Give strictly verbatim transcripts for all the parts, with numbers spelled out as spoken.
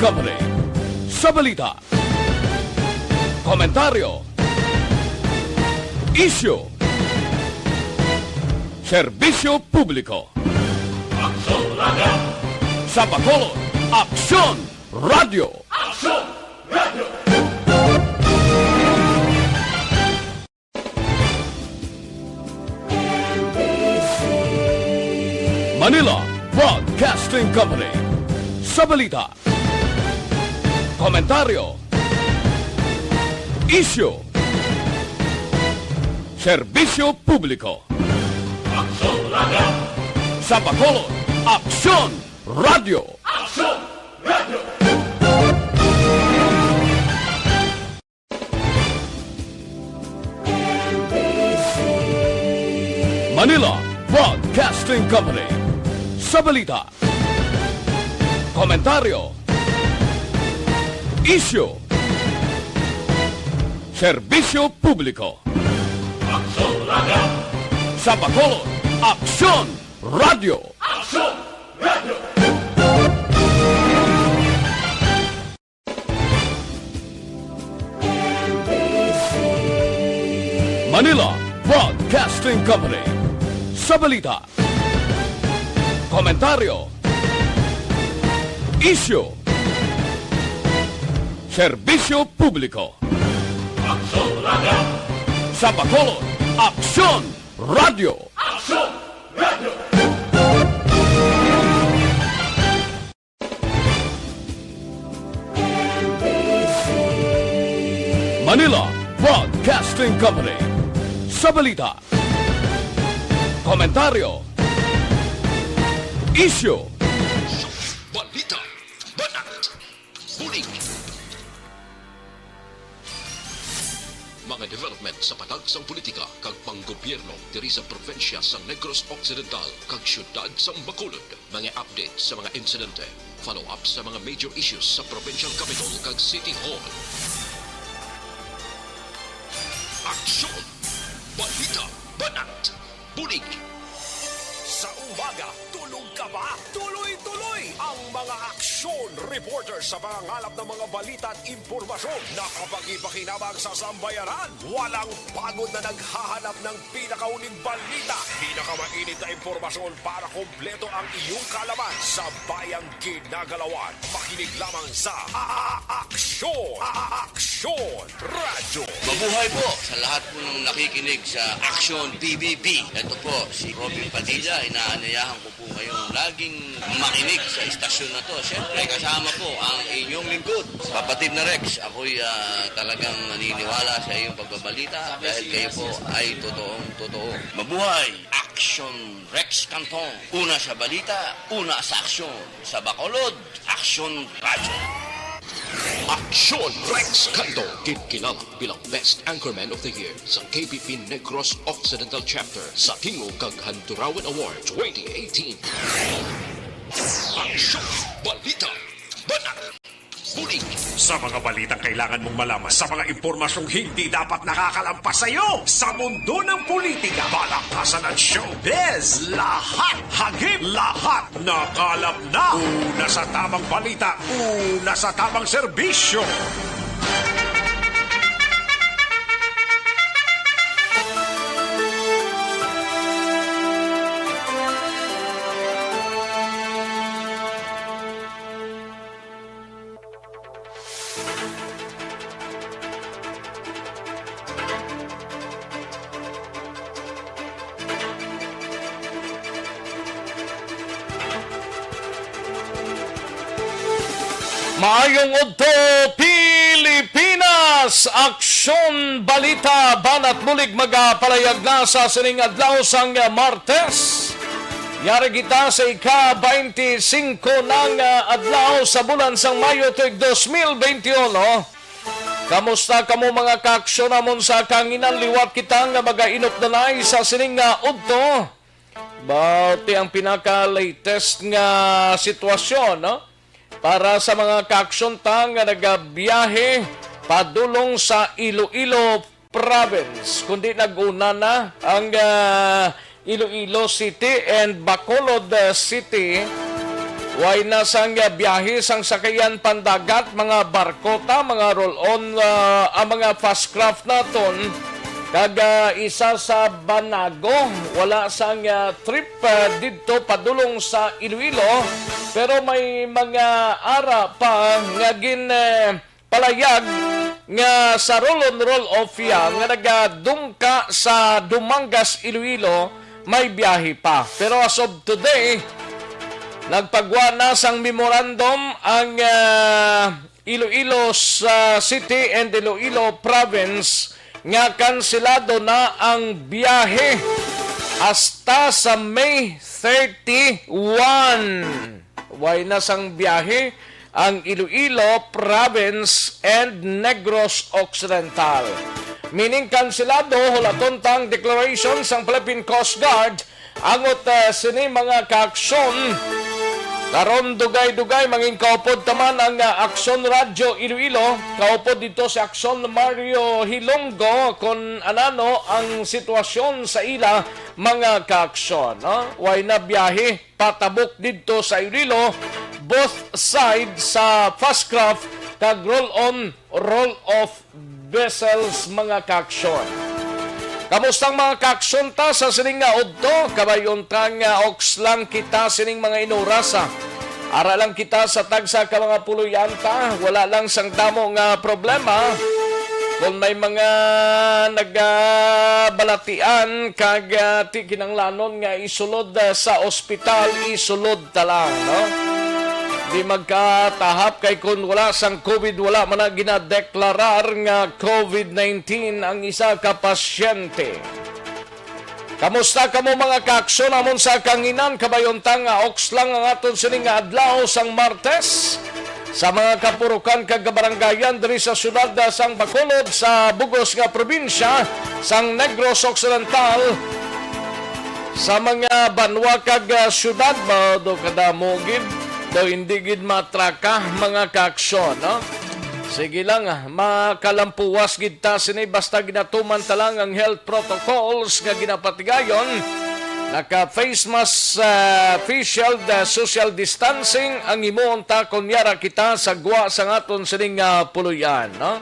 Company. Sa balita, komentaryo, isyu, serbisyo publiko. Aksyon Radio! Sa Bacolod, Aksyon Radio! Aksyon Radio! Manila Broadcasting Company. Sa balita, komentaryo, isyu, serbisyo publiko. Aksyon Radio! Sa Bacolod, Aksyon Radio! Aksyon Radio! Manila Broadcasting Company. Sa balita, komentaryo, isyu, serbisyo publiko. Aksyon Radio! Sa Bacolod, Aksyon Radio! Aksyon Radio! Manila Broadcasting Company. Sa balita, komentaryo, isyu, serbisyo publiko. Aksyon Radio! Sa Bacolod, Aksyon Radio! Aksyon Radio! Manila Broadcasting Company. Sa balita, komentaryo, isyu, balita, banat, bulig. Mga development sa patag sang politika kag panggobyerno diri sa probinsya sang Negros Occidental kag siyudad sang Bacolod. Mga update sa mga insidente, follow-up sa mga major issues sa provincial capitol kag city hall. Aksyon! Balita! Banat! Bulig! Sa umaga, tulog ka ba? Tuloy-tuloy ang mga aksyon reporter sa pangangalap ng mga balita at impormasyon na kapagi-pakinabang sa sambayanan. Walang pagod na naghahanap ng pinakauling balita, pinakamainit na impormasyon para kompleto ang iyong kaalaman sa bayang ginagalawan. Makinig lamang sa A-, A-, Aksyon! A-, A-, Aksyon! Radyo. Mabuhay po sa lahat po ng nakikinig sa Aksyon P B B. Ito po si Robin Padilla. Inaanyayahan ko po kayong laging makinig sa istasyon na to. Siyempre, kasama po ang inyong lingkod, Kapatid na Rex. Ako'y, ah, talagang naniniwala sa iyong pagbabalita dahil kayo po ay totoong totoo. Mabuhay! Aksyon Rex Cantong. Una sa balita, una sa aksyon. Sa Bacolod, Aksyon Radyo. Aksyon Rex Cantong, ginkilala bilang Best Anchorman of the Year sa K B P Negros Occidental Chapter sa Tingog kag Handurawan Award twenty eighteen. Aksyon, balita, banat, bulig. Sa mga balitang kailangan mong malaman, sa mga impormasyong hindi dapat nakakalampas sa iyo, sa mundo ng politika, palakasan at showbiz, lahat, hagip, lahat, nakalap na. Una sa tamang balita, una sa tamang serbisyo. Maayong udto, Pilipinas! Aksyon Balita, Banat Bulig, magapalayag na sa sining adlaw sang Martes. Yari kita sa ika-twenty-five nang, ah, adlaw sa bulan sang Mayo tuig dos mil benti uno. Kamusta kamo, mga kaaksyon namon sa kahanginan? Liwat kita nga magainupdanay sa sining nga udto. Bati ang pinaka-latest nga sitwasyon, no? Para sa mga kaaksyon ta nga nagabiyahe padulong sa Iloilo Province, kundi nag-una na ang, ah, Iloilo City and Bacolod, ah, City. Way na sang biyahe sang sakayan pandagat, mga barkota, mga roll-on, ah, ang mga fast craft naton. Kag, ah, isa sa Banago, wala sang, ah, trip, ah, didto padulong sa Iloilo, pero may mga ara pa nga gin, eh, palayag nga sa roll-on, roll-off iya nga nagadungka sa Dumangas, Iloilo, may biyahe pa. Pero as of today, nagpagwa na sang memorandum ang, ah, Iloilo sa City and Iloilo Province nga kanselado na ang biyahe hasta sa May thirty-one. Way na sang biyahe ang Iloilo Province and Negros Occidental. Meaning, kanselado, hulaton tang declaration sang Philippine Coast Guard angot, ah, sini mga kaaksyon. Karon, dugay-dugay, mangin kaupod taman ang, ah, Aksyon Radyo Iloilo, kaupod dito si Aksyon Mario Hilonggo, kon anano ang sitwasyon sa ila mga kaaksyon, no? Way na biyahe patabok didto sa Iloilo, both side sa fast craft kag roll-on, roll-off vessels, mga kaaksyon. Kamusta ang mga kaaksyon ta sa sining nga udto? Kabay-on ta nga oks lang kita sining mga inuras, ah. Ara lang kita sa tagsa ka mga puloy-an ta. Wala lang sang damo nga problema. Kung may mga nagabalatian kag, ah, ti kinanglanon nga isulod, ah, sa ospital, isulod ta lang, no? Di magkatahap kay kun wala sang COVID, wala man na ginadeklarar nga COVID nineteen ang isa ka pasyente. Kamusta kamo, mga kaaksyon? Amon sa kanginan, kabay-on ta nga oks lang ang aton sining nga adlaw sang Martes. Sa mga kapurukan kag kabaranggayan diri sa siyudad sang Bacolod, sa bugos nga probinsya sang Negros Occidental, sa mga banwa kag, ah, siyudad, ba, do kadamo gid, do hindi gid matraka, mga kaaksyon, no? Sige lang, ah, makalampuwas gid ta sini basta ginatuman ta lang ang health protocols nga ginapatigayon. Naka face mask, ah, facial, ah, social distancing ang himuon ta kon yara kita sa gwa sang aton sining, ah, puloy-an, no?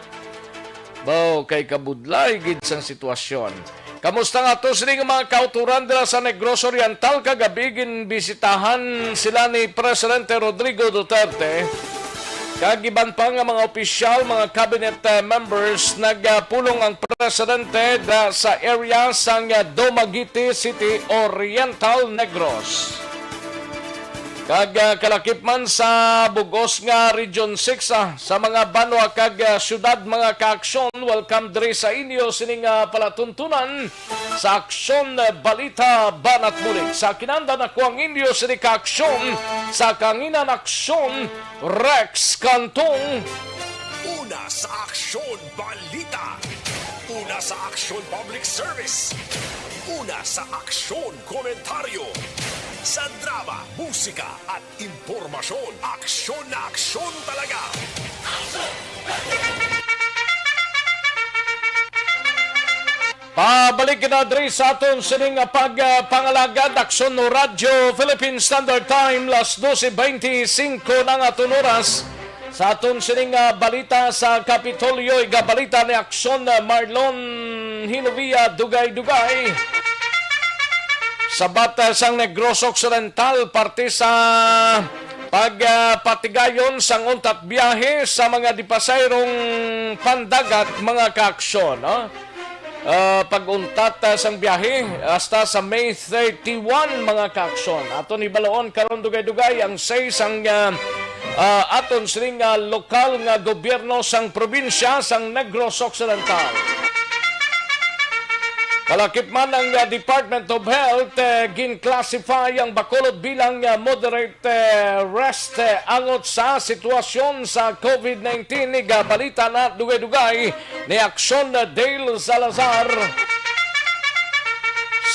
Baw, kay kabudlay gid sang sitwasyon. Kamusta nga to sining mga kauturan dira sa Negros Oriental? Kagabi, ginbisitahan sila ni Presidente Rodrigo Duterte kag iban pa nga mga opisyal, mga cabinet, eh, members. Nagpulong ang presidente da sa area sang, eh, Dumaguete City, Oriental Negros. Kag, ah, kalakip man sa bugos nga Region six, ah, sa mga banwa kag, ah, syudad, mga kaaksyon, welcome diri sa inyo sining, ah, palatuntunan sa Aksyon, eh, Balita, Banat Bulig. Sa kinanda, ako ang inyo sini ka Aksyon, sa kanginan Aksyon, Rex Cantong. Una sa Aksyon Balita. Una sa Aksyon Public Service. Una sa Aksyon Komentaryo. Sa drama, musika at impormasyon, aksyon na aksyon talaga. Pabalik kita diri sa aton sining pagpangalagad, Aksyon Radyo Philippine Standard Time, las doce veinticinco na ang aton oras. Sa aton sining, ah, balita sa Kapitolyo, igabalita ni Aksyon, ah, Marlon Hinovia Dugay-Dugay. Sa batas sang Negros Occidental, parte sa pagpatigayon sang untat biyahe sa mga dipasayrong pandagat, mga kaaksyon, no? Ah, pag-untat, ah, sang biyahe hasta sa May thirty-one, mga kaaksyon. Aton hibaluon karon dugay-dugay ang say sang, ah, ah, aton sining, ah, lokal nga gobyerno sang probinsya sang Negros Occidental. Kalakip man ang, ah, Department of Health, eh, gin-classify ang Bacolod bilang, ah, moderate, eh, risk, eh, angot sa sitwasyon sa COVID nineteen. Igabalita na dugay-dugay ni Aksyon Dale Salazar.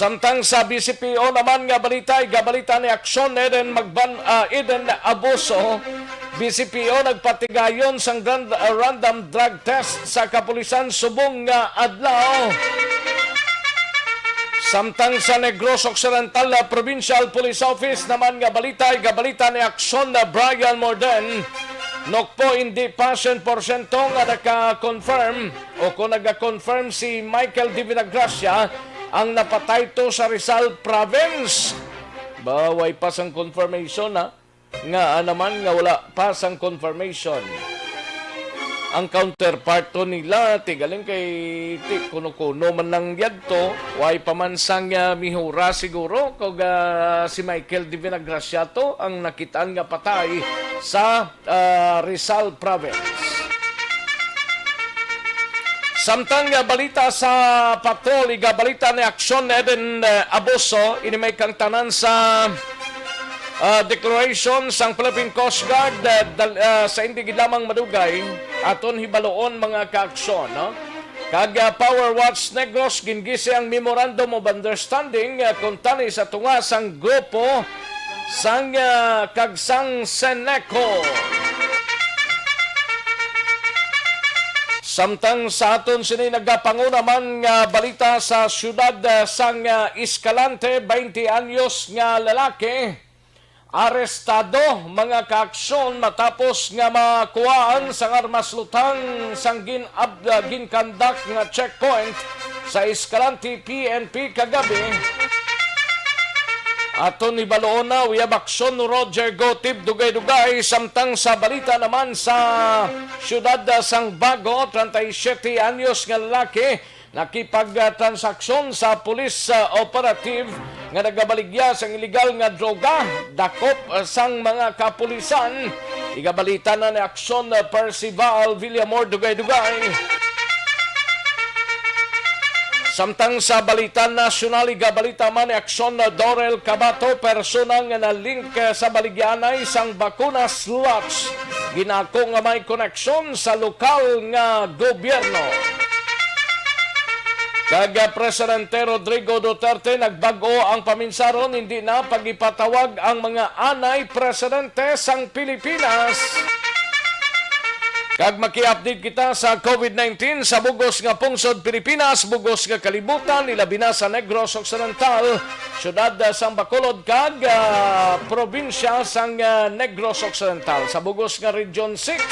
Samtang sa B C P O naman nga balita, igabalita ni Aksyon Eden Magban-, ah, Eden Abuso. B C P O nagpatigayon sang ran-, ah, random drug test sa kapulisan subong nga adlaw. Samtang sa Negros Occidental, ah, Provincial Police Office naman nga balita, igabalita ni Aksyon na Brian Morden, nukpo, hindi pa siyento porsyento nga naka-confirm o kung naga-confirm si Michael Divinagracia ang napatay to sa Rizal Province. Ba, way pa sang confirmation, ha? Nga, ah, naman nga wala pa sang confirmation. Ang counterpart to nila, ti galing kay ti kuno-kuno man lang yadto, way pa man sang, ah, mihura siguro kag, ah, si Michael Divinagracia to ang nakitaan nga patay sa, ah, Rizal Province. Samtang nga balita sa patrol, igabalita ni Aksyon Eden, eh, Abuso, ini may kangtanan sa, ah, declaration sang Philippine Coast Guard, eh, dal-, ah, sa indi gid lamang madugay, aton hibaloon, mga kaaksyon, no? Kag, ah, Power Watch Negros, gingisi ang Memorandum of Understanding, ah, kuntani sa tunga sang grupo sang, ah, kag sang Seneco. Samtang sa aton sini nagapanguna man nga balita sa siyudad, ah, sang, ah, Escalante, twenty anyos nga lalaki arestado, mga kaaksyon, matapos nga makuhaan sang armas lutang sang gin-, ab-, ah, ginkandak nga checkpoint sa Escalante P N P kagabi. Aton hibaloon na, we have aksyon, Roger Gotib, dugay-dugay. Samtang sa balita naman sa siyudad, ah, sang Bago, treinta y siete anyos nga lalaki nakipagtransaksyon sa police, ah, operative nga nagabaligya sang iligal nga droga, dakop, ah, sang mga kapulisan. Igabalita na ni Aksyon, ah, Percival Villamor, dugay-dugay. Samtang sa balita nasyonal, igabalita man ni Aksyon, ah, Dorel Cabato, persona nga na-link, ah, sa baligyaanay sang bakuna slots, ginako nga may koneksyon sa lokal nga gobyerno. Kag, ah, Presidente Rodrigo Duterte nagbag-o ang paminsaron, hindi na pagipatawag ang mga anay presidente sang Pilipinas. Kag maki-update kita sa COVID nineteen sa bugos nga pungsod Pilipinas, bugos nga kalibutan, ilabi na sa Negros Occidental, siyudad, ah, sang Bacolod, kag, ah, probinsya sang, ah, Negros Occidental, sa bugos nga Region six.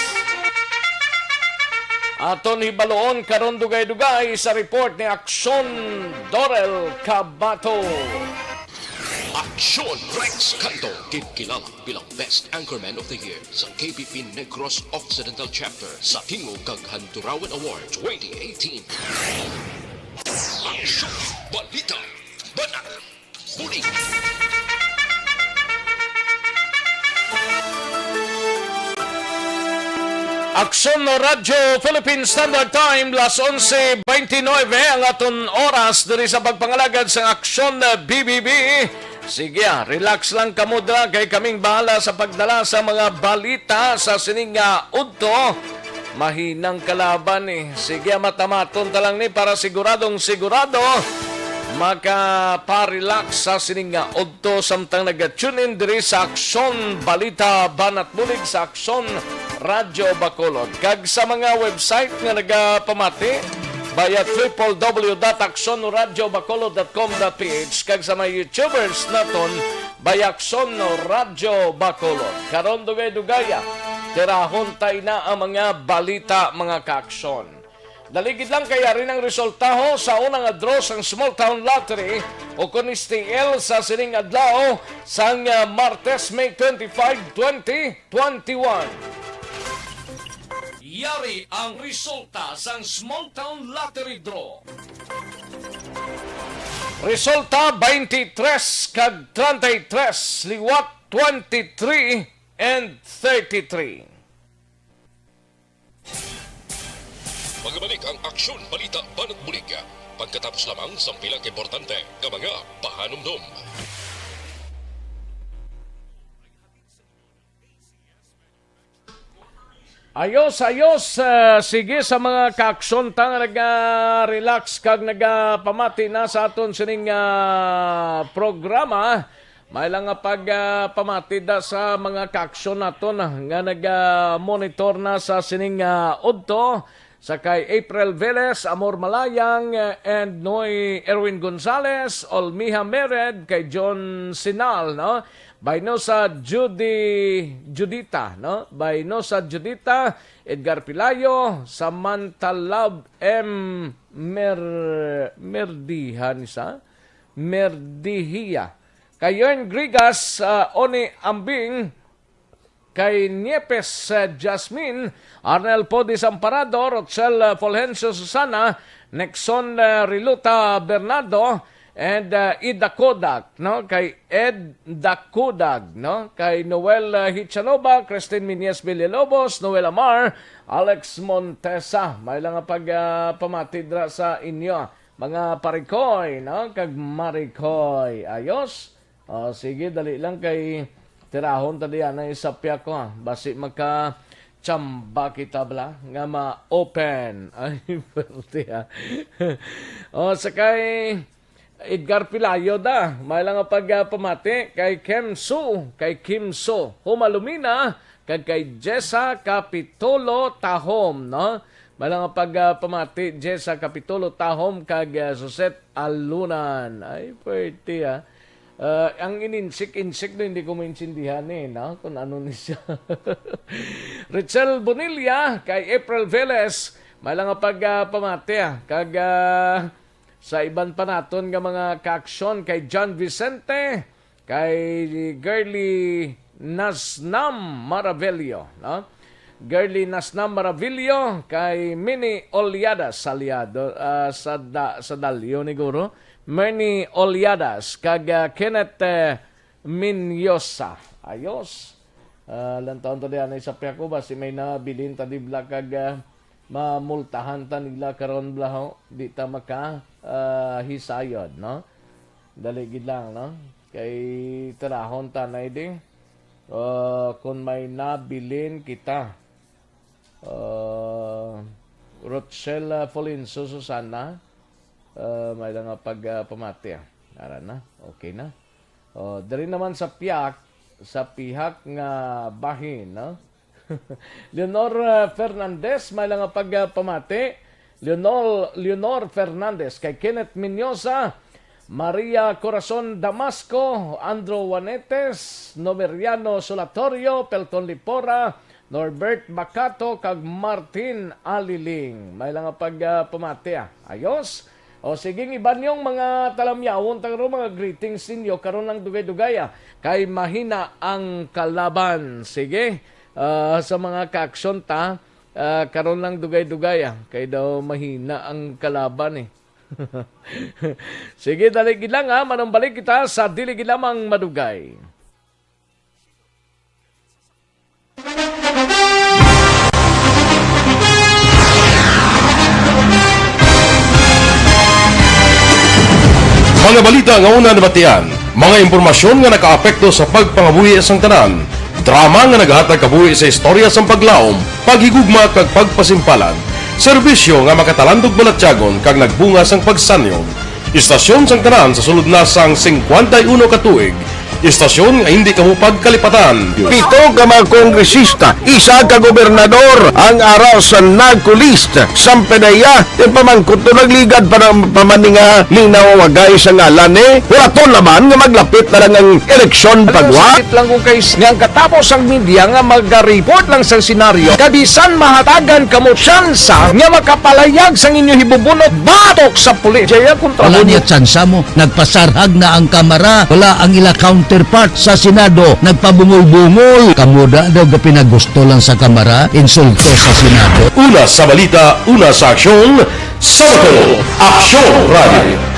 Aton hibaloon karon dugay-dugay sa report ni Aksyon Dorel Cabato. Aksyon Rex Canto, gid kilala bilang Best Anchorman of the Year sa K P P Negros Occidental Chapter sa Tingog kag Handurawan Award twenty eighteen. Aksyon, balita, banat, bulig. Aksyon Radyo Philippine Standard Time, las onse twenty-nine ang aton oras diri sa pagpangalagad sang Aksyon B B B. Sige, ah, relax lang kamo dira, kay kaming bahala sa pagdala sa mga balita sa sining nga udto. Mahinang kalaban, eh. Sige, ah, matamaton ta lang ni para siguradong sigurado makaparelax sa sining nga udto samtang naga-tune in diri sa Aksyon Balita Banat Bulig sa Aksyon Radyo Bacolod. Kag sa mga website nga nagapamati, via triple W dot aksyon radyo bacolod dot com dot P H, kag sa mga YouTubers naton, via Aksyon Radyo Bacolod. Karon, dugay-dugaya, tirahon ta ina ang mga balita, mga kaaksyon. Dali gid lang, kay ari ang resultaho sa una nga draw sang Small Town Lottery o kon S T L sa sining adlaw sang, ah, Martes, May twenty-five, twenty twenty-one. Yari ang resulta sang Small Town Lottery Draw. Resulta, twenty-three kag treinta y tres, liwat twenty-three and thirty-three. Magabalik ang Aksyon Balita Banat Bulig pagkatapos lamang sang pila ka importante nga mga pahanumdom. Ayos, ayos. Ah, sige, sa mga kaaksyon ta nga naga-relax kag nagapamati na sa aton sining, ah, programa, may lang nga pag, ah, pamati da sa mga kaaksyon naton, ah, nga naga-monitor na sa sining, ah, udto. Sa kay April Velez, Amor Malayang, eh, and Noy Erwin Gonzalez, Olmiha Mered, kay John Sinal, no? Baynosa Judy, Judita, no? Baynosa Judita, Edgar Pilayo, Samantha Love M. Mer-, Merdihan isa, Merdihia. Kay Yern Grigas, ah, Oni Ambing, kay Niepes, ah, Jasmine, Arnel Podi Samparado, Rochelle, ah, Fulgencio Susana, Nixon, ah, Riluta Bernardo, and, ah, Ida Kodak, no? Kay Ed Dakudag, no? Kay Noel, ah, Hichanova, Christine Miñez Villalobos, Noel Amar, Alex Montesa. May lang nga pag, ah, pamati dra sa inyo, mga parikoy, no? Kag marikoy. Ayos? O, sige, dali lang kay tirahon ta diyan ang isapya ko, ha. Basi maka-chamba kita bala nga ma-open. Ay, pwerte, ha. O, sa kay Edgar Pilayo da. May lang nga pag, ah, pamati kay Kim Su, kay Kim Su. Humalumina, kag kay Jessa Capitolo Tahom, no? May lang nga pag, ah, pamati, Jessa Capitolo Tahom, kag, ah, Suset Alunan. Ay, pwerte, ah. Ah, ang ininsik-insik na hindi ko maintindihan eh, no? Kung ano ni siya. Richel Bonilla, kay April Velez, may lang nga pag, ah, pamati, ah. Kag, ah, sa iban pa naton nga mga kaaksyon, kay John Vicente, kay Girly Nasnam Maravillo, no? Girly Nasnam Maravillo, kay Mini Oliadas, Saliado, ah, sa da-, sa Dalio ni Guro. Mini Oliadas, kag, ah, Kenneth, eh, Minyosa. Ayos. Ah, lantawon ta diyan, isapya ko, basi may nabilin ta di bala kag, ah, mamultahan ta nila karon bala, ho. Di ta maka, ah, hisayod, no? Dali gid lang, no? Kay tirahon ta na di. Ah, kung may nabilin kita. Ah, Rochella Folinso Susana, ah, may lang nga pag, ah, pamati, ah. Ara na, okay na. Oh, diri naman sa piyak, sa pihak nga bahin, no? Leonor, ah, Fernandez, may lang nga pag, ah, pamati. Leonor, Leonor Fernandez, kay Kenneth Minyosa, Maria Corazon Damasco, Andrew Juanetes, Nomeriano Solatorio, Pelton Lipora, Norbert Bacato, kag Martin Aliling. May lang nga pag, ah, pamati, ah. Ayos. O sige, ang iban niyong mga talamyawon, ta karon mga greetings ninyo, karon lang dugay-dugay, ah. Kay mahina ang kalaban. Sige, ah, sa mga kaaksyon ta, ah, karon lang dugay-dugay, ah. Kay daw mahina ang kalaban, eh. Sige, dali gid lang, ha. Manumbalik kita sa dili gid lamang madugay. Mga balita nga una nabatian, mga impormasyon nga nakaapekto sa pagpangabuhi sang tanan, drama nga naghatag kabuhi sa istorya sang paglaom, paghigugma kag pagpasimpalan, serbisyo nga makatalandog balatyagon kag nagbunga sang pagsanyon. Istasyon sang tanan sa sulod na sang singkwenta y uno ka tuig. Istasyon nga hindi kamo pagkalipatan. Pito ka mga kongresista, isa ka gobernador ang ara sa NAGCO list. Sampedeya, yung pamangkot to nagligad pa ng pamaninga, linaw wagay sa ngalan eh. Wala to naman nga maglapit na lang ang eleksyon pagwa. Sakit lang kung kay nga ang katapos ang media nga mag-report lang sa senaryo, kabisan mahatagan kamo tsansa nga makapalayag sang inyo hibubunot batok sa pulis. Jaya kontra Wala mo. Niya tsansa mo. Nagpasarhag na ang Kamara. Wala ang ila counterpart sa Senado. Nagpabungol-bungol. Kamo da daw gapinagusto lang sa Kamara, insulto sa Senado. Una sa balita, una sa aksyon, sa Aksyon Radio.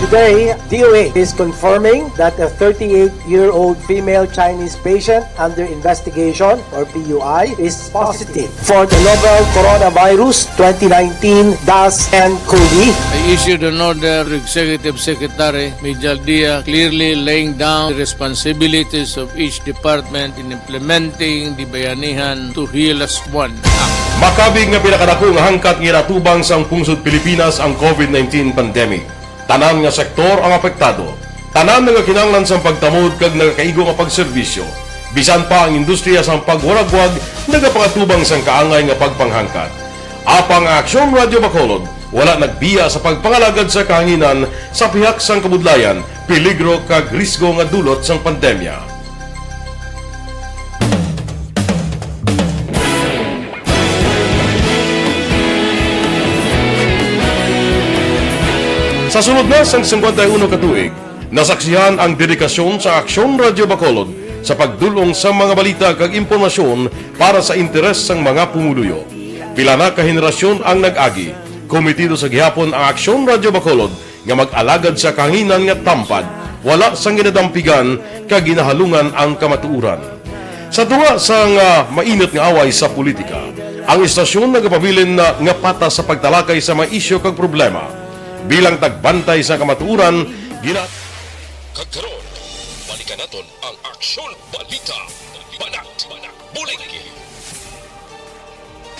Today, D O H is confirming that a thirty-eight-year-old female Chinese patient under investigation, or P U I, is positive for the novel coronavirus twenty nineteen dash N cov. I issued an order to Executive Secretary Mijal Dia, clearly laying down the responsibilities of each department in implementing the Bayanihan to Heal As One Act. Makabig nga pinakadako nga hangkat nga ginatubang sang pungsod Pilipinas ang COVID nineteen pandemic. Tanan nga sektor ang apektado. Tanan nga kinahanglan sang pagtamod kag nagakaigo nga pagserbisyo. Bisan pa ang industriya sang pagwaragwag nagapangatubang sang kaangay nga pagpanghangkat. Apang ang Aksyon Radyo Bacolod wala nagbiya sa pagpangalagad sa kahanginan sa pihak sang kabudlayan, peligro kag risgo nga dulot sang pandemya. Sa sulod na sang singkwenta y uno ka tuig, nasaksihan ang dedikasyon sa Aksyon Radyo Bacolod sa pagdul-ong sa mga balita kag impormasyon para sa interes sang mga pumuluyo. Pila na ka henerasyon ang nag-agi. Komitido sa gihapon ang Aksyon Radyo Bacolod nga mag-alagad sa kahanginan nga tampad, wala sang ginadampigan kag ginahalungan ang kamatuoran. Sa tunga sang, ah, mainit nga away sa politika, ang istasyon nagapabilin na nga patas sa pagtalakay sa mga isyu kag problema. Bilang tagbantay sa kamatuoran, gina- Kag karon, balikan naton ang Aksyon Balita. Banat, banat, bulig.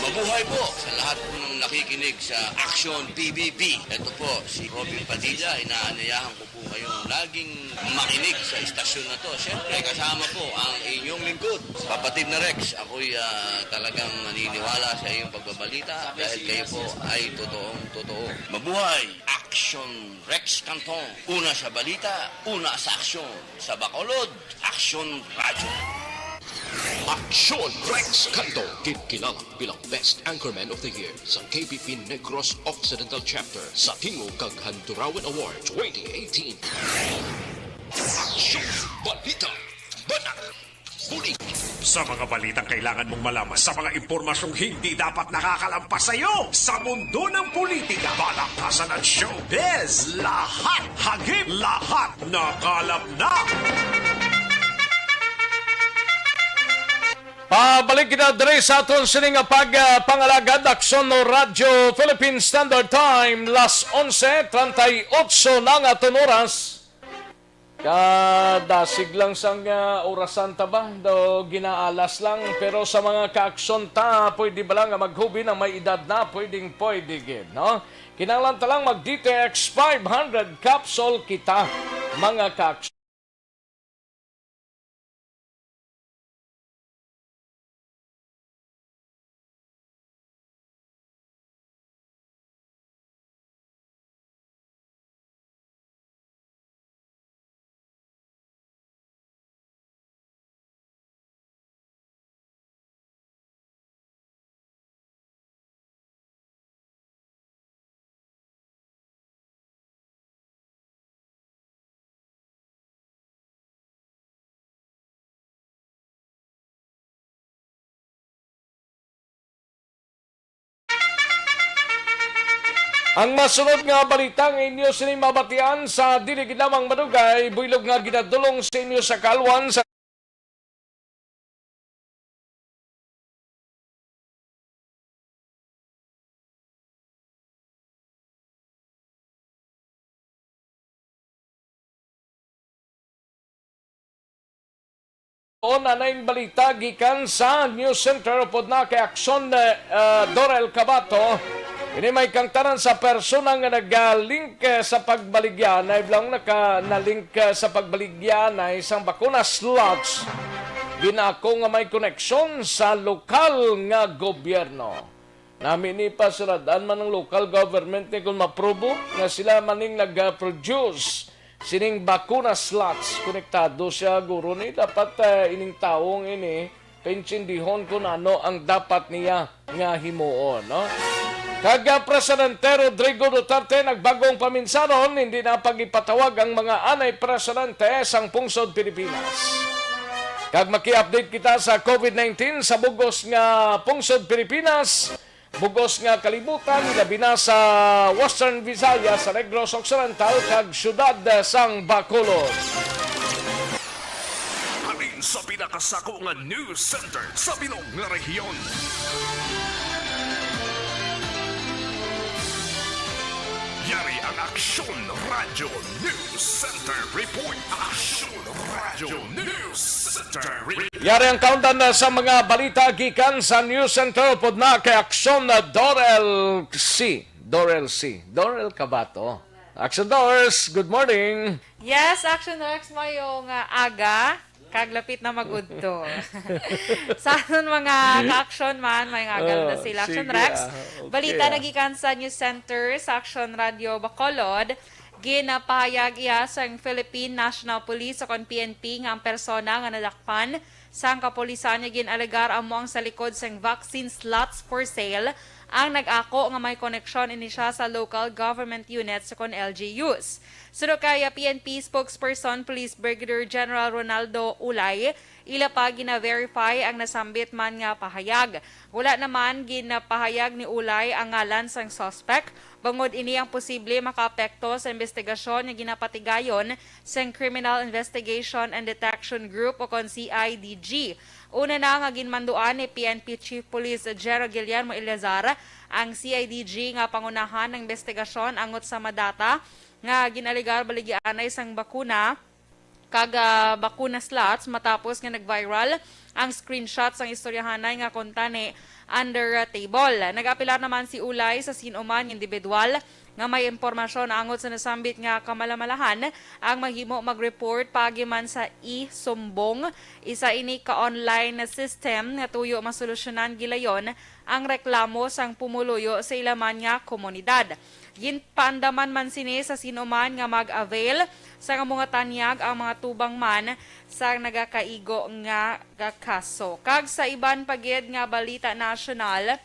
Mabuhay po sa lahat po ng nakikinig sa Action P B B. Ito po si Robin Padilla, inaanyayahan ko po kayong laging makinig sa istasyon na to. Siyempre, kasama po ang inyong lingkod, Kapatid na Rex. Ako'y, ah, talagang naniniwala sa iyong pagbabalita dahil kayo po ay totoong totoo. Mabuhay! Action Rex Canton. Una sa balita, una sa aksyon. Sa Bacolod, Action Radyo. Action Rex Canton, ginkilala bilang Best Anchorman of the Year sa K P P Negros Occidental Chapter sa Tingog kag Handurawan Award twenty eighteen. Action Balita. Banat. Bulig. Sa mga balitang kailangan mong malaman, sa mga impormasyong hindi dapat nakakalampas sa iyo, sa mundo ng politika, palakasan at showbiz, lahat hagip, lahat nakalap na. Pabalik kita diri sa aton sini nga pag, ah, pangalagad, Aksyon Radyo Philippine Standard Time, las onse treinta y ocho na nga aton oras. Kadasig lang sang, ah, orasan ta ba? Daw ginaalas lang. Pero sa mga kaaksyon ta, pwede ba lang nga maghubin ang may edad na? Pwedeng pwede gid, no? Kinahanglan ta lang mag D T X five hundred capsule kita, mga kaaksyon. Ang masunod nga balita nga inyo sini mabatian sa dili gid lamang madugay, buylog nga ginadulong sa inyo sa kalwan sa On anay balita gikan sa News Center upod na kay Aksyon, eh, ah, Dorel Cabato. Ini may kangtanan sa persona nga nagalink, eh, sa pagbaligya, na iblang naka, nalink, eh, sa pagbaligya na isang bakuna slots. Ginako nga may koneksyon sa lokal nga gobyerno. Nami ni pasurad-an man ang local government ni kung maprobo nga sila maning nag-produce sining bakuna slots. Konektado siya, guro, ni dapat, eh, ining tawong ini paintindihon kung ano ang dapat niya nga himuon, no? Kag, ah, Presidente Rodrigo Duterte nagbagong paminsanon, hindi na pagipatawag ang mga anay presidente sang pungsod Pilipinas. Kag maki-update kita sa COVID nineteen sa bugos nga pungsod Pilipinas, bugos nga kalibutan, labi na sa Western Visayas, sa Negros Occidental, kag siyudad sang Bacolod. Halin sa pinakasako nga news center sa bilog nga rehiyon. Yari ang Aksyon Radyo News Center Report. Aksyon Radyo News Center Report. Yari ang kaundan na sa mga balita gikan sa News Center upod na kay Aksyon Dorel C. Dorel C. Dorel Cabato. Aksyon Dors, good morning. Yes, Aksyon Rex, maayong, ah, aga. Kag lapit na mag-udto. Sa aton mga ka-aksyon man, may ngagal na Oh, sila. Action sige, Rex, ah. Okay, balita ah. Nagikan sa News Center sa Action Radio Bacolod. Ginapahayag iya sang Philippine National Police o kon P N P nga ang persona nga nadakpan sang kapulisan nga gin-alegar amo ang sa likod sang vaccine slots for sale ang nag-ako nga may koneksyon ini siya sa local government units o kon L G Us. Suno kay P N P spokesperson Police Brigadier General Ronaldo Ulay, ila pa gina-verify ang nasambit man nga pahayag. Wala naman ginapahayag ni Ulay ang ngalan sang suspect, bangod ini ang posible makaapekto sa investigasyon nga ginapatigayon sang Criminal Investigation and Detection Group o kon C I D G. Una na nga ginmanduan ni P N P Chief Police Jero Guillermo Eleazar ang C I D G nga pangunahan ang investigasyon angot sa madata nga ginalegar baligyaanay sang bakuna kag, ah, bakuna slots matapos nga nag-viral ang screenshot sang istoryahanay nga kuntani under, ah, table. Nag-apelar naman si Ulay sa sin-o man nga individual nga may impormasyon angot sa nasambit nga kamalamalahan ang mahimo mag-report paagi man sa e-sumbong, isa ini ka online na system nga tuyo masolusyonan gilayon ang reklamo sang pumuluyo sa ila man nga komunidad. Ginpaandaman man sini sa sin-o man nga mag-avail sa amo nga tanyag ang mga tubang man sa nagakaigo nga, nga kaso. Kag sa iban pa gid nga balita nasyonal,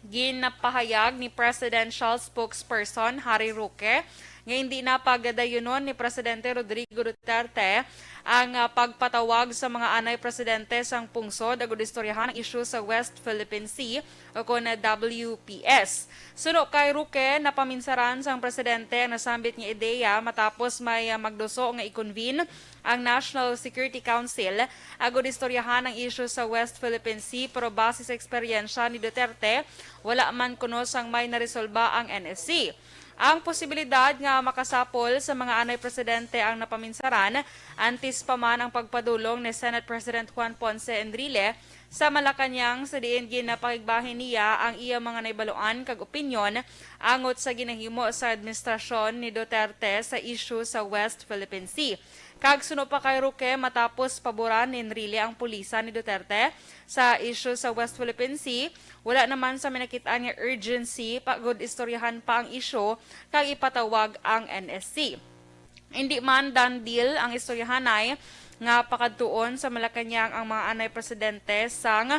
ginapahayag ni Presidential Spokesperson Harry Roque nga hindi na pagadayunon ni Presidente Rodrigo Duterte ang, ah, pagpatawag sa mga anay presidente sang pungsod agud istoryahan ang isyu sa West Philippine Sea o kon W P S. Suno kay Roque, napaminsaran sang presidente ang nasambit nga ideya matapos may, ah, magduso nga i-convene ang National Security Council agud istoryahan ang isyu sa West Philippine Sea, pero base sa eksperyensya ni Duterte, wala man kuno sang may naresolba ang N S C. Ang posibilidad nga makasapol sa mga anay presidente ang napaminsaran antes pa man ang pagpadulong ni Senate President Juan Ponce Enrile sa Malacañang, sa diin ginapakigbahin niya ang iya mga nahibaluan kag opinyon angot sa ginahimo sa administrasyon ni Duterte sa isyu sa West Philippine Sea. Kag suno pa kay Roque, matapos paboran ni Enrile ang pulisan ni Duterte sa isyu sa West Philippine Sea, wala naman sa minakit-an nga urgency pagud istoryahan pa ang isyu kag ipatawag ang N S C. Hindi man done deal ang istoryahanay nga pakadtuon sa Malacañang ang mga anay presidente sang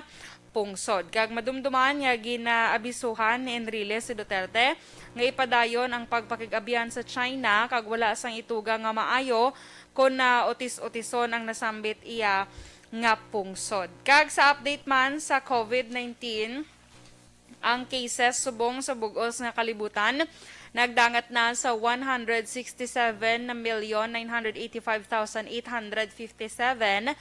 pungsod. Kag madumduman nga ginaabisuhan ni Enrile si Duterte nga ipadayon ang pagpakig-abyan sa China kag wala sang ituga nga maayo kon, ah, utis-utison ang nasambit iya nga pungsod. Kag sa update man sa COVID nineteen, ang cases subong sa bug-os nga kalibutan nagdangat na sa one hundred sixty-seven million nine hundred eighty-five thousand eight hundred fifty-seven,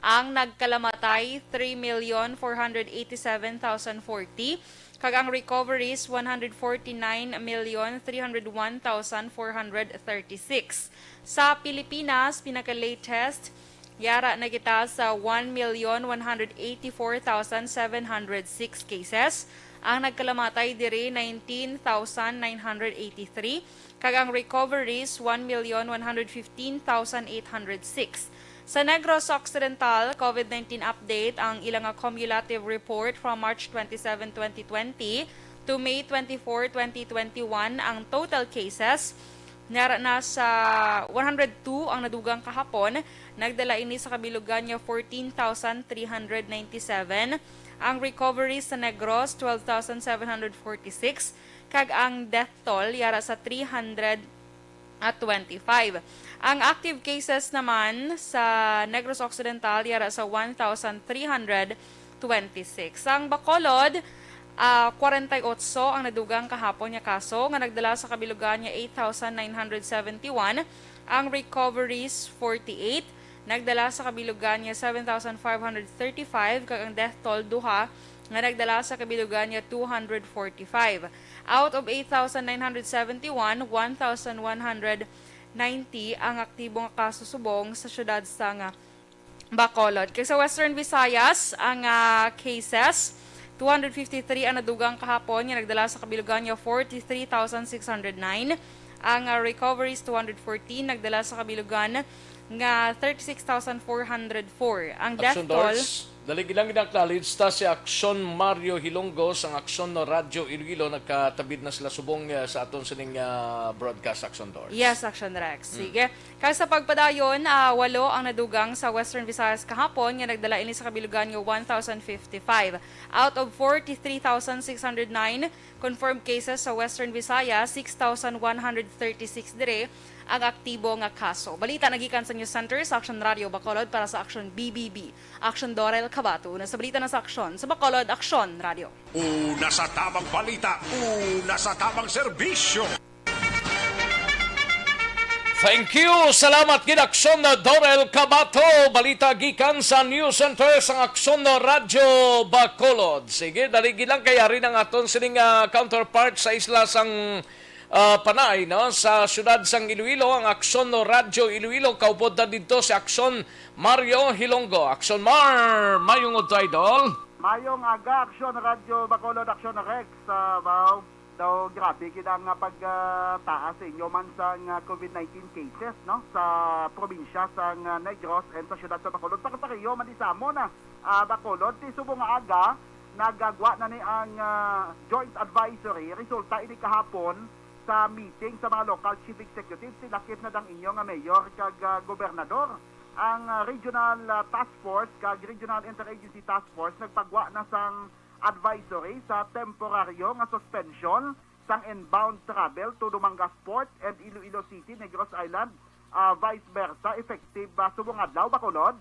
ang nagkalamatay three million four hundred eighty-seven thousand forty, kag ang recoveries one hundred forty-nine million three hundred one thousand four hundred thirty-six. Sa Pilipinas, pinaka-latest, yara na kita sa one million one hundred eighty-four thousand seven hundred six cases. Ang nagkalamatay diri, nineteen thousand nine hundred eighty-three, kag ang recoveries, one million one hundred fifteen thousand eight hundred six. Sa Negros Occidental, COVID nineteen update, ang ila nga cumulative report from March twenty-seven, twenty twenty to May twenty-four, twenty twenty-one, ang total cases, yara na sa one hundred two ang nadugang kahapon, nagdala ini sa kabilugan nga fourteen thousand three hundred ninety-seven. Ang recovery sa Negros, twelve thousand seven hundred forty-six, kag ang death toll yara sa three hundred at twenty-five. Ang active cases naman sa Negros Occidental yara sa one thousand three hundred twenty-six. Ang Bacolod, ah, kwarenta y otso ang nadugang kahapon nga kaso nga nagdala sa kabilugan nga eight thousand nine hundred seventy-one, ang recoveries forty-eight, nagdala sa kabilugan nga seven thousand five hundred thirty-five, kag ang death toll duha nga nagdala sa kabilugan nga two hundred forty-five. Out of eight thousand nine hundred seventy-one, one thousand one hundred ninety ang aktibo nga kaso subong sa siyudad sang Bacolod. Kag sa Western Visayas, ang, ah, cases, two hundred fifty-three ang nadugang kahapon nga nagdala sa kabilugan nga forty-three thousand six hundred nine. Ang, ah, recoveries, two hundred fourteen, nagdala sa kabilugan nga thirty-six thousand four hundred four. Ang death Action toll, Dors, dali lang ginaklalid ta si Action Mario Hilonggo sang Action Radyo Iloilo, nagkatabid na sila subong, ah, sa aton sining, ah, broadcast, Action Dors. Yes, Action Rex. Mm. Sige. Kag sa pagpadayon, ah, walo ang nadugang sa Western Visayas kahapon nga nagdala ini sa kabilugan nga one thousand fifty-five. Out of forty-three thousand six hundred nine confirmed cases sa Western Visayas, six thousand one hundred thirty-six dire ang aktibo nga kaso. Balita nagikan sa News Center sa Action Radio Bacolod para sa Action B B B. Action Dorel Cabato. Una sa balita na sa Action sa Bacolod, Action Radio. Una sa tamang balita, una sa tamang serbisyo. Thank you. Salamat gid, Action Dorel Cabato. Balita gikan sa News Center sang Action Radyo Bacolod. Sige, dali gid lang kay ari ang aton sining, ah, counterpart sa isla sang, ah, Panay, no? Sa siyudad sang Iloilo, ang Action Radyo Iloilo, kaupod na didto si Action Mario Hilonggo. Action Mar, mayong udto, idol. Mayong aga, Action Radyo Bacolod, Action Rex, ah, Bao. Daw grabe gid ang, ah, pag, ah, taas sa inyo man sang, ah, covid nineteen cases, no, sa probinsya sang, ah, Negros and sa siyudad sa Bacolod. Para pareho man di sa amo na, ah, Bacolod, ti subong nga aga, nagagwa na ni ang, ah, joint advisory. Resulta ini kahapon sa meeting sa mga local chief executives, ti lakip na dang inyo nga mayor kag, ah, gobernador. Ang, ah, regional, ah, task force kag regional interagency task force nagpagwa na sang advisory sa temporaryo nga suspension sang inbound travel to Dumangas Port and Iloilo City, Negros Island, ah, vice versa, effective, ah, subong adlaw, Bacolod?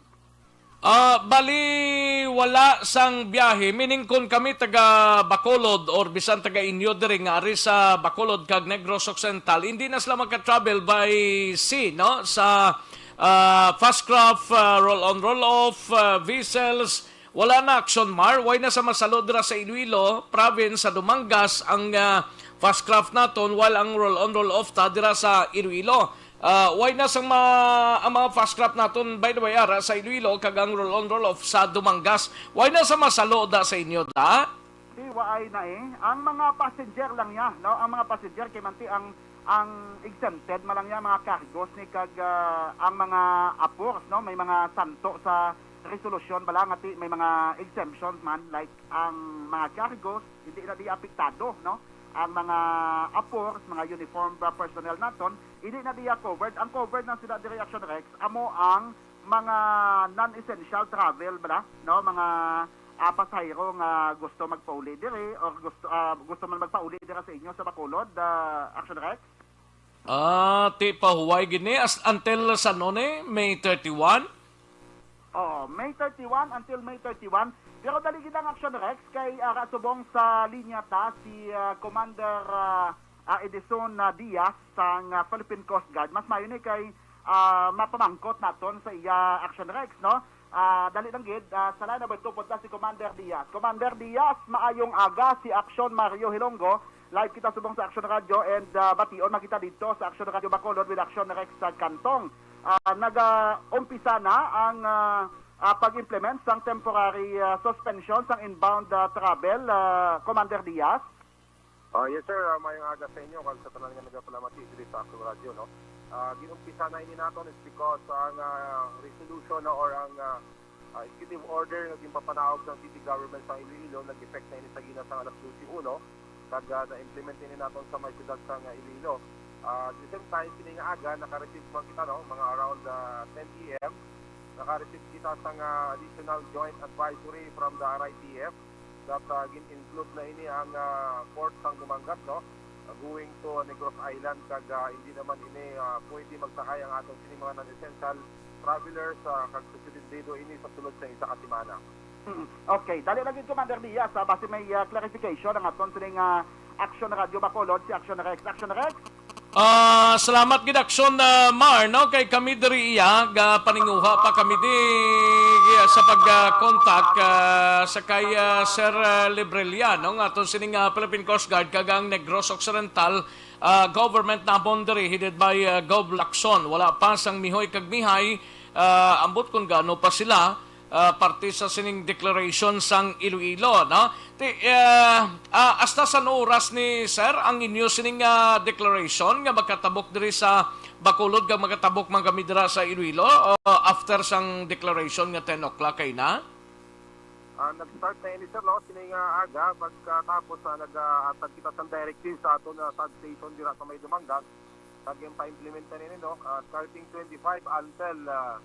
Ah, bali, wala sang biyahe. Meaning, kung kami taga Bacolod or bisan taga inyo diri nga ari sa Bacolod kag Negros Occidental, hindi na sila magka-travel by sea, no? Sa, ah, fast craft, ah, roll-on, roll-off, ah, vessels, wala na, Action Mar. Way na sa masalo dira sa Iloilo province, sa Dumangas, ang, ah, fast craft naton, while ang roll-on, roll-off ta dira sa Iloilo. Ah, way na sa ma-, ang mga fast craft naton, by the way, ara sa Iloilo, kag ang roll-on, roll-off sa Dumangas. Way na sa masalo da sa inyo, da? Di, waay na eh. Ang mga passenger lang niya, no? Ang mga passenger, kay manti ang, ang exempted man lang niya, mga cargos ni kag, ah, ang mga apors, no? May mga santo sa resolusyon bala nga ti may mga exemptions man, like ang mga cargos, hindi na di apektado, no? Ang mga apors, mga uniform, ah, personnel naton, hindi na diya covered. Ang covered na sila diri, Action Rex, amo ang mga non-essential travel bala, no? Mga, ah, pasahero nga gusto magpauli diri or gusto, ah, gusto man magpauli dira sa inyo sa Bacolod, ah, Action Rex? Ah, ti pahuway gid ni as, until sa ano ni, May thirty-one? Oo, May thirty-one until May thirty-one. Pero dali gid ang Action Rex kay, ah, kasubong sa linya ta si, ah, Commander, ah, ah, Edison, ah, Diaz sang, ah, Philippine Coast Guard. Mas maayo ni kay, ah, mapamangkot naton sa iya, Action Rex, no? Ah, dali lang gid, ah, sa line number two, punta si Commander Diaz. Commander Diaz, maayong aga, si Action Mario Hilonggo. Live kita subong sa Action Radio and, ah, bation man kita didto sa Action Radio Bacolod with Action Rex sa Cantong. Ah, naga-umpisa na ang, ah, ah, pag-implement sang temporary, ah, suspension sang inbound, ah, travel, ah, Commander Diaz. Ah, yes, sir. Ah, mayong aga sa inyo kag sa tanan nga nagapalamati diri sa Action Radio, no? Ah, gin-umpisa na ini naton is because ang, ah, resolution, no, or ang, ah, ah, executive order nga ginpapanaog sang city government sa Iloilo nag-effect na ini sa gina sang alas dose uno, kag, ah, na-implement ini naton sa may siyudad sang, ah, Iloilo. Ah, at the same time, sini nga aga, naka-receive man kita, no, mga around, ah, ten A M, naka-receive kita sang, ah, additional joint advisory from the R I T F that, ah, gin-include na ini ang, ah, port sang Dumangas, no, ah, going to Negros Island, kag, ah, hindi naman ini, ah, pwede magsakay ang aton sini mga non-essential travelers, ah, kag suspended ini sa sulod sa isa ka semana. Mm, okay. Dali lang gid, Commander Diaz, ah, basi may, ah, clarification ang aton sining, ah, Action Radio Bacolod, si Action Rex. Action Rex? Ah, salamat gid, Action, ah, Mar, no? Kay kami diri iya, ga-, paninguha pa kami di, ah, sa pag, ah, contact, ah, sa kay, ah, Sir, ah, Librella, no? Nga aton sining, ah, Philippine Coast Guard kag ang Negros Occidental, ah, government namon diri, headed by, ah, Gov Lacson. Wala pa sang mihoy kag mihay, ah, ambot kung gaano pa sila, ah, parte sa sining declaration sang Iloilo, no? Ti, ah, ah, hasta san oras ni, sir, ang inyo sining, ah, declaration nga magkatabok diri sa Bacolod kag magkatabok man kami dira sa Iloilo, o after sang declaration nga ten o'clock kay na? Ah, nag-start na ini, sir, no? Sini nga aga, pagkatapos, ah, nag-, ah, atag kita sang directive sa aton, ah, substation dira sa may Dumangas. Kag yung pa-implementa nini, no? Ah, starting twenty-five until, ah,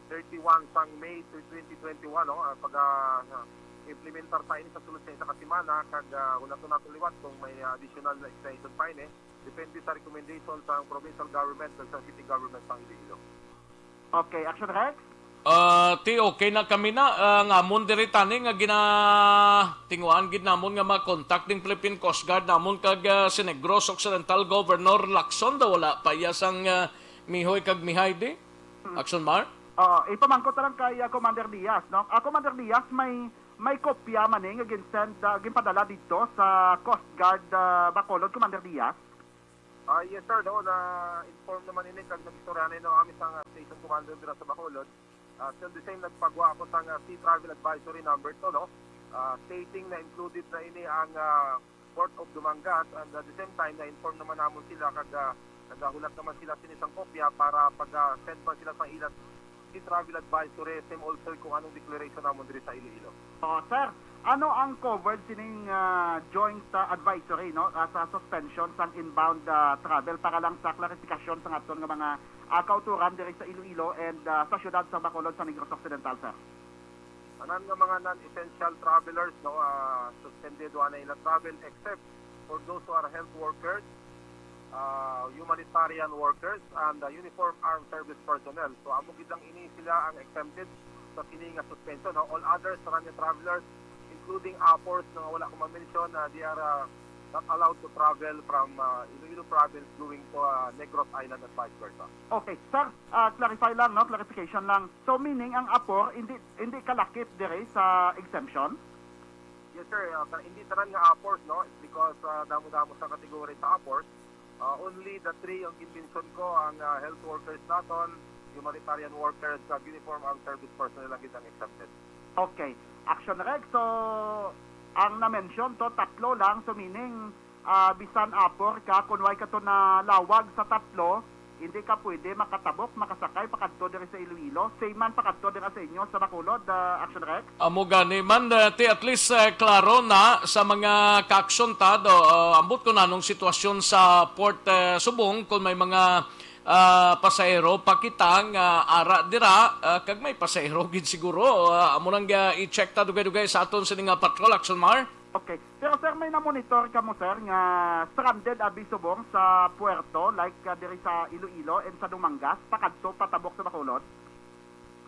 thirty-one sang May to twenty twenty-one, no? Ah, pag, ah, implementar ta ini sa sulod sa isa ka semana, kag, ah, wala to nato liwat kung may, ah, additional na extension pa ini. Depende sa recommendation sa provincial government ug sa city government sang Iloilo. Okay, Action Rex? Ah, ti, okay na kami na, ah, nga amon diri tani nga gina-, tinguhaan gid namon nga ma-contact ding Philippine Coast Guard namon kag, ah, si Negros Occidental Governor Lacson daw wala pa iya sang, ah, mihoy kag mihay di. Action Mar? Oo, ipamangkot na lang kay, ah, Commander Diaz, no? Ah, Commander Diaz, may, may kopya man ni nga gin-send, ah, ginpadala dito sa Coast Guard, ah, Bacolod, Commander Diaz? Ah, yes, sir. No, na-inform naman ini kag nag-istorya na kami sa, ah, station commander dira sa Bacolod. Ah, so the same, nagpagwa ako sa, ah, Sea Travel Advisory number two, no? Ah, stating na included na ini ang, ah, Port of Dumangas, and at the same time, na-inform naman namon sila kag, ah, nagahulat naman sila sini sang kopya para pag, ah, send man sila sa ilang Sea Travel Advisory, same also kung anong declaration namon diri sa Iloilo. Oh, sir, ano ang covered sining, ah, joint, ah, advisory, no, ah, sa suspension sang inbound, ah, travel, para lang sa klarifikasyon sa aton nga mga, ah, kauturan diri sa Iloilo and, ah, sa siyudad sa Bacolod sa Negros Occidental, sir? Tanan nga mga non-essential travelers, no, ah, suspended wala na ilang travel except for those who are health workers, ah, humanitarian workers, and, ah, uniform armed service personnel. So, amo gid lang ini sila ang exempted sa sini nga suspension, no? All others, tanan nga travelers, including Apors, nga wala ko ma-mention, ah, they are, ah, not allowed to travel from, ah, Iloilo province going to, ah, Negros Island and vice versa. Okay, sir, ah, clarify lang, no? Clarification lang. So, meaning ang Apor hindi, hindi kalakip diri sa exemption? Yes, sir. Ah, ta-, hindi tanan nga Apors, no? It's because, ah, damo-damo sa category sa Apors. Ah, only the three ang gin-mention ko, ang, ah, health workers naton, humanitarian workers, kag uniform armed service personnel lang gid ang exempted. Okay. Action Rex, so ang na-mention to, tatlo lang. So meaning, ah, bisan Apor ka, kung way ka to nalawag sa tatlo, hindi ka pwede makatabok, makasakay pakadto diri sa Iloilo. Same man pakadto dira sa inyo sa Bacolod, ah, Action Rex? Amo gani man, ah, ti at least, ah, klaro na sa mga kaaksyon ta, do, ah, ambot ko na anong sitwasyon sa Port, ah, Subong, kung may mga, ah, pasahero pa kita nga ara dira, ah, kag may pasahero gid siguro, ah, amo nang, ah, i-check ta dugay-dugay sa aton sini nga patrol, Action Mar. Okay. Pero sir, may na-monitor kamo, sir, nga stranded abi subong sa puerto, like, ah, diri sa Iloilo and sa Dumangas, pakadto, patabok sa Bacolod?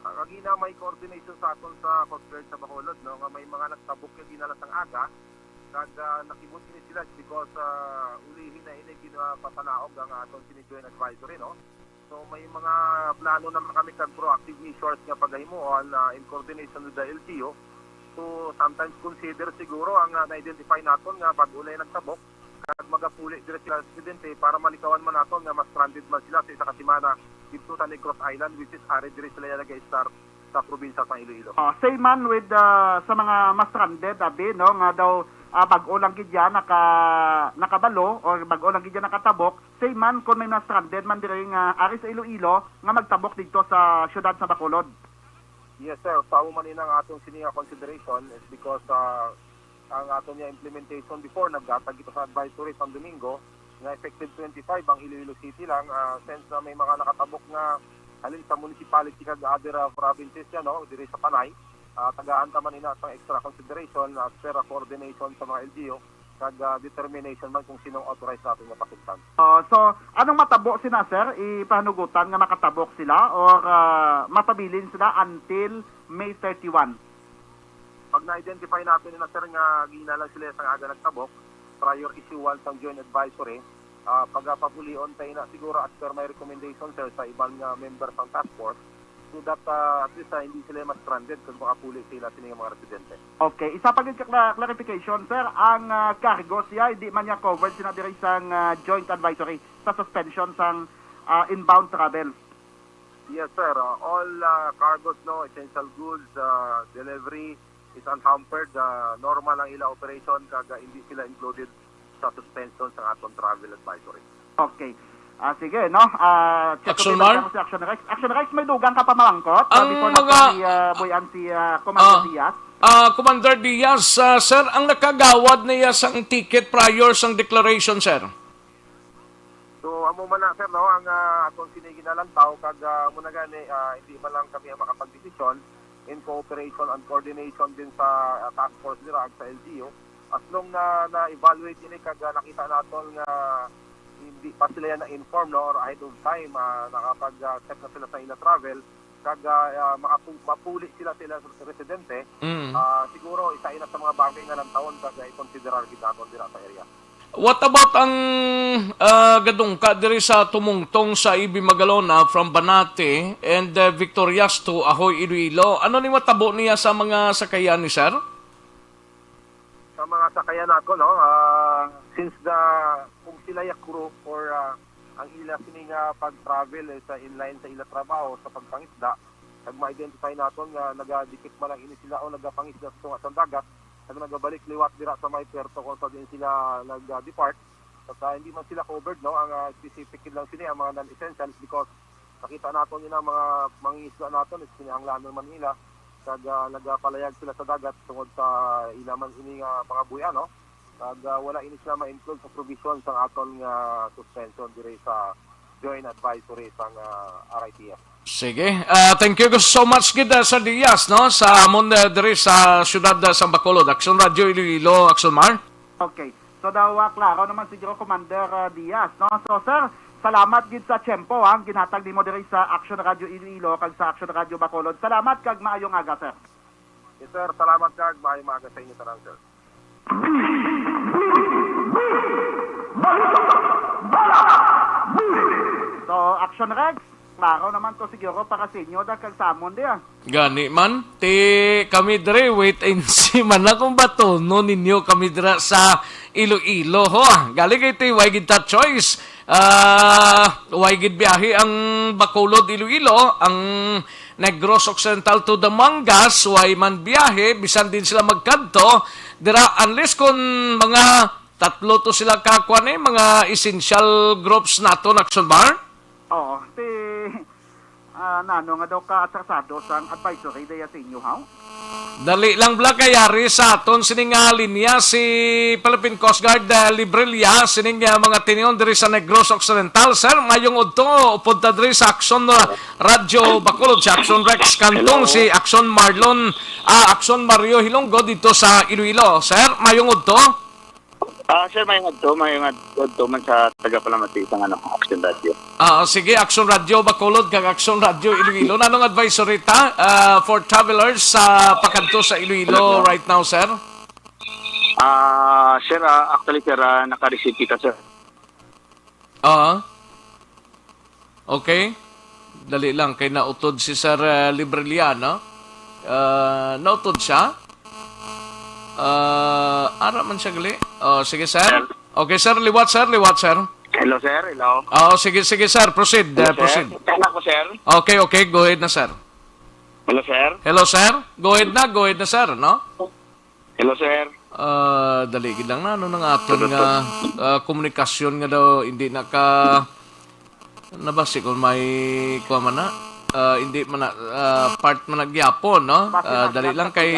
Ah, kagina may coordination sa aton sa Coast Guard sa Bacolod, no, nga may mga nagtabok nga ginala sang aga, kag, ah, nakibot ini sila because, ah, ulihi na ini ginapapanaog ang aton sini joint advisory, no. So, may mga plano naman kami kag proactive measures nga pagahimuon, ah, in coordination with the L T O. So, sometimes consider siguro ang, ah, na-identify naton nga bag-o na yung nagtabok, kag magapuli diri sila sa residente para malikawan man naton nga ma-stranded man sila sa isa ka semana dito sa Negros Island, which is ari diri sila nag-start sa probinsya sa Iloilo. Oh, same man with, ah, sa mga ma-stranded, abi, no, nga daw, ah, bag-o lang gid yan naka-, nakabalo or bag-o lang gid yan nakatabok, same man kung may na-stranded man diri nga ari sa Iloilo nga magtabok dito sa siyudad sa Bacolod. Yes, sir. Sa amo man ina ang aton sini nga consideration is because, ah, ang aton nga implementation before, naghatag kita sa advisory sa Domingo, nga effective twenty-five ang Iloilo City lang. Ah, since na may mga nakatabok nga halin sa municipality kag other, ah, provinces yan, no, diri sa Panay, ah, tagaan ta man ina sang extra consideration as per, ah, coordination sa mga L G U kag, ah, determination man kung sinong authorized natin nga pasundan. Ah, so, anong matabo sina, sir? Ipahanugutan nga makatabok sila or, ah, mapabilin sila until May thirty-one? Pag na-identify natin nila, sir, nga gina lang sila sa aga nagtabok, prior issuance sang joint advisory, ah, pagapabulion tayo na siguro as per my recommendation, sir, sa iban nga member sang task force, so that, ah, at least, ah, hindi sila ma-stranded kung makapuli sila sini nga mga residente. Okay, isa pa gid ka cla-, clarification, sir, ang, ah, cargo siya, hindi man niya covered sina diri sang, ah, joint advisory sa suspension sang, ah, inbound travel. Yes, sir. Uh, all uh, cargos, no, essential goods, uh, delivery is unhampered. Uh, normal ang ila operation kag uh, hindi sila included sa suspension sa aton travel advisory. Okay. Ah, sige, no? Ah, check Action Mar? Si Action Rex. Action Rex, may dugang ka pa malangkot? Ah, ang before mga, na si uh, Boyan si uh, Commander ah, Diaz? Ah, Commander Diaz, uh, sir, ang nakagawad niya sang ticket prior sang declaration, sir? So, amo man na, sir, no, ang uh, atong siniginalantaw, kag uh, muna gani, uh, hindi man lang kami ang makapagdesisyon in cooperation and coordination din sa uh, task force nila ag sa L G U. As long na na-evaluate ini kag uh, nakita naton nga hindi pa sila yan na-inform, no, or ahead of time, uh, nakapag-set uh, na sila sa ila travel, kag uh, uh, makapu- mapuli sila sa ila residente, mm. Uh, siguro isa ina sa mga bagay nga lantawon kag uh, i-considerar gid naton dira sa area. What about ang uh, gadungka diri sa tumungtong sa Ibi Magalona from Banate and uh, Victorias to Ahoy, Iloilo? Ano ni matabo niya sa mga sakayan ni sir? Sa mga sakayan ako, no, uh, since the kung sila ya crew or uh, ang ila sini nga pag-travel eh, sa inline sa ila trabaho sa pagpangisda, nag-identify naton nga nagadikit man lang ini sila o nagapangisda sa tunga sa dagat, nag nagabalik liwat dira sa may puerto kung sa din sila nag-depart. At uh, hindi man sila covered, no? Ang uh, specific lang sini ang mga non-essentials because nakita naton ina mga mangingisda naton is kinahanglanon man nila kag uh, nagapalayag sila sa dagat tungod sa ila man ini nga uh, mga buya, no? Kag uh, wala ini sila ma-include sa provision sang aton nga uh, suspension diri sa joint advisory sang uh, R I T F. Sige. Uh, thank you so much gid uh, Sir Diaz, no, sa amon uh, diri sa siyudad uh, sa Bacolod. Action Radio Iloilo, Action Mar. Okay. So daw uh, klaro naman siguro Commander uh, Diaz, no. So sir, salamat gid sa tiyempo ang ginhatag nimo diri sa Action Radio Iloilo kag sa Action Radio Bacolod. Salamat kag maayong aga, sir. Yes, sir. Salamat kag maayong aga sa inyo tanan, sir. So, Action Rex, klaro naman to siguro para sa inyo da kag sa amon diya. Gani man, ti kami diri wait and see man na kung batonon ninyo kami dira sa Iloilo ho. Gali kay ti way gid ta choice. Ah, way gid biyahe ang Bacolod Iloilo, ang Negros Occidental to Damangas, way man biyahe, bisan din sila magkadto dira, unless kun mga tatlo to sila ka kuan eh, mga essential groups nato, Action Mar. Oo, ti ah, nano nga daw ka atrasado sang advisory daya sa inyo, haw? Dali lang bala kay ari sa aton sini nga linya si Philippine Coast Guard uh, Librilla sining uh, mga tinion diri sa Negros Occidental. Sir, mayong udto, upod ta diri sa Action uh, Radio Bacolod, si Action Rex Cantong, si Action Marlon, uh, Action Mario Hilonggo dito sa Iloilo. Sir, mayong udto. Ah, sir, may ngadto, may ngadto man sa taga Palamati sa ano, Action Radio. Ah, sige, Action Radio Bacolod kag Action Radio Iloilo. Nanong advisory ta uh, for travelers sa uh, pakadto sa Iloilo right now, sir? Ah, uh, sir, uh, actually sir, uh, naka-receive kita, sir. Ah. Uh, Okay? Dali lang, kay nautod si Sir uh, Libreliano. Uh, nautod siya? Uh, ara man siya gali. Oh, sige, sir. Okay, sir. Liwat, sir. Liwat, sir. Hello, sir. Hello. Oh, sige, sige, sir. Proceed. Hello, uh, proceed. Sir. Ako, sir. Okay, okay. Go ahead na, sir. Hello, sir. Hello, sir. Go ahead na. Go ahead na, sir. No? Hello, sir. Ah, dali gid lang na ano nang aton nga ah, komunikasyon nga daw hindi naka nabasi kung may kuha man na. Ah, hindi man na ah, part man na gyapon, no? Ah, dali lang kay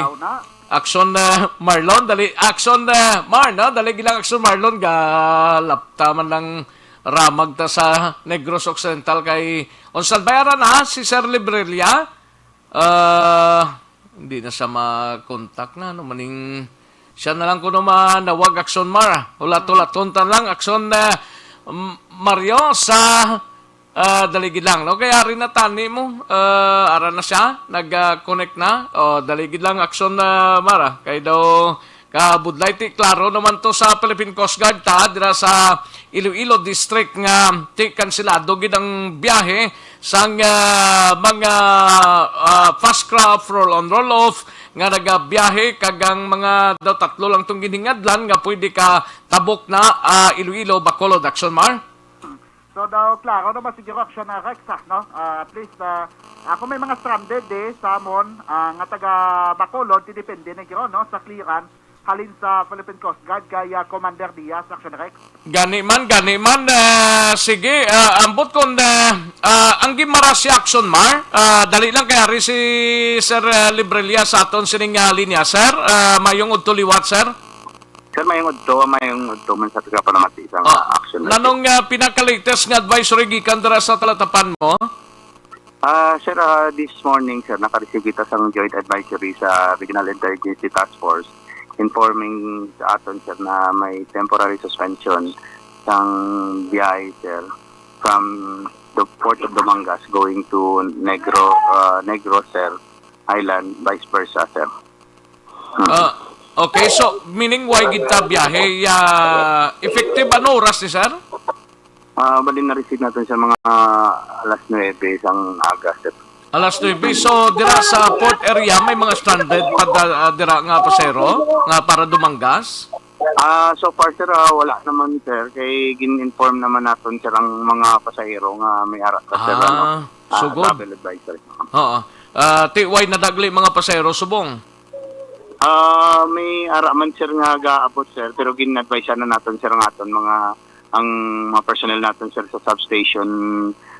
action na Marlon, dali action na Mar, no? Dali gid lang action Marlon, galapta man lang ramag ta sa Negros Occidental kay on standby ara na si Sir Librilla. Ah, hindi na siya ma-contact na. Ano maning siya na lang kuno manawag, Action Mar. Hulat-hulaton ta lang, Action uh, Mario, sa uh, dali gid lang. No? Kaya rin na tani mo, uh, ara na siya, nag-connect na. O, dali gid lang, Action uh, Mar. Ah. Kay daw, kabudlay ti klaro naman to sa Philippine Coast Guard ta dira sa Iloilo District nga ti kansilado gid ang biyahe sang uh, mga uh, fast craft roll on roll off nga nagabiyahe kag ang mga daw tatlo lang tong ginhingadlan nga pwede ka tabok na uh, Iloilo Bacolod, Action Mar. So daw, klaro naman siguro, Action Rex, ah, no? Ah, at least, ah, ako may mga stranded eh, sa amon, ah, nga taga Bacolod, ti depende na giro, no, sa clearance halin sa Philippine Coast Guard kay, ah, Commander Diaz, Action Rex. Gani man, gani man. Ah, sige, ah, ambot kon, ah, ah, ang Guimaras si Action Mar, ah, dali lang kay ari si Sir, ah, Librella sa aton sining, ah, linya, sir. Ah, mayong udto liwat, sir. Sir, mayong udto, mayong udto man sa taga Panamati sa Oh, Action Rex. Nanong, ah, pinaka-latest nga advisory gikan dira sa Talatapan mo? Ah, sir, ah, this morning, sir, naka-receive kita sang joint advisory sa Regional Interagency Task Force informing sa aton, sir, na may temporary suspension sang biyahe, sir, from the Port of Dumangas going to Negro, ah, Negros, sir, Island, vice versa, sir. Hmm. Ah, okay, so meaning why gid ta biyahe? Ah, effective ano oras ni sir? Ah, bali na-receive naton sa mga alas nuebe sang aga, sir. Alas nuebe. So, dira sa port area, may mga stranded pa da-, ah, dira nga pasero nga para Dumangas? Ah, so far, sir, ah, wala naman, sir. Kay gin-inform naman naton, sir, ang mga pasahero nga may ara pa, sir, ano, Ah, ah, sugod. Travel advisory. Oo. Ah, ti-, why nadagli mga pasahero subong? Ah, may ara man, sir, nga gaabot, sir, pero gin-advise na naton, sir, ang aton mga, ang mga personnel naton, sir, sa substation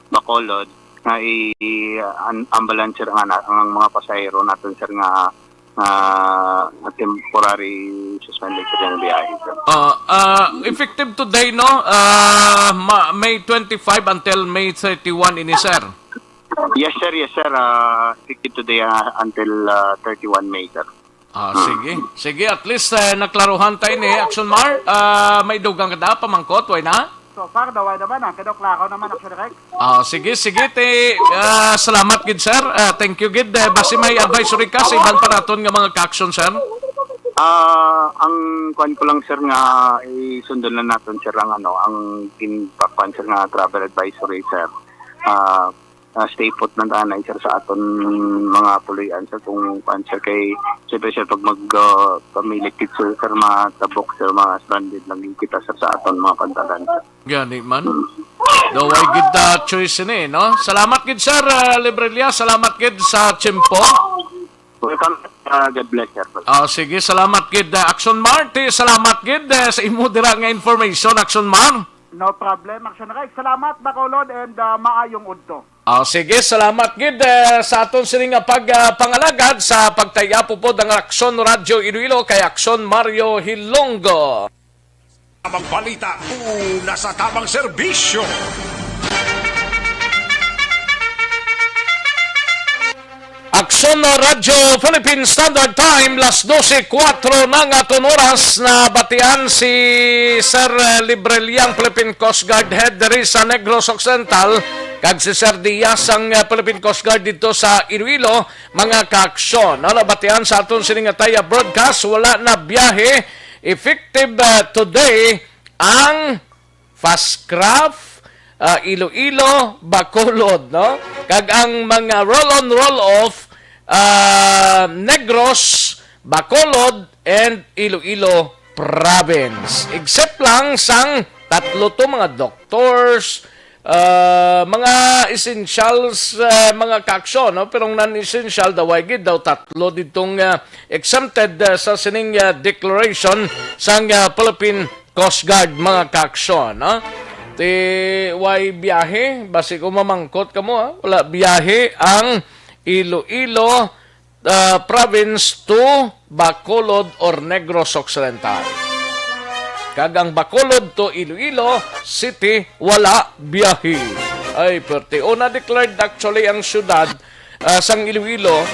Bacolod nga i-, an-, ambulance, sir, ang ana-, ang mga pasahero naton, sir, nga, nga temporary suspended, sir, ang biyahe, sir. Ah, ah, effective today, no? Ah, ma-, May twenty-five until May thirty-one ini, sir. Yes, sir. Yes, sir. Ah, effective today, ah, until, ah, thirty-one May, sir. Ah, Hmm. sige. Sige, at least, eh, naklaruhan tayo ni Action Mar. Ah, may dugang ka da, pamangkot, way na? So far, daway naman, ah. Kaya klaro naman, Action Rex. Ah, sige, sige, ti, ah, salamat gid, sir. Ah, thank you gid. Eh, basi may advisory ka sa iban pa naton nga mga ka-action, sir? Ah, ang kuan ko lang, sir, nga isundon na naton, sir, ang ano, ang ginpakuan, sir, nga travel advisory, sir. Ah, ah, stay put lang anay, sir, sa aton mga puloy-an, sir, kung kuan, sir, kay siyempre, sir, pag mag, ah, pamilit gid, sir, sir, matabok, sir, mga stranded lang gid kita, sir, sa aton mga pantalan, sir. Gani man. Daway gid, ah, choice ini, no? Salamat gid, sir, ah, Librella. Salamat gid sa tiyempo. Welcome. Ah, God bless, sir. Ah, sige, salamat gid, ah, Action Mart. Eh, salamat gid, eh, sa imo dira nga information, Action Mart. No problem, Action Rex. Salamat, Bacolod, and, ah, maayong udto. Ah, sige, salamat gid, eh, sa aton sini nga pag, ah, pangalagad sa pagtayap upod ang Action Radio Iloilo kay Action Mario Hilonggo. Tabang balita, una sa tabang serbisyo. Aksyon na Radyo Philippine Standard Time, las dose kuwatro na nga aton oras. Nabatian si Sir, eh, Libreliang Philippine Coast Guard Head diri sa Negros Occidental, kag si Sir Diaz ang, eh, Philippine Coast Guard dito sa Iloilo, mga kaaksyon. No, nabatian sa aton sini nga taya broadcast, wala na biyahe effective, eh, today ang Fastcraft, ah, Iloilo, Bacolod, no? Kag ang mga roll-on, roll-off, ah, Negros, Bacolod, and Iloilo Province. Except lang sang tatlo to, mga doctors, ah, mga essentials, ah, mga kaaksyon, no? Pero ang non-essential, daway gid daw tatlo ditong, ah, exempted, ah, sa sining, ah, declaration sang, ah, Philippine Coast Guard, mga kaaksyon, no? Ti way biyahe, basi ko mamangkot kamo, ha? Wala biyahe ang Iloilo, ah, province to Bacolod or Negros Occidental. Kag ang Bacolod to Iloilo City, wala biyahe. Ay, perti. O, na-declared actually ang syudad, ah, sang Iloilo.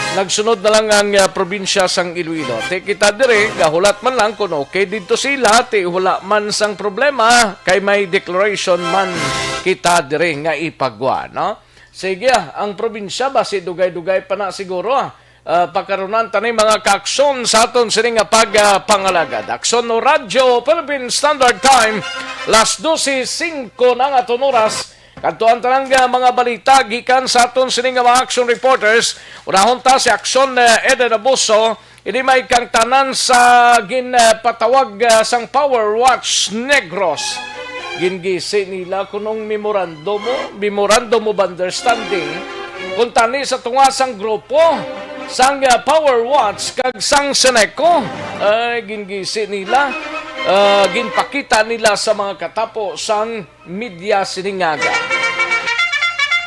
Nagsunod na lang ang, ah, probinsya sang Iloilo. Ti kita dire, gahulat man lang kung okay dito sila, ti wala man sang problema, kay may declaration man kita dire nga ipagwa, no? Sige, ah, ang probinsya, basi dugay-dugay pa na siguro, ah. Ah, pakarunan tani mga kaaksyon sa aton sini nga pag, ah, pangalagad. Aksyon no Radyo Philippine Standard Time, las dose singko na nga aton oras. Kadtuan ta lang, ah, mga balita gikan sa aton sini nga mga action reporters. Unahon ta si Aksyon, ah, Eden Abuso. Ini may kang tanan sa ginpatawag, ah, sang Power Watch Negros. Gingisi nila kunong memorandum, memorandum of understanding, kung tani sa tunga sang grupo sang, ah, Power Watch kag sang Seneco. Ay, gingisi nila, ah, ginpakita nila sa mga katapo sang media sining aga.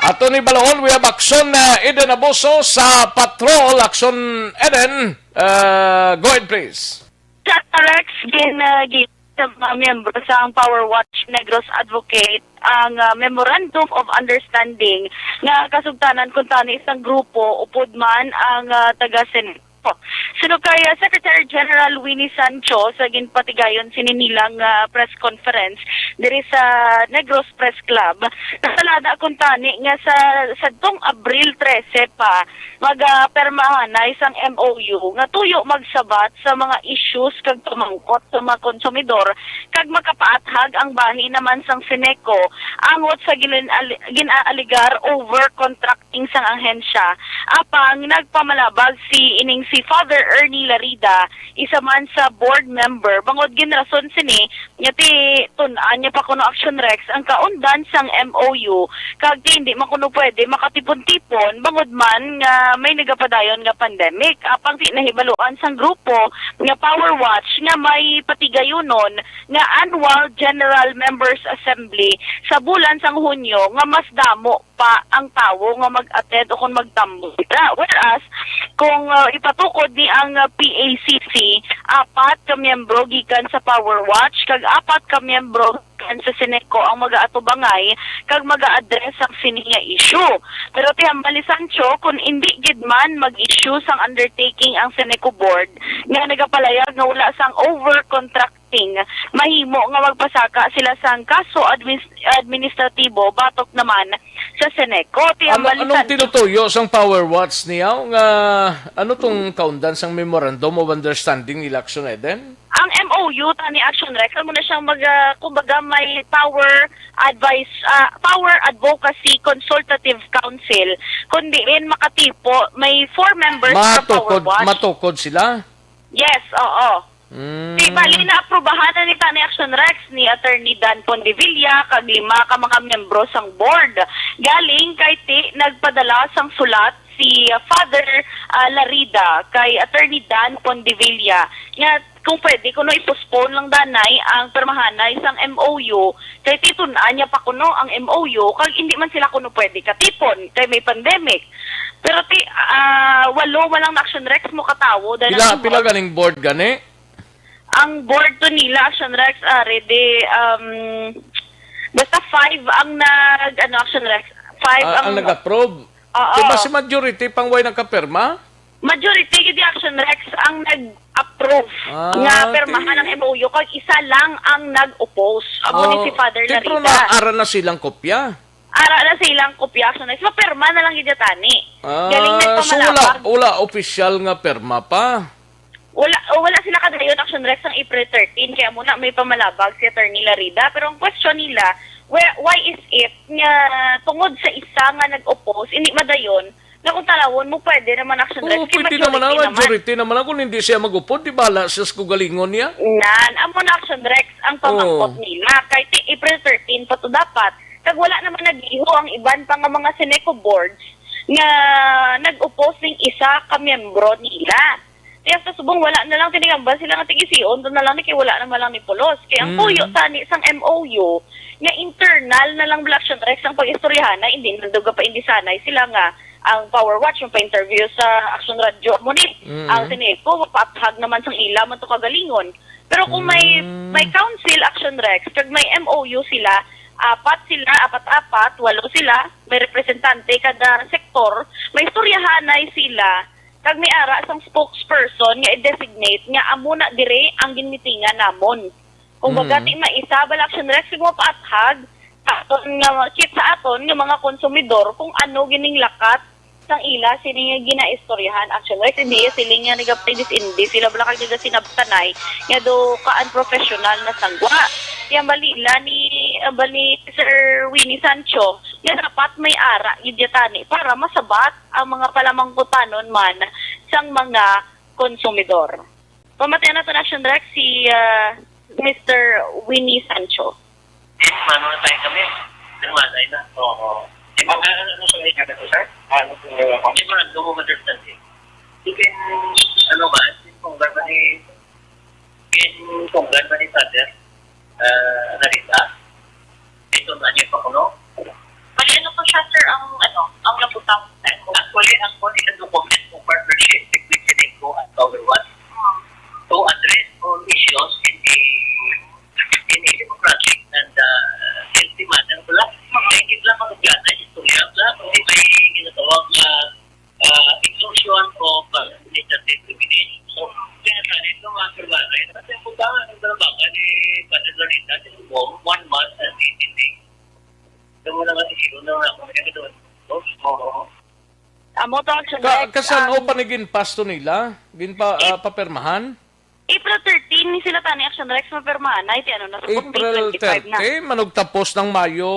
Ato ni balahon, we have Action, ah, Eden Abuso sa Patrol. Action, Eden, ah, go ahead, please. Sa Rex, gin, ah, gin-, sa mga miyembro sa Power Watch Negros Advocate ang, ah, Memorandum of Understanding nga kasugtanan kung tani isang grupo upod man ang, ah, taga Senate. Suno kay, ah, Secretary General Winnie Sancho sa ginpatigayon sini nilang, ah, press conference diri sa Negros Press Club, natalada kung tani nga sa sadtong Abril trese pa, magapermahanay sang M O U nga tuyo magsabat sa mga issues kag pamangkot sa mga konsumidor kag makapaathag ang bahin naman sang Seneco angot sa gin-, gin-aaligar over contracting sang ahensya. Apang nagpamalabag si ining si Father Ernie Larida, isa man sa board member, bangod ginrason sini nga ti tun-an niya pa kuno, Action Rex, ang kaundan sang M O U, kag ti hindi man kuno pwede makatipon-tipon bangod man nga may nagapadayon nga pandemic. Apang ti nahibaluan sang grupo nga Power Watch nga may patigayunon nga Annual General Members Assembly sa bulan sang Hunyo nga mas damo pa ang tawo nga mag-attend o kon magtambong dira. Whereas, kung, ah, ipatukod ni ang, ah, P A C C, apat ka miyembro gikan sa Power Watch kag apat ka miyembro gikan sa Seneco ang magaatubangay kag maga-address sang sini nga issue. Pero ti hambal ni Sancho, kung indi gid man mag-issue sang undertaking ang Seneco board nga nagapalayag nga wala sang over contract thing, mahimo nga magpasaka sila sang kaso admis-, administratibo batok naman sa Seneco. Ti Ano, hambal ni anong Sancho tinutuyo sang Power Watch niya nga ano tong kaundan sang Memorandum of Understanding nila, Action Eden? Ang M O U tani, Action Rex, amo na siyang mag, ah, kumbaga may power advice, ah, power advocacy consultative council, kundi rin makatipo, may four members sa Power Matukod, Watch. Matukod sila? Yes, oo. Mm. Di bali, naaprubahan na ni tani, Action Rex, ni Attorney Dan Pondevilla kag lima ka mga miyembro sang board. Galing kay ti nagpadala sang sulat si, ah, Father, ah, Larida kay Attorney Dan Pondevilla nga kung pwede kuno i-postpone lang danay ang permahanay sang M O U kay ti tun-an niya pa kuno ang M O U kag hindi man sila kuno pwede katipon kay may pandemic. Pero ti, ah, walo man lang na, Action Rex, mo katawo dahil Pila, ang pila board ganing board gani? Ang board to nila, Action Rex, ah, ready, um, basta five ang nag, ano, Action Rex, five Ah, ang ang nag-approve? Oo. Di ba si majority pang way nagkapirma? Majority gid, Action Rex, ang nag-approve Ah, nga pirmahan ti- ang M O U, kag isa lang ang nag-oppose. Amo ni Oh, si Father ti, pero Larita. Naara na silang kopya? Ara na silang kopya, Action Rex. Mapirma na lang gid tani. Ah, Galing so wala, nagpamalabag. Wala opisyal nga pirma pa? Wala, o, wala sila kadayon, Action Rex, ang April thirteen, kaya muna may pamalabag si Attorney Larida. Pero ang question nila, where, why is it nga tungod sa isa nga nag-oppose, hindi madayon, nga kung tanawon mo, pwede naman, Action Rex, Oo, kay pwede naman, majority ah, naman. Majority naman lang. Kung hindi siya mag-upod, di bahala siya sa kugalingon niya. Nan, amo na, Action Rex, ang pamangkot Oo. nila. Kay ti-, April thirteen pa to dapat. Kag wala naman nagiho ang iban pa nga mga Seneco boards nga nag-oppose ning isa ka miyembro nila. Kaya sa subong, wala na lang, tinigambal sila nga tig-ision, doon na lang ni kay wala naman lang ni pulos. Kay ang Mm. tuyo tani sang M O U, nga internal na lang bala, Action Rex, ang pag-istoryahan na, hindi na daw gapaindisanay sila nga ang Power Watch, yung pa-interview sa Action Radio, mo ni, Mm. ang Seneco, mapaathag naman sang ila man to kagalingon. Pero kung may, Mm. may council, Action Rex, kag may M O U sila, apat sila, apat-apat, walo sila, may representante kada sektor, may istoryahanay sila, kag may ara sang spokesperson nga i-designate nga amo na dire ang ginmitingan namon. Kung Mm. bagati maisa bala, Action Rex, kag mapaathag sa aton nga, kit sa aton nga mga konsumidor kung ano gining lakat sang ila sini nga ginaistoryahan, Action Rex. Hindi sila nga nagapindis-indis, sila bala kag nagasinabtanay nga do ka-unprofessional na sangwa. Yang balila ni, ah, bali Sir Winnie Sancho nga dapat may ara gid ya tani para masabat ang mga palamangkutanon man sang mga konsumidor. Pamatian naton, Action Rex, si, ah, Mister Winnie Sancho. Eh, mano na tayo kami. Nagmatay na. Oo. Di ba, ano, ano sa mga ito, sir? Ano po, uh, memorandum of understanding. Even, ano man, kung gano'n ni, kung gano'n ni Father, uh, Narita, ito na niya pa kuno. Bali, ano po siya, sir, ang, ano, ang nabutang sa ako? Actually, ang po nila document ng partnership between Sineco and Power One to address all issues in a, in a democratic and, uh, healthy manner. Wala, hindi lang mag-plana yung istorya. Wala, hindi may ginatawag na, uh, extortion of, uh, administrative privilege. So, kaya sa rin, mga survivor, kasi ang punta nga ng Dalabacan, eh, Padre Lolita, one month and eighteen days. Doon mo naman isiro na nga kung ano doon. Oo. Amo to, Action Ka, Rex. Kasan o Um, pa ni ginpasto nila? Ginpa, ah, Ap-, papirmahan? April thirteen ni sila tani, Action Rex, mapirmahan na. Iti ano na, supposed to be April twenty-five na. Thirty, manugtapos ng Mayo.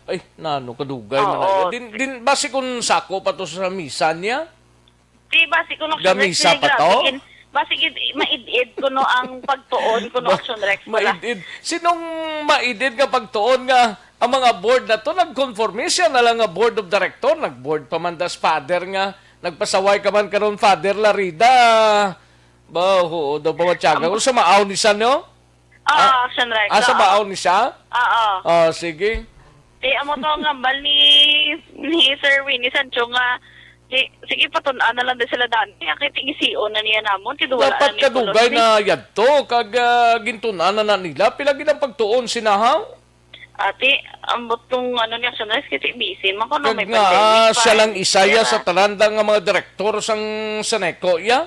Ay, nano, kadugay man Oo. na. Din, din, basi kung sako pa to sa misa niya? Di, basi kung Action Rex, Gamisa pa to? Grabe, in-, basi gid, maid-id kuno ang pagtuon kuno, Ba-, Action Rex, pala. Maid-id. Sinong maid-id nga pagtuon nga ang mga board na to, nagkonforme siya na lang nga board of director, nag-board pa man das father nga, nagpasaway ka man karon, Father Larida. Ba, oo, daw pa matyaga. Am- Kung sa maaw ni siya, no? Oo, Ah, Action Rex, ah, sa oo. Maaw ni siya? Oo. Ah, sige. Di, amo to ang hambal ni, ni Sir Winnie Sancho nga, di, sige, patun-an na lang din sila dani. Kay tingisiyon na niya namon, kay wala Dapat na ni kadugay pulos ni. Na yadto, kag, ah, gintunan na na nila. Pila gid ang pagtuon sinahaw? Ati, ambot kung ano niya, Action Rex, kasi busy man kuno, Kag may nga, pandemic ah, pa, siya eh. Lang isa ya Kaya sa na. Taranda nga mga direktor sang Seneco, ya?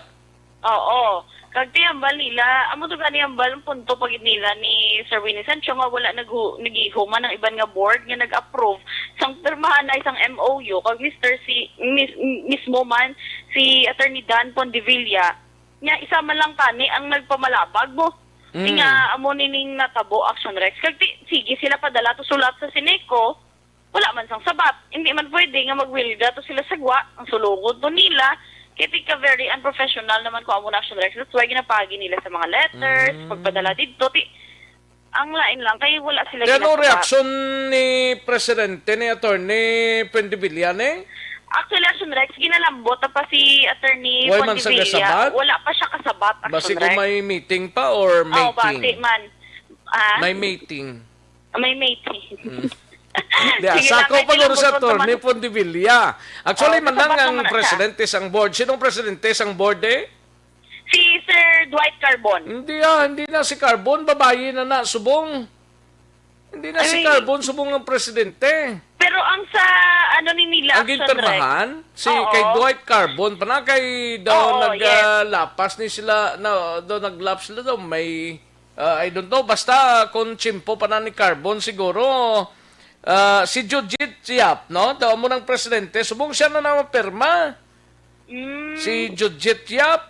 Oo. Kag ti hambal nila, amo to gani hambal ang punto pa gid nila ni Sir Winnie Sancho nga wala naghu-, naghihuman ang iban nga board nga nag-approve sang pirmahan na isang M O U kag Mister si, mis-, mismo man si Attorney Dan Pondevilla nga isa man lang tani ang nagpamalabag mo. Mm. Nga amo nining natabo, Action Rex. Kag ti, sige sila padala to sulat sa Seneco, wala man sang sabat. Hindi man pwede nga magwelga to sila sa gwa. Ang sulungon to nila, kay tika very unprofessional naman kung amo na, Action Rex. That's why ginapagi nila sa mga letters, Mm. pagpadala didto. Ti, ang lain lang, kay wala sila Kaya anong ginasabat. Reaksyon ni Presidente, ni Attorney Pondevilla, ni? Actually, Action Rex, ginalambot na pa si Attorney Why man sa Pondevilla. Gasabat? Wala pa siya kasabat, Action Basi kung Rex. May meeting pa or Oh, mating? Basi man. Ah? May meeting. May meeting. Mm. Di, sige lang, sako pa guro sa attorney Pondevilla. Actually, oh, man lang ang presidente sang board. Sinong presidente sang board, eh? Si Sir Dwight Carbon. Hindi, ah, hindi na si Carbon. Babayi na na, subong. Hindi na si Carbon, subong ang presidente. Pero ang sa, ano ni nila, ang ginpirmahan, si kay Dwight Carbon pa na, kay daw nag, ah, lapas ni sila, na, daw nag-lapse sila daw, may Ah, I don't know. Basta kung tiyempo pa na ni Carbon, siguro, ah, si Jujit Yap, no? Daw mo nang presidente. Subong siya na naman pirma. Mm. Si Jujit Yap.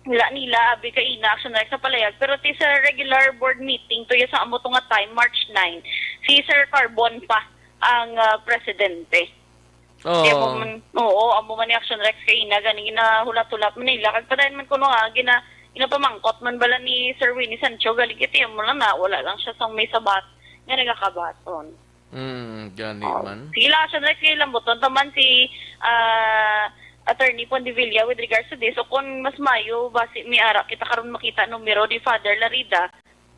Wala nila, abi ka ina, Action Rex sa palayag. Pero ti sa regular board meeting, to sa amo to nga time, March nine, si Sir Carbon pa ang, ah, presidente. Oo. Kaya mo man, oo, amo man ni Action Rex kay ina, gani ginahulat-hulat man nila. Kag padayon man kuno nga, gina-, ginapamangkot man bala ni Sir Winnie Sancho, gali kiti mo lang na, wala lang siya sang may sabat nga nagakabaton. Mm, gani man. Sige lang, Action Rex, kay lambuton ta man si, ah, Attorney Pondevilla with regards to this. So, kung mas mayo, basi may ara kita karon makita numero ni Father Larida,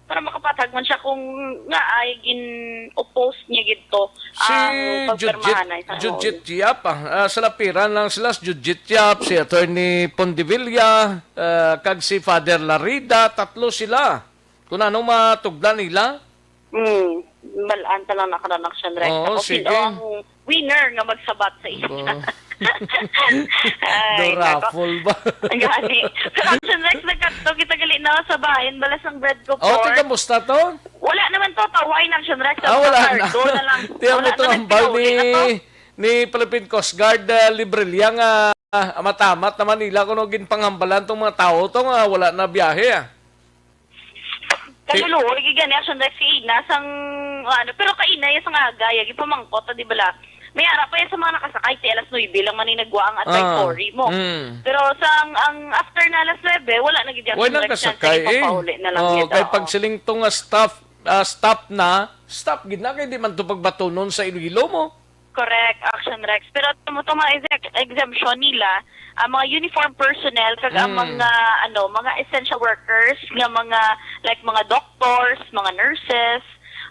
para makapatag man siya kung nga ay gin-oppose niya gid to ang pagpirmahan na isang Jujit Yap, ah, ah, sa lapiran lang sila, si Jujit Yap, si Attorney Pondevilla, ah, kag si Father Larida, tatlo sila. Kung anong matugdan nila? Hmm, balaan ta lang na karon, Action Rex. Oo, ako, sige. Sino ang winner nga magsabat sa iya. Ba? Ay, nako. Raffle ba? Gani. Pero Action Rex, nagkadto kita gali na sa bahin, balas ang bread ko, oh, pork. Kamusta to? Wala naman to, taway na, Action Rex. Ah, wala na. Cargo na lang. Tiyan mo to, hambal ni, ni Philippine Coast Guard, ah, Librilla nga, ah, matamat naman nila kung ginpanghambalan tong mga tao to nga wala na biyahe, ah. Kaluluoy, gid gani, Action Rex, si ina sang, ano, pero kaina ya sang aga, ya gipamangkot, di bala? May ara pa ya sa mga nakasakay, ti alas nuebe lang man ni nagwa ang advisory mo. Mm. Pero sang, ang after na alas nuebe, wala na gid ya, Action Rex, chance, kasakay, eh. Ipapauli na lang. Oh, gid, kay oo. Pagsiling to nga staff, ah, stop na, stop gid na, kay di man to pagbatunon sa Iloilo mo. Correct, Action Rex. Pero alam mo to, mga exec-, exemption nila, ang mga uniform personnel, kag ang Mm. mga, ano, mga essential workers, nga mga, like, mga doctors, mga nurses,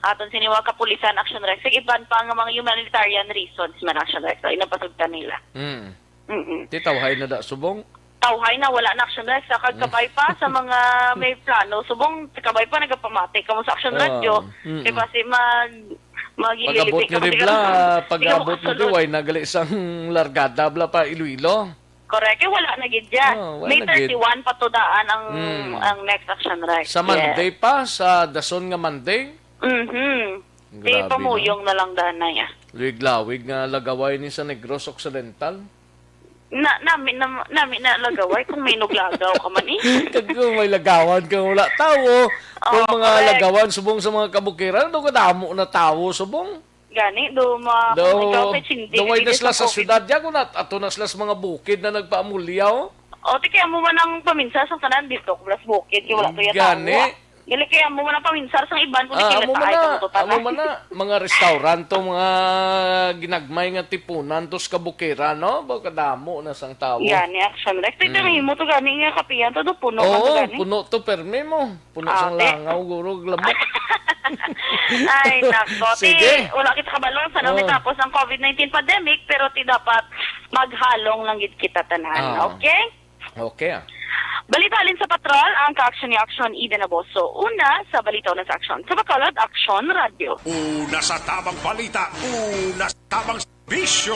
aton sini mga kapulisan, Action Rex, kag iban pa nga mga humanitarian reasons man, Action Rex. So, inapasugtan nila. Mm. Mm-mm. Ti tawhay na da subong? Tawhay na, wala na, Action Rex. Sa kag Mm. kabay pa sa mga may plano, subong kabay pa nagapamati kamo sa Action Ah, Radio. mm-mm. Kay basi mag, Pag-abot magililibig nyo ka, di di ka bla, ka, di ka pag-abot mo, di makasulod. Way na gali sang largada bla pa Iloilo. Correct. Eh, wala na gid dyan. Ah, wala May na gid. thirty-one pa to daan ang, Mm. ang next Action Rex. Sa Yes. Monday pa, sa dason nga Monday? Mhm. Di Grabe, pamuyong no? na lang danay, ah. Luig-lawig nga lagaway ni sa Negros Occidental. Na, nami, nam-, nami na lagaway kung may nuglagaw ka man, eh. Kag kung may lagawan kang wala tawo, kung Oo, mga correct. lagawan subong sa mga kabukiran, do kadamo na tawo subong. Gani, do ma-, Do, kung ikaw kay Chindy, do way kay na sila sa sa COVID. syudad, ya, kung nat-, ato na sila sa mga bukid na nagpaamulya, oh. O, ti kaya mo man ang paminsar sa tanan dito, kung las bukid, kay wala to ya Gani. tawo. Dili kaya mo man ang paminsar sa iban, kung Ah, amo kinataay man na, ka mo to amo tanan. man na. Mga restaurant to, mga ginagmay nga tipunan to sa kabukiran, no? Ba, kadamo na sang tawo. Gani, Action Rex. Ti Mm. diri mo to gani nga kapihan to, do puno man to Oo, gani. puno to, permi mo. Puno sang Ate. langaw, guro, lamok. Ay, nako. Ti, Sige. wala kita kabalo sa nang Oh. natapos ang COVID nineteen pandemic, pero ti dapat maghalong lang gid kita tanan, Ah. okay? Okay, ah. Balita halin sa patrol, ang kaaksyon ni Aksyon Eden Aboso. Una sa balita, una sa aksyon. Sa Bacolod, Aksyon Radio. Una sa tabang balita, una sa tabang serbisyo.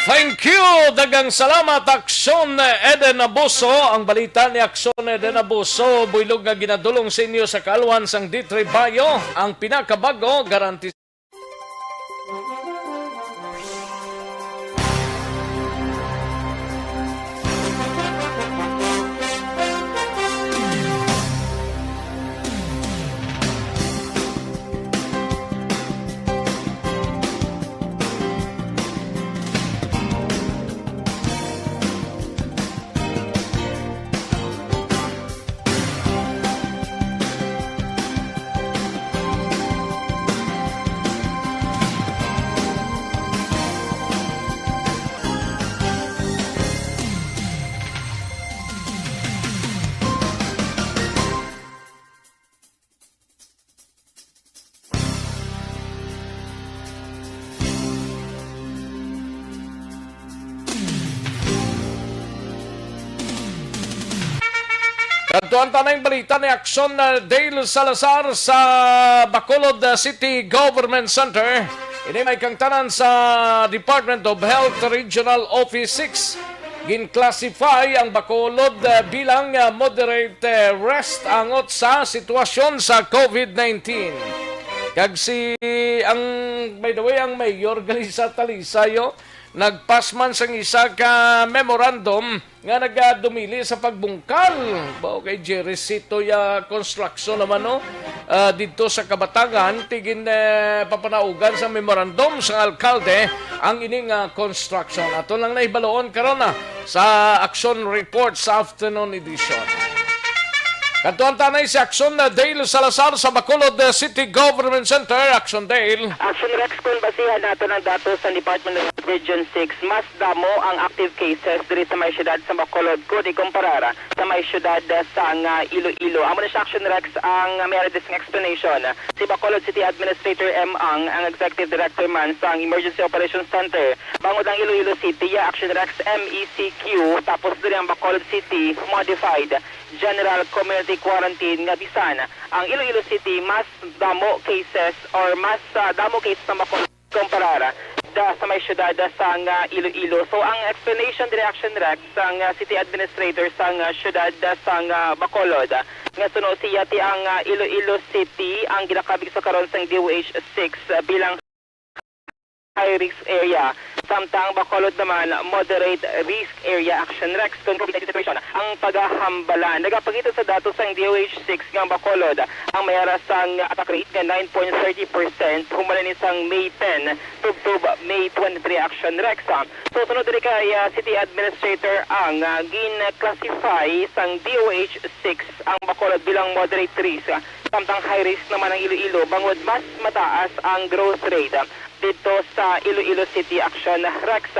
Thank you! Daghang salamat, Aksyon Eden Aboso. Ang balita ni Aksyon Eden Aboso, buylog nga ginadulong sa inyo sa kaalwan sang D three Bio. Ang pinakabago, garanti Kadtuan ta na ang balita ni Aksyon, uh, Dale Salazar sa Bacolod, uh, City Government Center. Ini may kangtanan sa Department of Health Regional Office six. Gin-classify ang Bacolod, uh, bilang, uh, moderate, uh, risk angot sa sitwasyon sa COVID nineteen. Kag si, ang, by the way, ang mayor gali sa Talisay, oh, nagpas man sang isa ka memorandum nga nagadumili sa pagbungkal. Bao kay Jerry Sitoya Construction naman, no? Ah, didto sa Kabatagan, ti gin, eh, papanaugan sa memorandum sang alkalde ang ini nga construction. Ato lang nahibaluon karon na sa Action Report sa afternoon edition. Kadtuan ta na si Action Dale Salazar sa Bacolod, eh, City Government Center. Action Dale. Action Rex, kung basihan nato ng datos sa Department of Health Region six, mas damo ang active cases diri sa may siyudad sa Bacolod kung ikumparar sa may siyudad, ah, sang, ah, Iloilo. Amo ni siya, Action Rex, ang, ah, may ara disang explanation. Si Bacolod City Administrator M. Ang, ang Executive Director man sang Emergency Operations Center. Bangod ang Iloilo City, ya, Action Rex, M E C Q, tapos diri ang Bacolod City, modified General Community Quarantine, nga bisan ang Iloilo City mas damo cases or mas, ah, damo cases ang Bacolod kumparar da sa may siyudad sang, ah, Iloilo. So, ang explanation diri, Action Rex, sang, ah, city administrator sang, ah, siyudad, ah, sang, ah, Bacolod, ah, nga suno siya ti ang, ah, Iloilo City ang ginakabig sa karon sang D O H six, ah, bilang high risk area. Samtang Bacolod naman, moderate risk area action, Rex, kon COVID nineteen situation ang pagahambala. Nagapakita sa datos sang D O H six nga Bacolod ang may ara sang attack rate nga nine point thirty percent human ni sang May ten tubtob May twenty-three action, Rex. So, sunod diri kay, ah, City Administrator ang, ah, gin-classify sang D O H six ang Bacolod bilang moderate risk, samtang high risk naman ang Iloilo bangod mas mataas ang growth rate didto sa Iloilo City. Action, Rex.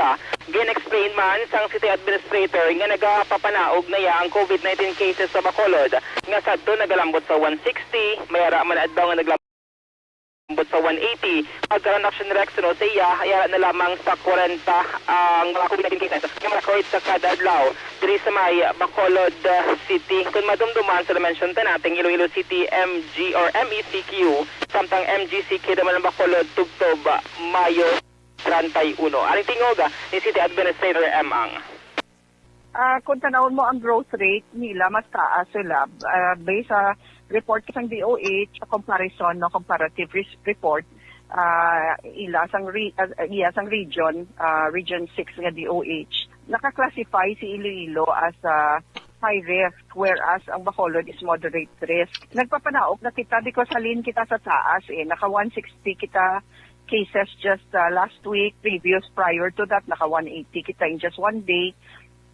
Gin-explain man sang City Administrator nga nagapapanaog na ya ang COVID nineteen cases sa Bacolod, nga sadto nagalambot sa one sixty, may ara man adlaw nga naglambot sa one eighty. Pagkaron, Action, Rex, no, sa iya, ay ara na lamang sa kwarenta ang mga COVID nineteen cases nga ma-record sa kada adlaw diri sa may Bacolod, uh, City. Kung madumduman sa na-mention ta nating Iloilo City M G or M E C Q, samtang M G C Q naman ang Bacolod tubtob Mayo treinta y uno. Aning tingog, ah, ni City Administrator M. Ang. Ah, kung tanawon mo ang growth rate nila, mas taas sila. Ah, based sa report sang D O H, sa comparison, no, comparative res-, report, ah, ila sang re-, ah, iya sang region, ah, Region six nga D O H, naka-classify si Iloilo as a high risk, whereas ang Bacolod is moderate risk. Nagpapanaog na kita because halin kita sa taas, eh. Naka one sixty kita cases just, uh, last week, previous, prior to that, naka one eighty kita in just one day.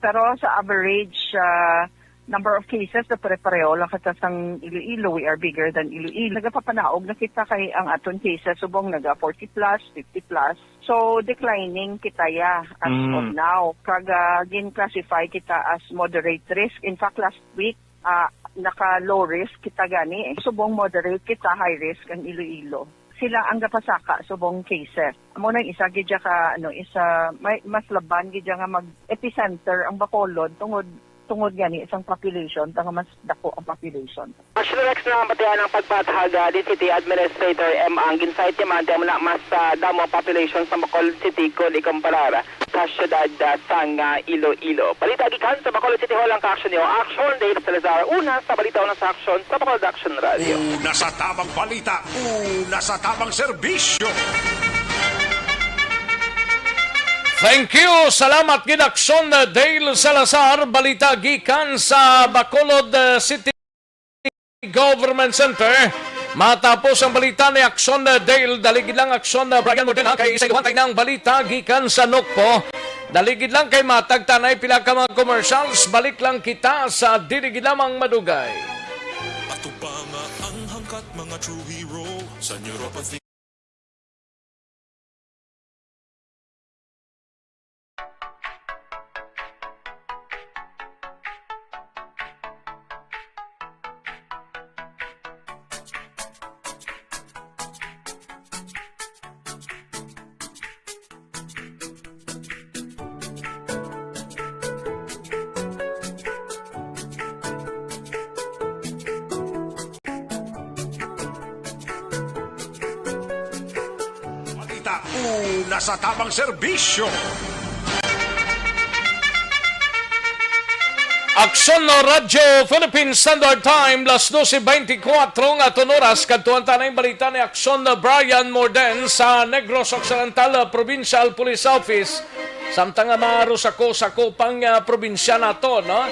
Pero sa average, uh, number of cases, na pare-pareho lang kita sang Iloilo. We are bigger than Iloilo. Nagapapanaog na kita kay ang aton cases subong naga forty plus, fifty plus. So, declining kita ya as Mm. of now. Kag, uh, gin-classify kita as moderate risk. In fact, last week, ah, naka low risk kita gani, eh. Subong moderate kita, high risk ang Iloilo. Sila ang gapasaka subong cases. Amo nang isa gid ya ka, ano, isa, may, mas laban gid ya nga mag epicenter ang Bacolod tungod, tungod gani sang population, tanga mas dako ang population. Actually, Rex, na matian ang pagpatahag, ah, ni City Administrator M. Ang gin-cite man, di man na mas, ah, damo ang population sa Bacolod City kung ikumparar sa siyudad, ah, sang, ah, Iloilo. Balita gikan sa Bacolod City Hall ang ka-action niyo. Action, Dave Salazar. Una sa balita, una sa action, sa Bacolod Action Radio. Una sa tamang balita, una sa tamang serbisyo. Thank you. Salamat gid, Action, Dale Salazar. Balita gikan sa Bacolod, ah, City Government Center. Matapos ang balita ni Action, uh, Dale, daligid lang Action, uh, Brian Mordena, kay isa iduhan tayo ng balita gikan sa Nokpo. Daligid lang kay matag tanay pila ka mga commercials. Balik lang kita sa dili gid lamang madugay. Ato pa nga ang hangkat, mga true hero sa neuropathy. Balita, una sa tamang serbisyo. Aksyon, no, Radyo Philippine Standard Time, las doce veinticuatro nga aton oras. Kadtuan ta na ang balita ni Aksyon, no, Brian Morden sa Negros Occidental, uh, Provincial Police Office. Samtang nga maaros ako sa kopang, uh, probinsya nato, no?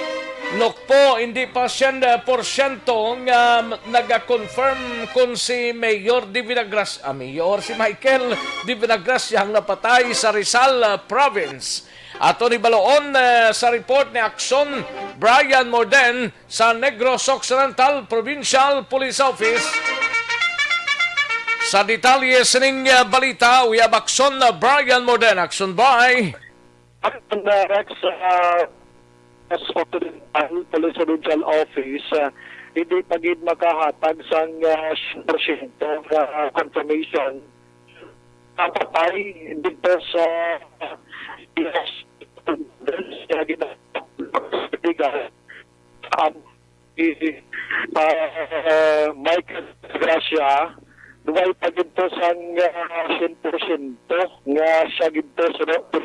Nokpo, hindi pa siyam porsyento nga nag-confirm kung si Mayor de Vinagracia, ah, Mayor, si Michael de Vinagracia ang napatay sa Rizal, uh, Province. Aton ibaloon, eh, sa report ni Aksyon Brian Morden sa Negros Occidental Provincial Police Office. Sa detalye sining, eh, balita, we have Aksyon, eh, Brian Morden. Aksyon, bye. Aksyon, eh, Rex, ah, sa Occidental Police Provincial Office, ah, hindi pa gid makahatag sang, ah, siyam porsyento nga confirmation. Napatay dito sa legal, um, si, uh, Michael Gracia, duway pa gid to sang, uh, siyam porsyento nga siya gid to sa Nokpo,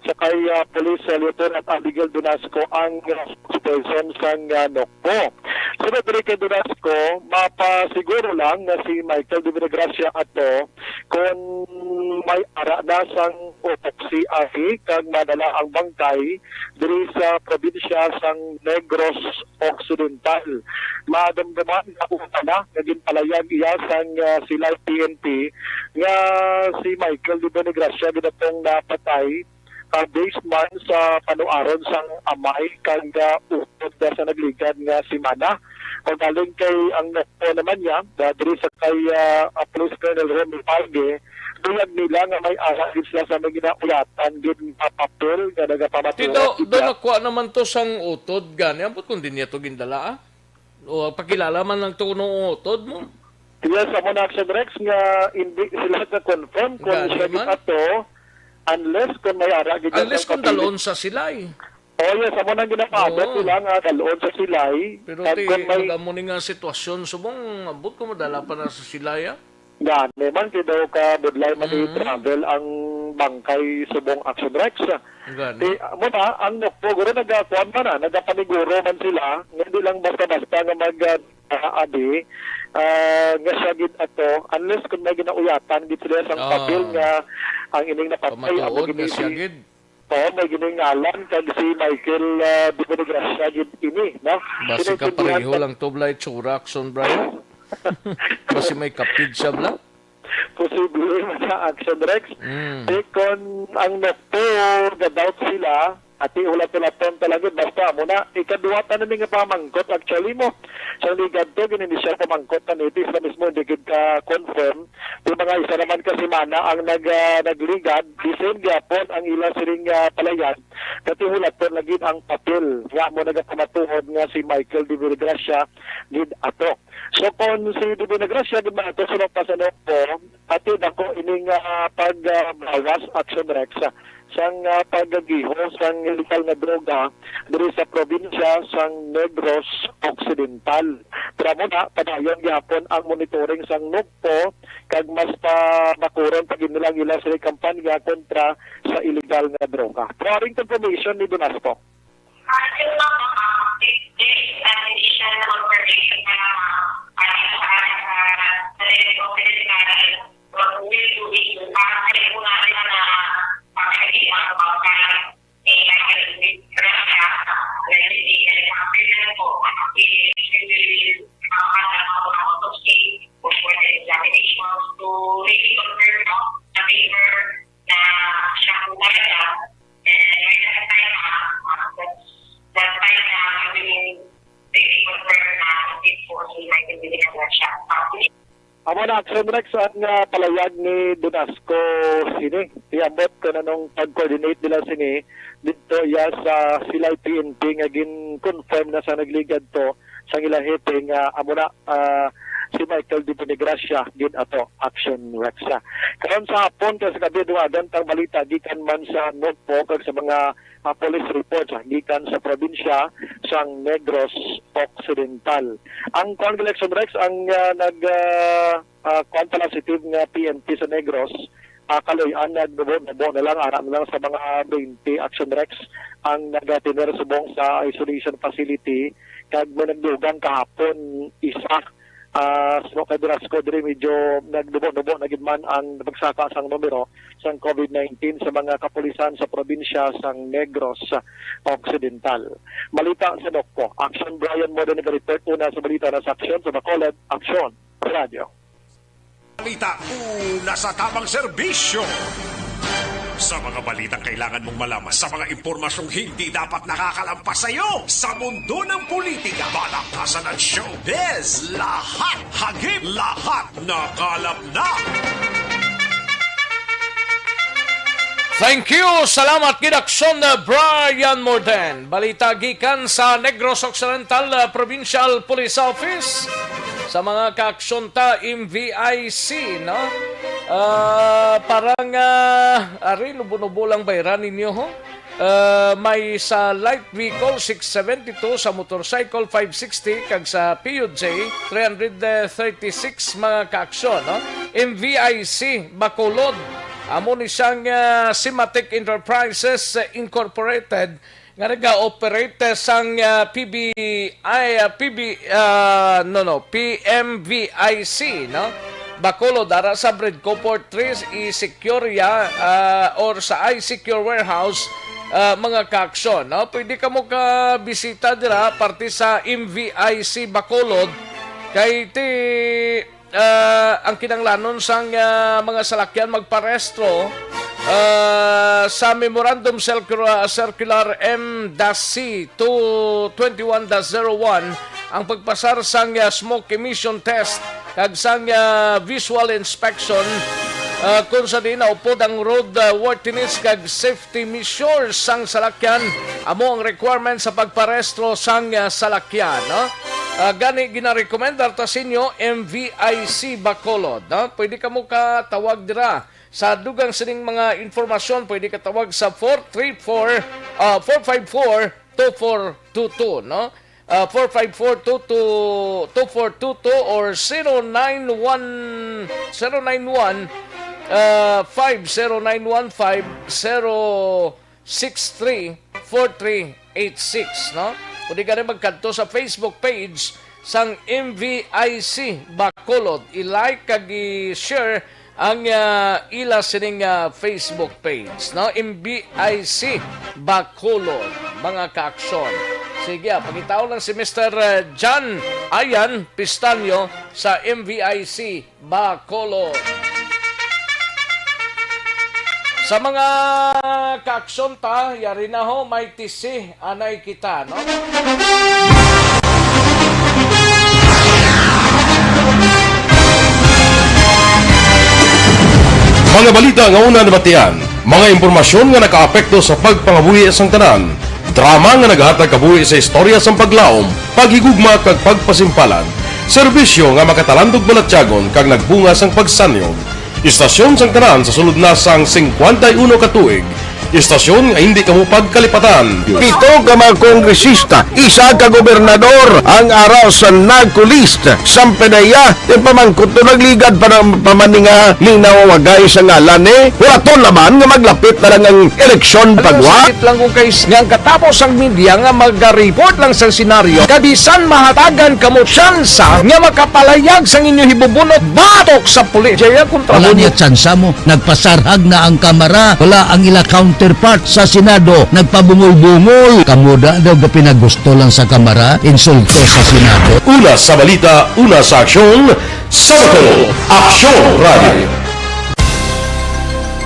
sa kay, uh, Police, uh, Lieutenant Abigail Donasco ang, uh, spokesperson sang, uh, Nokpo. Sunod diri kay Donasco, mapasiguro lang nga si Michael de Villagracia ato kung may ara na sang autopsy ahi kag madala ang bangkay diri sa probinsya sang Negros Occidental. Madumduman nga una na nga ginpalayag iya sang, ah, Silay P N P nga si Michael de Villagracia gid atong napatay, ah, based man sa panuaron sang amay kag, ah, utod sa nagligad nga semana. Kung galing kay ang nokpo naman niya, ah, diri sa kay, ah, ah, Police Colonel Remy Paige, luyag nila nga may ara gid sila sa may ginauyatan gid nga papel nga Ti nagapamatuod daw, gid daw niya. Nakuha naman to sang utod gani. Ambot kung di niya to gindala, ah. O, pakilala man lang to kuno utod mo. Yes, amo na, Action Rex, nga hindi sila ka-confirm kung Gani siya man. Gid ato, unless kung may ara gid Unless sang kung papel. Dalon sa silay. Oh, yes, amo nang ginapaabot Oo. Nila nga dalon sa silay. Pero kag ti, kung may mag-amo ni nga sitwasyon, subong, ambot ko madala pa na sa silay, ah. Gani man, kay daw ka budlay man Mm. i-travel ang bangkay subong, Action Rex. Gani. Ti, amo na, ang nokpo, guro nagakuan man na, nagapaniguro man sila, nga di lang basta-basta nga mag, ah, ah, abi, ah, nga siya gid ato, unless kung may ginauyatan gid sila sang Ah. Papel nga ang ining napatay, amo Pamatuod gid nga ni siya si gid. Oo, may giningalan kag si Michael, ah, de Buenagracia gid ini, no? Basi Kinaintindihan kapareho ta- lang to, bla, itsura, Action, Brian. Basi may kapid siya, bla. Posible man sa, Action Rex. Mm. Di kon ang nokpo, ga-doubt sila, ati, hulat-hulaton talaga, basta amo na, ikaduha ta na ni nga pamangkot, actually mo. Sa ligad to, gin-initial pamangkot na niti, sila mismo, hindi gid ka-confirm. Yung mga isa naman ka semana ang nag, ah, nagligad, the same gyapon ang ila siring, ah, palayag, kati hulat pa lagi ang papel nga mo nagapamatuod nga si Michael de Villagracia gid ato. So, kung si de Villagracia gid man ato, sunod pa sa nokpo, ati dako ining, ah, pag, ah, bawas, Action Rex, ah, sang, ah, pagagiho sang illegal nga droga diri sa probinsya sang Negros Occidental. Pero amo na, padayon gihapon ang monitoring sang nokpo kag mas pabakuron pa gid nila ang ila sila kampanya kontra sa illegal nga droga. Pero aring confirmation ni Donasco. Amo na, Action Rex, ang, ah, palayag ni Donasco sini. Iambot ko na nung pag-coordinate nila sini dito ya sa Silay P N P nga gin-confirm na sa nagligad to sa ila hepe nga amo na, ah, si Michael de Buenagracia gid ato, Action Rex. Karon sa hapon kag sa gabi, duagan tang balita gikan man sa nokpo kag sa mga ah, police report, ah, gikan sa probinsya sang Negros Occidental. Ang kuan, Action Rex, ang, ah, nag, ah, ah, kuan pala, positive nga P N P sa Negros, ah, kaluy-an nagnubo-nubo na lang, ara na lang sa mga twenty, Action Rex, ang nagatener subong sa isolation facility, kag may nagdugang kahapon isa. Ah, suno kay Donasco, diri medyo nagnubo-nubo na gid man ang pagsaka sang numero sang COVID nineteen sa mga kapulisan sa probinsya sang Negros Occidental. Balita sa nokpo. Action Brian Moda naga-report, una sa balita na sa Aksyon sa Bacolod, Aksyon Radio. Balita, una sa tamang serbisyo. Sa mga balitang kailangan mong malaman, sa mga impormasyong hindi dapat nakakalampas sa iyo, sa mundo ng politika, balakasan at showbiz, lahat hagip, lahat nakalap na. Thank you. Salamat gid, Aksyon, uh, Brian Morden. Balita gikan sa Negros Occidental, uh, Provincial Police Office. Sa mga kaaksyon ta, M V I C, no? Ah, parang, ah, ari, nubo-nubo lang bayran ninyo, ho? Ah, may sa light vehicle, six seventy-two, sa motorcycle, five sixty, kag sa P U J, three hundred thirty-six mga kaaksyon, no? M V I C, Bacolod. Amo ni siyang, ah, Simatic Enterprises Incorporated, nga naga-operate sang, ah, P B I, ah, P B, ah, no, no, P M V I C, no? Bacolod, ara sa Bridco Port three, i-secure ya, ah, or sa I-Secure Warehouse, ah, mga kaaksyon, no? Pwede kamo ka bisita dira, parte sa M V I C Bacolod, kay ti ah, ang kinahanglanon sang, ah, mga salakyan magparehistro, ah, sa Memorandum Circular, Circular M dash C two twenty-one dash zero one, ang pagpasar sang, ah, smoke emission test kag sang, ah, visual inspection, ah, kung sa diin naupod ang road, ah, worthiness kag safety measures sang salakyan, amo ang requirement sa pagparehistro sang, ah, salakyan, no? Ah, gani, ginarekomendar ta sa inyo, M V I C Bacolod, no? Pwede kamo ka tawag dira. Sa dugang sining mga informasyon, pwede ka tawag sa four three four, ah, four five four, two four two two, no? Ah, four five four, two two, two four two two or zero nine one, zero nine one, ah, five zero nine one five zero six three four three eight six, no? Pwede ka rin magkadto sa Facebook page sang M V I C Bacolod. I-like kag i-share ang, ah, ila sining, ah, Facebook page, no? M V I C Bacolod, mga kaaksyon. Sige, ah, pangitaon lang si Mister, ah, John Ayan Pistanyo sa M V I C Bacolod. Sa mga kaaksyon ta, yari na ho, may tisi, anay kita, no? Mga balita nga una nabatian, mga impormasyon nga nakaapekto sa pagpangabuhi sang tanan, drama nga nagahatag kabuhi sa istorya sang paglaom, paghigugma kag pagpasimpalan, serbisyo nga makatalandog balatyagon kag nagbunga sang pagsanyog. Istasyon sang tanan sa sulod na sang singkwenta y uno ka tuig. Istasyon nga hindi kamo pagkalipatan. Pito ka mga kongresista, isa ka gobernador ang ara sa NAGCO list. Sampe na iya, di pa man kuto nagligad pa ng pamaninga ni nawawagay sa ngalan ni. Wala to naman nga maglapit na lang ang eleksyon pagwa. Sakit lang kung kay nga ang katapos ang media nga maga-report lang sa senaryo, kabisan mahatagan kamo tsansa nga makapalayag sang inyo hibubunot batok sa pulis. Jaya kontra Wala mo. Niya tsansa mo. Nagpasarhag na ang Kamara. Wala ang ila counterpart sa Senado. Nagpabungol-bungol. Kamo da daw ga pinagusto lang sa Kamara. Insulto sa Senado. Una sa balita, una sa aksyon, sa Bacolod, Aksyon Radio.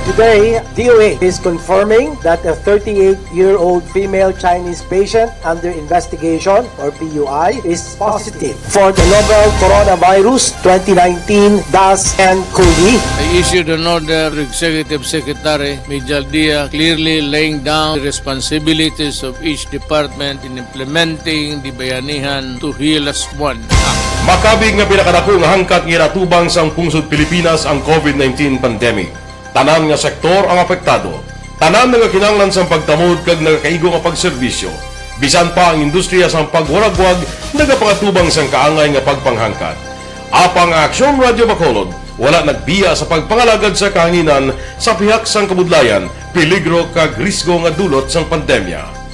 Today, D O A is confirming that a thirty-eight-year-old female Chinese patient under investigation, or P U I, is positive for the novel coronavirus twenty nineteen dash N cov. I issued an order to Executive Secretary Mijal Dia, clearly laying down the responsibilities of each department in implementing the Bayanihan to Heal Us One Act. Makabig nga pinakadako nga hangkat nga ginatubang sang pungsod Pilipinas ang covid nineteen pandemic. Tanan nga sektor ang apektado. Tanan nga kinahanglan sang pagtamod kag nagakaigo nga pagserbisyo. Bisan pa ang industriya sang pagwaragwag nagapangatubang sang kaangay nga pagpanghangkat. Apang ang Aksyon Radio Bacolod wala nagbiya sa pagpangalagad sa kahanginan sa pihak sang kabudlayan, peligro kag risgo nga dulot sang pandemya.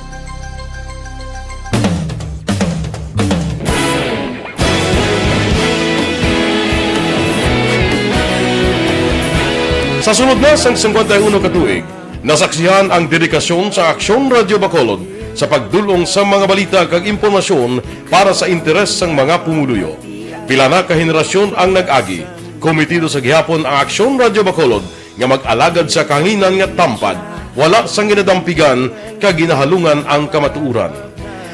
Sa sulod na sang singkwenta y uno ka tuig, nasaksihan ang dedikasyon sa Aksyon Radio Bacolod sa pagdul-ong sa mga balita kag impormasyon para sa interes sang mga pumuluyo. Pila na ka henerasyon ang nag-agi. Kometido sa gihapon ang Aksyon Radio Bacolod nga mag-alagad sa kahanginan nga tampad, wala sang ginadampigan kag ginahalungan ang kamatuoran.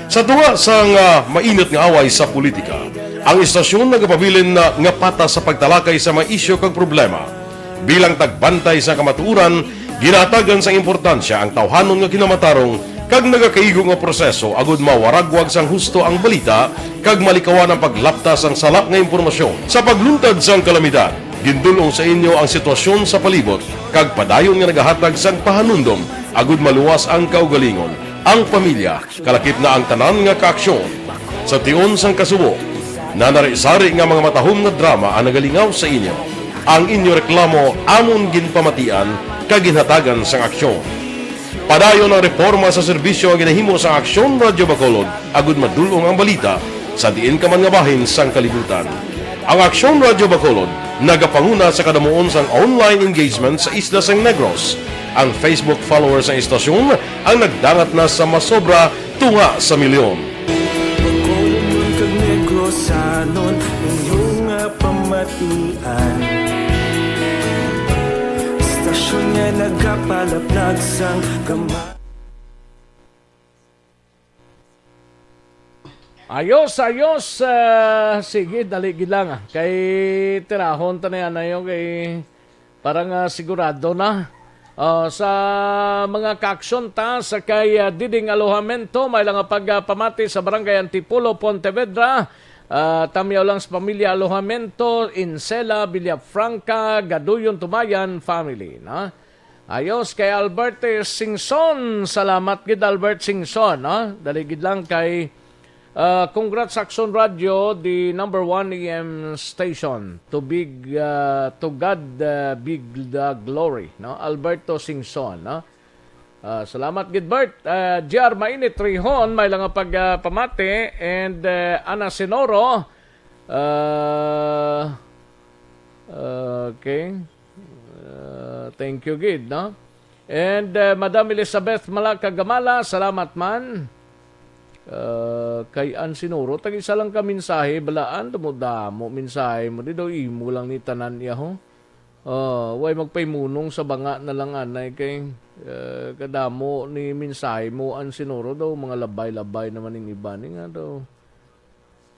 Sa tunga sang, ah, mainit nga away sa politika, ang istasyon nagapabilin na nga patas sa pagtalakay sa mga isyu kag problema. Bilang tagbantay sa kamatuoran, ginahatagan sang importansya ang tawhanon nga kinamatarong kag nagakaigo nga proseso agud mawaragwag sang husto ang balita kag malikawan ang paglapta sang sala nga impormasyon. Sa pagluntad sang kalamidad, gindul-ong sa inyo ang sitwasyon sa palibot kag padayon nga nagahatag sang pahanumdom agud maluwas ang kaugalingon, ang pamilya, kalakip na ang tanan nga kaaksyon. Sa tion sang kasubo, nanari-sari nga mga matahom nga drama ang nagalingaw sa inyo. Ang inyo reklamo amon ginpamatian kag ginhatagan sang aksyon. Padayon ang reforma sa serbisyo nga ginahimo sa Aksyon Radyo Bacolod, agud madul-ong ang balita sa diin ka man nga bahin sang kalibutan. Ang Aksyon Radyo Bacolod nagapanguna sa kadamuon sang online engagement sa isla sang Negros. Ang Facebook followers sang istasyon ang nagdangat na sa masobra tunga sa milyon. Bacolodnon kag Negrosanon, inyo nga pamatian. Istasyon nga nagapalaplag sang gama. Ayos, ayos. Ah, sige, dali gid lang, ah. Kay tirahon ta na yan, ayo, kay parang, ah, sigurado na. Ah, sa mga kaaksyon ta, sa kay, ah, Diding Alojamento, may lang nga pagpamati sa Barangay Antipolo, Pontevedra. Ah, tamyaw lang sa pamilya Alojamento, Insela, Villafranca, Gaduyon, Tumayan family, no? Ayos kay Albert, eh, Singson. Salamat gid, Albert Singson, no? Dali gid lang kay, ah, congrats, Aksyon Radyo, the number one A M station. To big, ah, to God, ah, be the glory, no? Alberto Singson, no? Ah, salamat gid, Bert. Ah, G R Mainit Rihon, may lang nga pag, ah, pamati, and, eh, Ana Sinoro. Ah, okay. Ah, thank you gid, no? And, ah, Madam Elizabeth Malaka Gamala, salamat man. Ah, kay an sinuro, tag isa lang ka mensahe, balaan, damo-damo mensahe mo, di daw imo lang ni tanan iya, ho. Ah, way magpaimunong sa banga na lang anay kay, ah, kadamo ni mensahe mo an sinuro daw, mga labay-labay naman ning iban, eh, nga daw.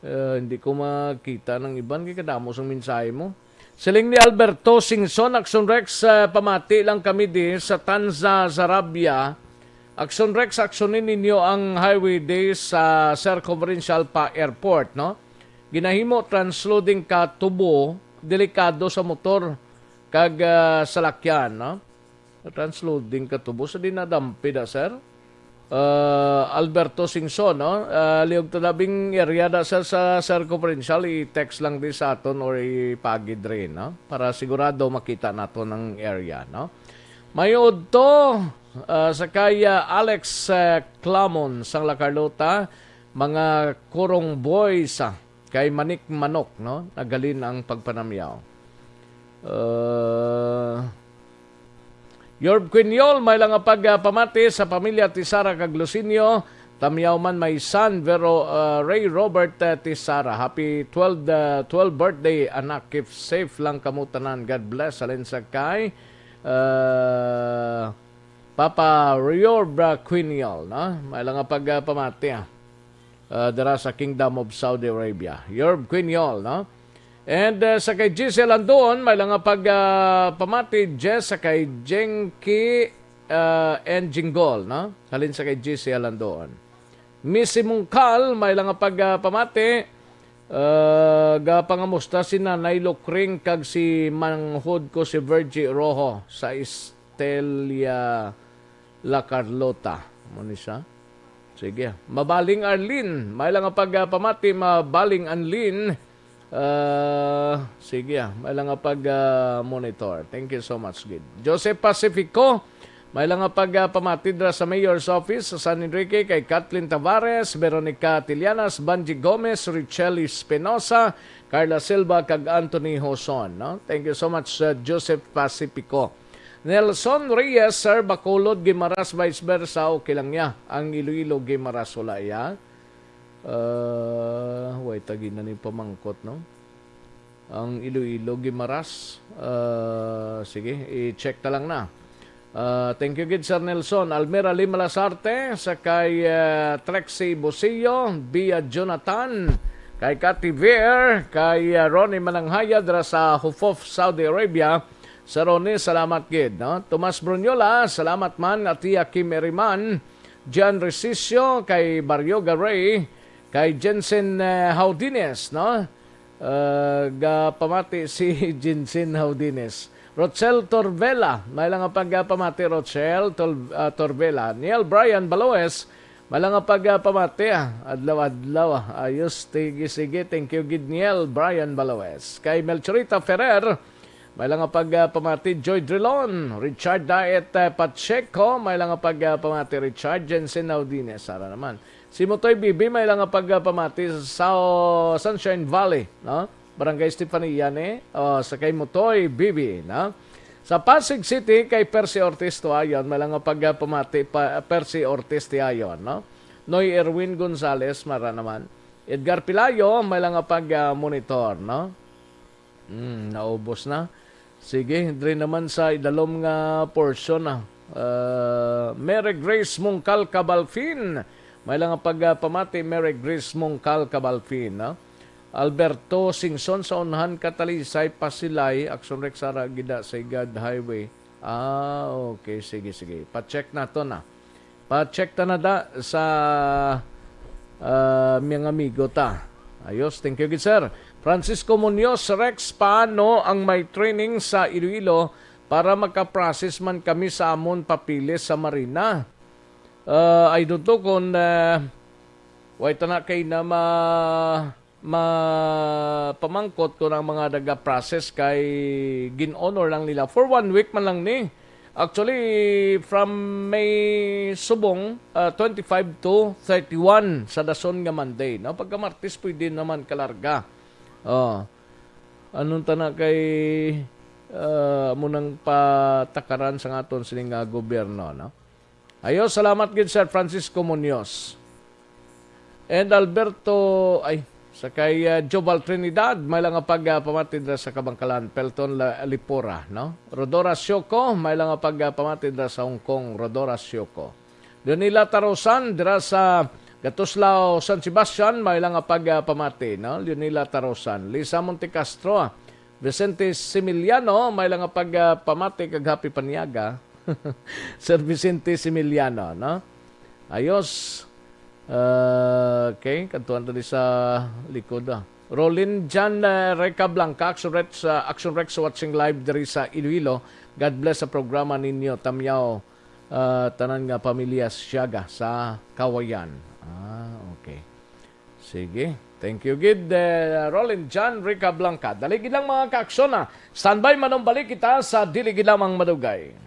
Eh, hindi ko makita ng iban kay kadamo sang mensahe mo. Siling ni Alberto Singson, Action Rex, ah, pamati lang kami di sa Tanza, Zarabia. Action Rex, aksyonin ninyo ang highway di sa circumferential pa airport, no? Ginahimo transloading ka tubo, delikado sa motor kag, ah, salakyan, no? Transloading ka tubo sa dinadampi da, sir. Ah, Alberto Singson, no? Ah, liog ta labing area da, sir, sa circumferential, i-text lang di sa aton or ipagid rin, no? Para sigurado makita naton ang area, no? May udto, ah, sa kay, ah, Alex, ah, Clamon sang La Carlota, mga kurong boys, ah, kay Manik Manok, no? Naghalin ang pagpanamyaw. Ah, Yorb Quiñol, may lang nga pag, ah, pamati sa pamilya Tisara kag Lucinio. Tamyaw man may son, Vero, ah, Ray Robert, ah, Tisara. Happy twelve, ah, twelve birthday, anak. Keep safe lang kamo tanan. God bless. Halin sa kay, ah, Papa Rior Bra Quiñol, no? May lang nga pag, ah, pamati, ah. Ah, dira sa Kingdom of Saudi Arabia. Yorb Quiñol, no? And, ah, sa kay Giselle Andoon, may lang nga pag, ah, pamati, Jess, sa kay Jenki, ah, and Jinggol, no? Halin sa kay Giselle Andoon. Missy Mungkal, may lang nga pag, ah, pamati, ah, gapangamusta si Nanay Lukring kag si manghod ko si Virgie Rojo sa Estelia, La Carlota. Mo ni siya? Sige. Mabaling Arlene, may lang nga pag, ah, pamati, Mabaling Anlin. Ah, sige, ah. May lang nga pag, ah, monitor. Thank you so much, gid. Joseph Pacifico, may lang nga pag, ah, pamati dira sa Mayor's Office sa San Enrique kay Kathleen Tavares, Veronica Tilianas, Banji Gomez, Richelle Espinosa, Carla Silva, kag Anthony Hoson, no? Thank you so much, uh, Joseph Pacifico. Nelson Reyes, Sir, Bacolod, Guimaras, vice versa, okay lang ya. Ang Iloilo, Guimaras, wala ya. Uh, way tagi na ni pamangkot, no? Ang Iloilo, Guimaras. Uh, sige, i-check ta lang na. Uh, thank you gid, Sir Nelson. Almira Lima Lasarte, sa kay, uh, Trexie Busio, Bia Jonathan, kay Cathy Ver, kay, uh, Ronnie Mananghaya dira sa Hufuf, Saudi Arabia. Sir Ronnie, salamat gid, no? Tomas Brunyola, salamat man, Atia Kim Eriman, John Resicio, kay Barrio Garay, kay Jensen, eh, Haudines, no? Eh, gapamati si Jensen Haudines. Rochelle Torvela, may lang nga pagpamati, Rochelle Tor-, ah, Torvela. Neil Brian Baloes, may lang nga pagpamati, ah. Adlaw-adlaw, ah. Ayos, sige, sige. Thank you, gid, Neil Brian Baloes. Kay Melchorita Ferrer, May lang nga pag, ah, pamati, Joy Drilon, Richard Daet, ah, Pacheco, may lang nga pag, ah, pamati, Richard Jensen Naudines, ara naman. Si Mutoy Bibi, may lang nga pag, ah, pamati sa Sunshine Valley, no? Barangay Stefania ni, oh, sa kay Mutoy Bibi, no? Sa Pasig City, kay Percy Ortiz Tuayon, may lang nga pag, ah, pamati, pa, Percy Ortiz Tuayon, no? Noy Erwin Gonzalez, mara naman. Edgar Pilayo, may lang nga pag, ah, monitor, no? Hmm, naubos na. Sige, diri naman sa idalom nga portion na. Ah, Mary Grace Mungkal Cabalfin. May lang nga pag, ah, pamati, Mary Grace Mungkal Cabalfin, no? Alberto Singson sa unhan ka Talisay, Pasilay, Action Rex ara gida sa Igad Highway. Ah, okay. Sige, sige. Pa-check nato na. Pa-check ta na da sa, ah, mga amigo ta. Ayos, thank you gid, sir. Francisco Munoz, Rex, paano ang may training sa Iloilo para maka-process man kami sa amon papeles sa Marina? Ah, I don't know kung, ah, why ta na kay na ma-, ma-, pamangkot kung ang mga naga-process kay gin-honor lang nila for one week man lang ni. Actually, from May subong, ah, twenty-five to thirty-one sa dason nga Monday, no? Pagka Martes, pwede naman kalarga. Oh. Anong tana kay, ah, mo nang patakaran sa aton sining nga gobyerno, no? Ayo, salamat gid, Sir Francisco Munoz. And Alberto, ay, sa kay, ah, Joval Trinidad, may lang nga pag, ah, pamati dira sa Kabangkalan, Pelton La-, Lipora, no? Rodora Sioko, may lang nga pag, ah, pamati dira sa Hong Kong, Rodora Sioko. Leonila Tarosan, dira sa Gatuslao, San Sebastian, may lang nga pag, ah, pamati, no? Leonila Tarosan, Lisa Montecastro, Vicente Similiano, may lang nga pag, ah, pamati kag happy paniaga. Sir Vicente Similiano, no? Ayos. Ah, okay, kadtuan ta di sa likod, ah. Rolin Jan, ah, Reca Blanca, Action Rex, ah, Action Rex watching live diri sa Iloilo. God bless sa programa ninyo. Tamyaw, ah, tanan nga pamilya Siaga sa Kawayan. Ah, okay. Sige. Thank you gid, eh, Rolin Jan, Reca Blanca. Dali gid lang, mga kaaksyon, ah. Standby, manumbalik kita sa dili gid lamang madugay.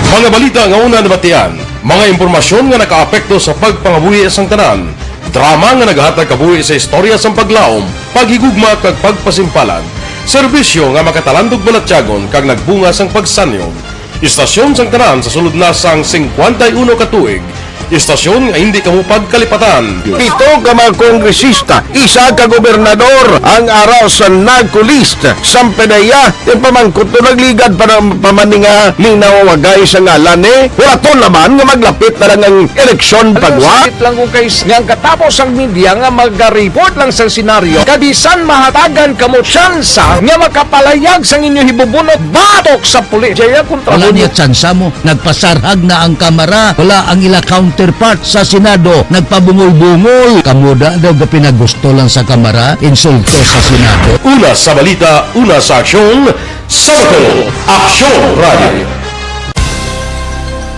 Mga balita nga una nabatian, mga impormasyon nga nakaapekto sa pagpangabuhi sang tanan, drama nga nagahatag kabuhi sa istorya sang paglaom, paghigugma kag pagpasimpalan, serbisyo nga makatalandog balatyagon kag nagbunga sang pagsanyog. Istasyon sang tanan sa sulod na sang singkwenta y uno ka tuig. Istasyon nga hindi kamo pagkalipatan. Pito ka mga kongresista, isa ka gobernador ang ara sa NAGCO list. Sampanaya, ipamangkot to nagligad pa na, pa man ni nga linawagay sa ngalan ni. Wala to naman nga maglapit na lang ang eleksyon pagwa. Sakit lang kung kay nga ang katapos ang media nga mag-report lang sa senaryo, kabisan mahatagan kamo tsansa nga makapalayag sang inyo hibubunot batok sa pulis. Jaya kontra Wala mo. Niya tsansa mo. Nagpasarhag na ang kamara. Wala ang ila counterpart sa Senado. Nagpabungol-bungol. Kamo da daw gapinagusto lang sa kamara. Insulto sa Senado. Una sa balita, una sa aksyon, sa Bacolod, Aksyon Radio.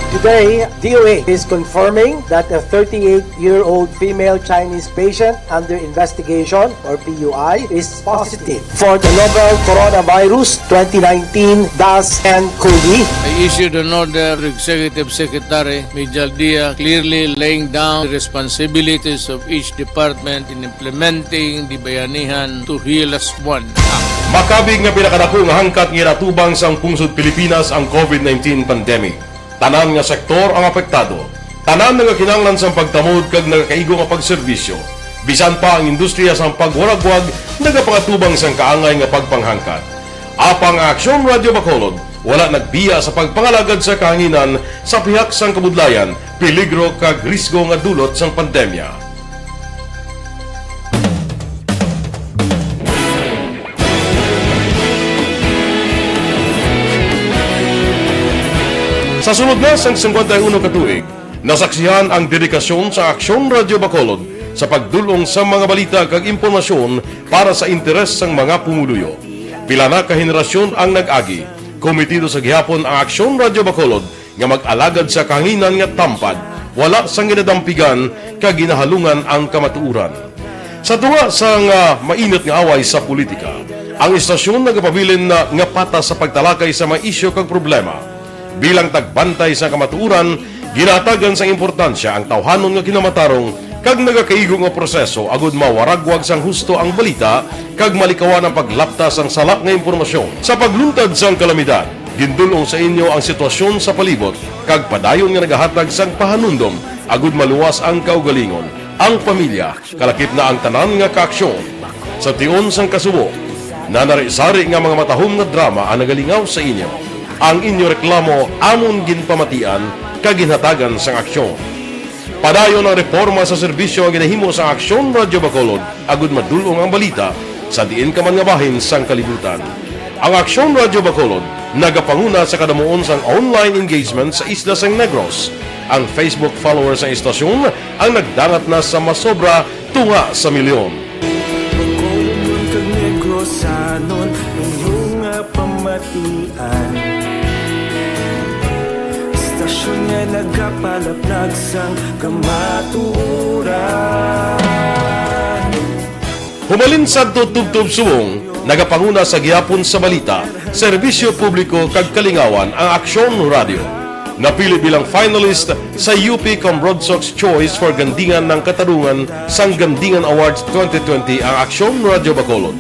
Today, D O H is confirming that a thirty-eight-year-old female Chinese patient under investigation, or P U I, is positive for the novel Coronavirus twenty nineteen dash N COVID. I issued an order to Executive Secretary Mijal Dia, clearly laying down the responsibilities of each department in implementing the Bayanihan to Heal Us One Act. Makabig nga pinakadako nga hangkat nga ginatubang sang pungsod Pilipinas ang COVID nineteen pandemic. Tanan nga sektor ang apektado. Tanan nagakinahanglan sang pagtamod kag nagakaigo nga pagserbisyo. Bisan pa ang industriya sang pagwaragwag nagapangatubang sang kaangay nga pagpanghangkat. Apang ang Aksyon Radio Bacolod wala nagbiya sa pagpangalagad sa kahanginan sa pihak sang kabudlayan, peligro kag risgo nga dulot sang pandemya. Sa sulod na sang singkwenta y uno ka tuig, nasaksihan ang dedikasyon sa Aksyon Radio Bacolod sa pagdul-ong sa mga balita kag impormasyon para sa interes sang mga pumuluyo. Pila na ka henerasyon ang nag-agi. Kometido sa gihapon ang Aksyon Radio Bacolod nga mag-alagad sa kahanginan nga tampad, wala sang ginadampigan kag ginahalungan ang kamatuoran. Sa tunga sang, ah, mainit nga away sa politika, ang istasyon nagapabilin na nga patas sa pagtalakay sa mga isyu kag problema. Bilang tagbantay sa kamatuoran, ginahatagan sang importansya ang tawhanon nga kinamatarong kag nagakaigo nga proseso agud mawaragwag sang husto ang balita kag malikawan ang paglapta sang sala nga impormasyon. Sa pagluntad sang kalamidad, gindul-ong sa inyo ang sitwasyon sa palibot kag padayon nga nagahatag sang pahanumdom agud maluwas ang kaugalingon, ang pamilya, kalakip na ang tanan nga kaaksyon. Sa tion sang kasubo, nanari-sari nga mga matahom nga drama ang nagalingaw sa inyo. Ang inyo reklamo amon ginpamatian kag ginhatagan sang aksyon. Padayon ang reporma sa serbisyo nga ginahimo sang Aksyon Radyo Bacolod agud madul-ong ang balita sa diin ka man nga bahin sang kalibutan. Ang Aksyon Radyo Bacolod nagapanguna sa kadamuon sang online engagement sa isla sang Negros. Ang Facebook followers sang istasyon ang nagdangat na sa masobra tunga sa milyon. Bacolodnon kag Negrosanon, inyo nga pamatian. Istasyon nga nagapalaplag sang kamatuoran. Humalin sadto tubtob subong, nagapanguna sa gihapon sa balita, serbisyo publiko kag kalingawan ang Aksyon Radyo. Napili bilang finalist sa U P Cambrodsoc's Choice for Gandingan ng Katarungan sang Gandingan Awards twenty twenty ang Aksyon Radyo Bacolod.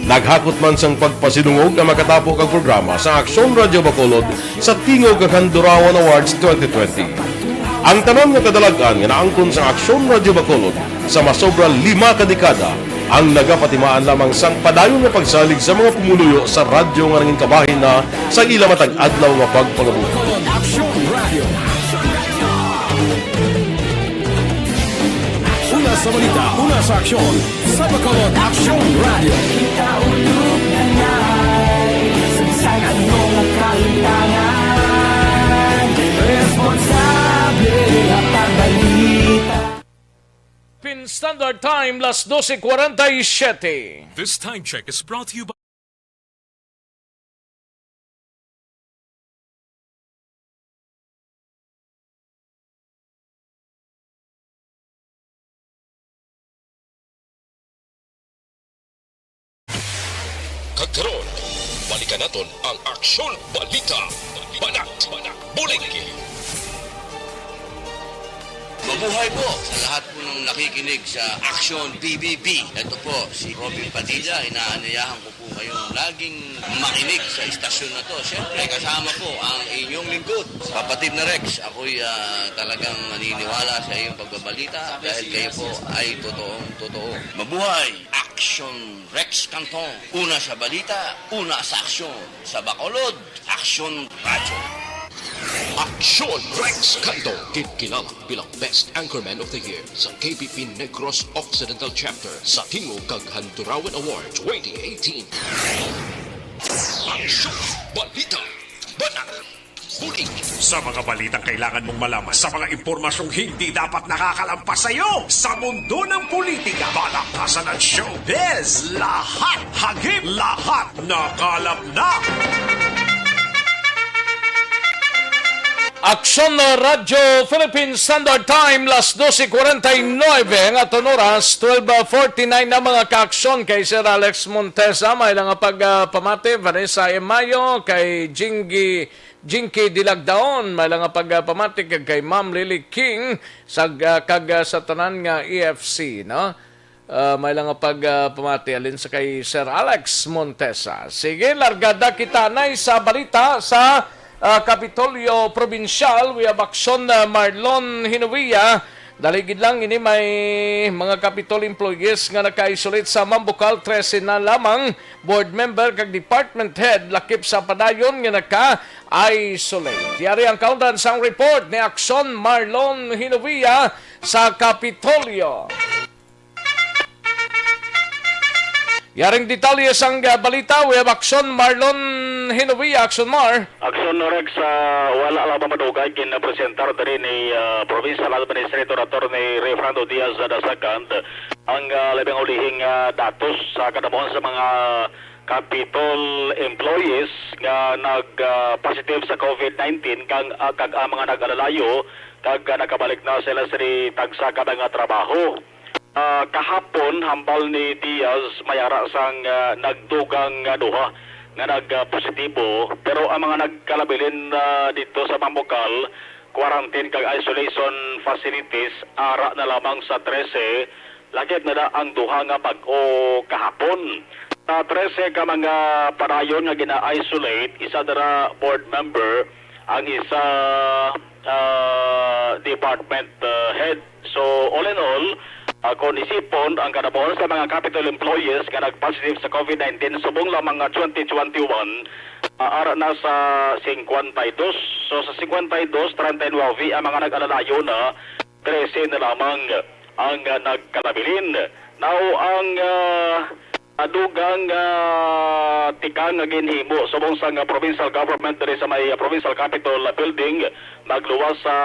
Naghakot man sang pagpasidungog ang makatapo kag programa sa Aksyon Radyo Bacolod sa Tingog kag Handurawan Awards twenty twenty. Ang tanan nga kadalag-an nga naangkon sa Aksyon Radyo Bacolod sa masobra lima ka dekada ang nagapatimaan lamang sang padayon nga pagsalig sa mga pumuluyo sa radyo nga nangin kabahin na sa ila matag adlaw nga pagpangabuhi. Aksyon Radio. Una sa balita, una sa aksyon, sa Bacolod Aksyon Radio. Kita ulog na nai, sa bisan ano nga kalimtangan, responsable nga pagbalita. Philippine Standard Time, las doce cuarenta y siete. This time check is brought to you by Kag karon, balikan naton ang Aksyon Balita. Banat, Bulig. Mabuhay po sa lahat po ng nakikinig sa Aksyon B B B. Ito po si Robin Padilla. Inaanyayahan ko po kayong laging makinig sa istasyon na to. Siyempre, kasama po ang inyong lingkod, kapatid na Rex. Ako'y, ah, talagang naniniwala sa iyong pagbabalita dahil kayo po ay totoong totoo. Mabuhay! Aksyon Rex Canton. Una sa balita, una sa aksyon. Sa Bacolod, Aksyon Radyo. Aksyon Rex Canton, ginkilala bilang Best Anchorman of the Year sa K B P Negros Occidental Chapter sa Tingog kag Handurawan Award twenty eighteen. Aksyon, balita, banat, bulig. Sa mga balitang kailangan mong malaman, sa mga impormasyong hindi dapat nakakalampas sa iyo, sa mundo ng politika, balakasan at showbiz, lahat hagip, lahat nakalap na. Aksyon Radyo Philippine Standard Time, las doce cuarenta y nueve ang aton oras, twelve forty-nine na, mga kaaksyon. Kay Sir Alex Montesa, may lang nga pagpamati, Vanessa Emayo, kay Jingy, Jinky Dilagdaon, may lang nga pagpamati kag kay Ma'am Lily King, sa, ah, kag, ah, sa tanan nga E F C, no? Ah, may lang nga pag, ah, pamati halin sa kay Sir Alex Montesa. Sige, largada kita anay sa balita sa, ah, Kapitolyo Probinsyal. We have Aksyon, ah, Marlon Hinovia. Dali gid lang, ini may mga Kapitol employees nga naka-isolate sa Mambukal, trese na lamang, board member kag department head, lakip sa padayon nga naka-isolate. Yari ang kaundan sang report ni Aksyon Marlon Hinovia sa Kapitolyo. Yaring detalye sang, ah, balita, we have Aksyon Marlon Hinovia. Aksyon Mar. Aksyon Rex, ah, wala lamang madugay ginapresentar diri ni, ah, Provincial Administrator Attorney Rayfrando Diaz the Second ang, ah, labing ulihing, ah, datos sa kadamuhan sa mga Capitol employees nga nag, ah, positive sa COVID nineteen kang, ah, kag ang mga nag-alalayo kag, ah, nakabalik na sila sa tagsa ka mga trabaho. Ah, kahapon, hambal ni Diaz, may ara sang, ah, nagdugang nga duha nga nag, ah, positibo, pero ang mga nagkalabilin, ah, dito sa Mamukal quarantine kag isolation facilities, ara na lamang sa trese, lakip na na ang duha nga bag-o kahapon. Sa trese ka mga padayon nga gina-isolate, isa dira board member, ang isa, ah, department, ah, head. So, all in all, ah, kung isipon ang kanabuhan sa mga Capitol employees nga nag-positive sa COVID nineteen subong lamang nga twenty twenty-one, ah, ara na sa singkwenta y dos. So, sa singkwenta y dos, treinta y nueve ang mga nag-alalayo na, trese na lamang ang, ah, nagkalabilin. Now, ang, ah, dugang, ah, tikang nga ginhimo subong sang, ah, provincial government diri sa may, ah, provincial capitol, ah, building, magluwas sa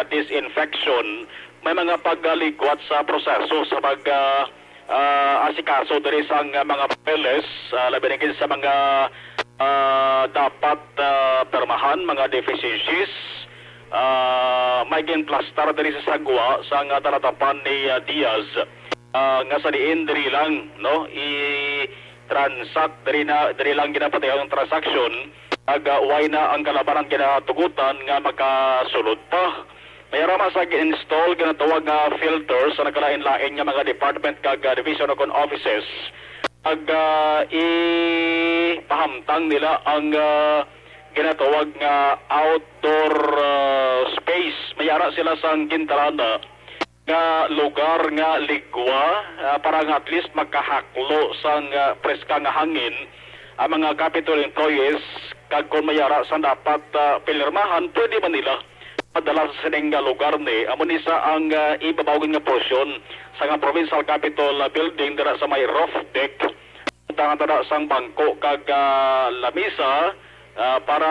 disinfection, may mga pagalikwat sa proseso sa pag, ah, ah, asikaso diri sang, ah, mga papeles, ah, labi na gid sa mga, ah, dapat, ah, pirmahan, mga deficiencies, ah, may ginplastar diri sa sagwa sang, ah, talatapan ni, ah, Diaz, ah, nga sa diin diri lang, no, i-transact, diri na, diri lang ginapatigayon ang transaksyon, ag, ah, way na ang kalabanan ginatugutan nga makasulod pa. May ara man sa gin-install ginatawag nga filter sa nagkalain-lain nga mga department kag, ah, division o kon offices. Ag, ah, ipahamtang nila ang, ah, ginatawag nga outdoor, ah, space. May ara sila sang gintalana nga lugar nga ligwa, ah, para nga at least makahaklo sang, ah, preska nga hangin ang mga Capitol employees, kag kon may ara sang dapat, ah, pinirmahan, pwede man nila madala sa sining nga lugar ni. Amo ni sa ang, ah, ibabaw gid nga porsyon sa nga Provincial Capitol, ah, Building dira sa may roof deck. Tangan dira sang bangko kag, ah, lamisa, ah, para,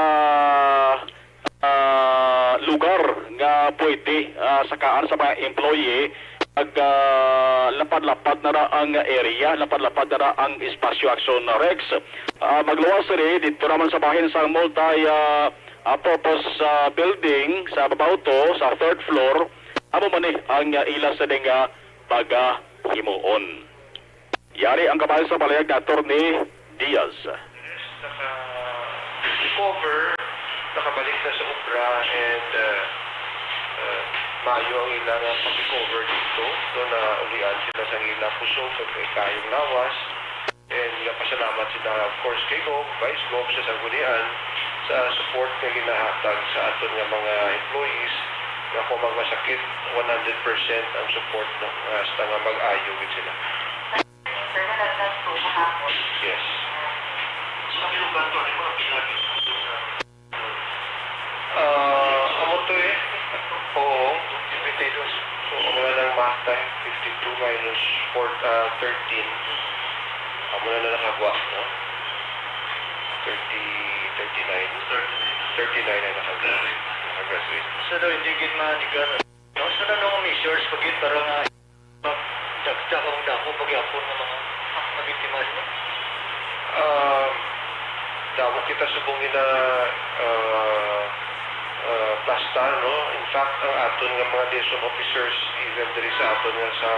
ah, lugar nga pwede, ah, sakaan sa mga employee. Kag, ah, lapad-lapad na ra ang area, lapad-lapad na ra ang espasyo, Action Rex. Ah, magluwas sini dito naman sa bahin sa multi, ah, ah, purpose, ah, building sa babaw to, sa third floor. Amo man ni ang, ah, ila sa ding, ah, pagahimuon. Yari ang kabahin sa palayag ni Attorney Diaz. Naka-recover, nakabalik na sa obra, and, uh, uh, maayo ang ila nga pag-recover dito. Doon na ulian sila sa ila kusog, sa kayong lawas. And nagapasalamat sila, of course, kay Gov, Vice Gov sa Sanggunian sa support nga ginahatag sa aton nga mga employees nga kung magmasakit, one hundred percent ang support, no, nga hasta nga mag-ayo gid sila. Yes. Ah, amo to eh. Oo, fifty-two. So, amo na lang math time, fifty-two minus four, ah, thirteen. Amo na lang nakagwa, no? Thirty, thirty-nine. Thirty-nine ang nakagwa. Nakagraduate. So, daw, hindi gid manigan. No, so, ano ang measures pag yun para nga Dagdag ang damo pagyapon nga mga, ah, nabiktima sila. Ah, damo kita subong ina, ah, ah, plastar, no? In fact, ang aton nga mga liaison officers, even diri sa aton nga sa,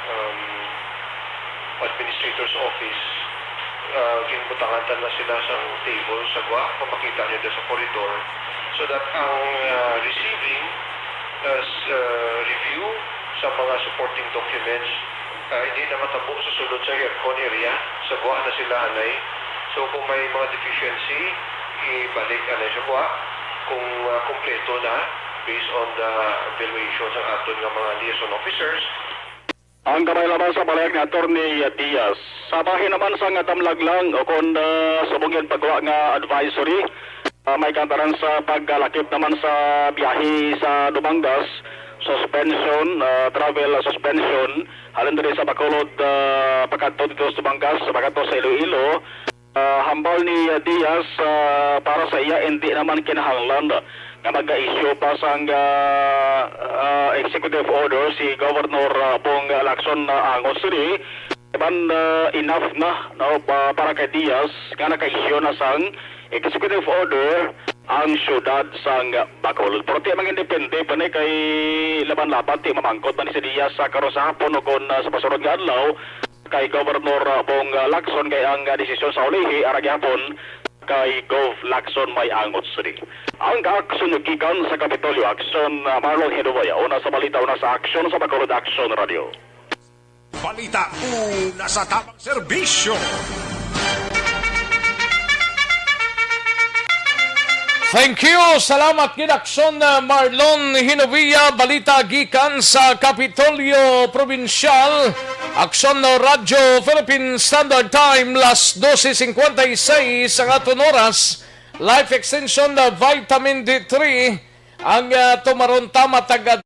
um, administrator's office, ah, ginbutangan ta na sila sa table sa gwa, kung makita niyo sa koridor, so that ang, ah, receiving, ah, s-, ah, review sa mga supporting documents, ah, hindi na matabo sa sulod sa aircon area, sa gwa na sila anay. So kung may mga deficiency, ibalik anay sa gwa. Kung, ah, kompleto na, based on the evaluation sa aton nga mga liaison officers, Ang kamay lamang sa palayag ni Attorney Diaz. Sa bahin naman sa nga tamlag lang o kon, ah, subong gid pagwa nga advisory, ah, may kantaran sa pagkalakip naman sa biyahe sa Dumangas, suspension, ah, travel suspension, halin diri sa Bacolod, ah, pakadto dito sa Dumangas, pakadto sa Iloilo. Ah, hambal ni, ah, Diaz, ah, para sa iya, hindi naman kinahanglan nga mag-issue pa sang, ah, ah, executive order si Governor, ah, Bong Lacson, ah, Angus diri. Ban, ah, enough na, no, pa-, para kay Diaz nga naka-issue na sang executive order ang siyudad sang Bacolod. Pero ti, mangindepende pa ni kay laban-laban, ti mamangkot man ni si Diaz sa karon sa hapon o kon, ah, sa pasunod nga adlaw kay Governor, ah, Bong, ah, Lacson, kay ang, ah, desisyon sa ulihi ara gihapon kay Gov Lacson may angot sini. Ang kaaksyon gikan sa Kapitolyo Aksyon, ah, Marlon Hinovaya, una sa balita, una sa aksyon sa Bacolod Aksyon Radio. Balita, una sa tamang serbisyo. Thank you. Salamat gid, Aksyon, uh, Marlon Hinovia. Balita gikan sa Kapitolyo Probinsyal. Aksyon, uh, Radyo Philippine Standard Time, las doce cincuenta y seis ang aton oras. Life Extension, uh, Vitamin D three ang, uh, tumaron ta matag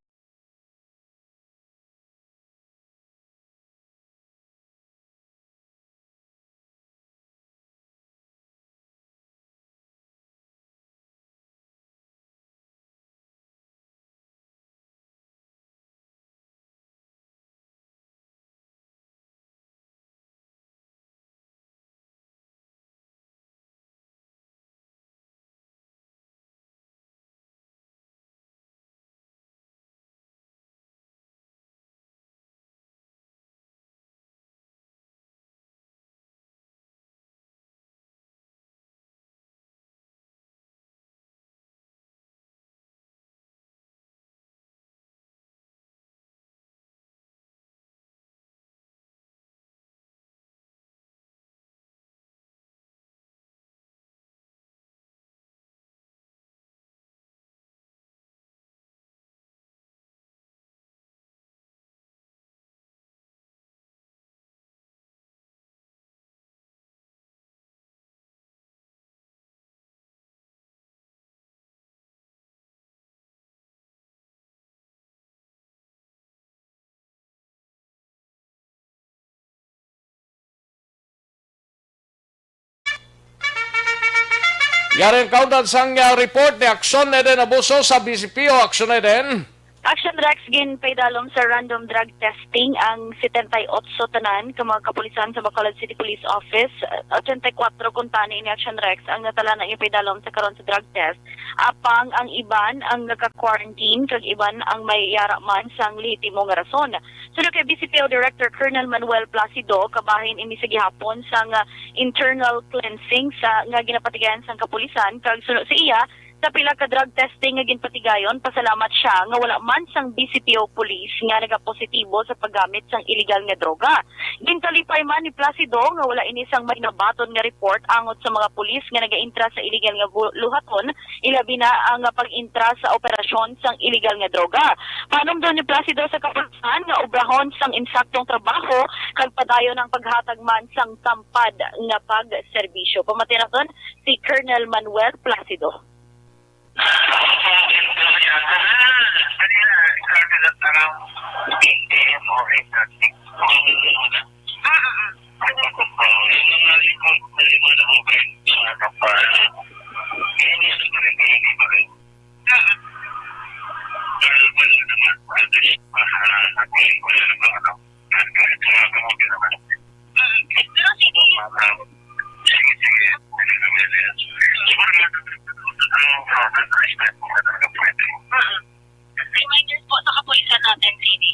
Yari ang kaundan sang, ah, report ni Aksyon Eden Abuso sa B C P O. Aksyon Eden. Action Rex, ginpaidalom sa random drug testing ang setenta y ocho tanan ka mga kapulisan sa Bacolod City Police Office. Ochenta y kuwatro kuntani ini, Action Rex, ang natala na ginpaidalom sa karon sa drug test. Apang ang iban ang naka-quarantine kag iban ang may yara man sang lehitimo nga rason. Suno kay B C P O Director Colonel Manuel Placido, kabahin ini sa gihapon sang, ah, internal cleansing sa, nga ginapatigayan sang kapulisan, kag suno sa iya, sa pila ka drug testing nga ginpatigayon, pasalamat sia nga wala man sang B C P O police nga nagapositibo sa paggamit sang iligal nga droga. Ginkalipay man ni Placido nga wala ini sang may nabaton nga report angot sa mga pulis nga nagaintra sa iligal nga gu-, luhaton, ilabi na ang pag-intra sa operasyon sang iligal nga droga. Panumdom ni Placido sa kapulisan nga obrahon sang insaktong trabaho kag padayon ang paghatag man sang tampad nga pagserbisyo. Pamati naton si Colonel Manuel Placido. Reminders po sa kapulisan natin, Sini.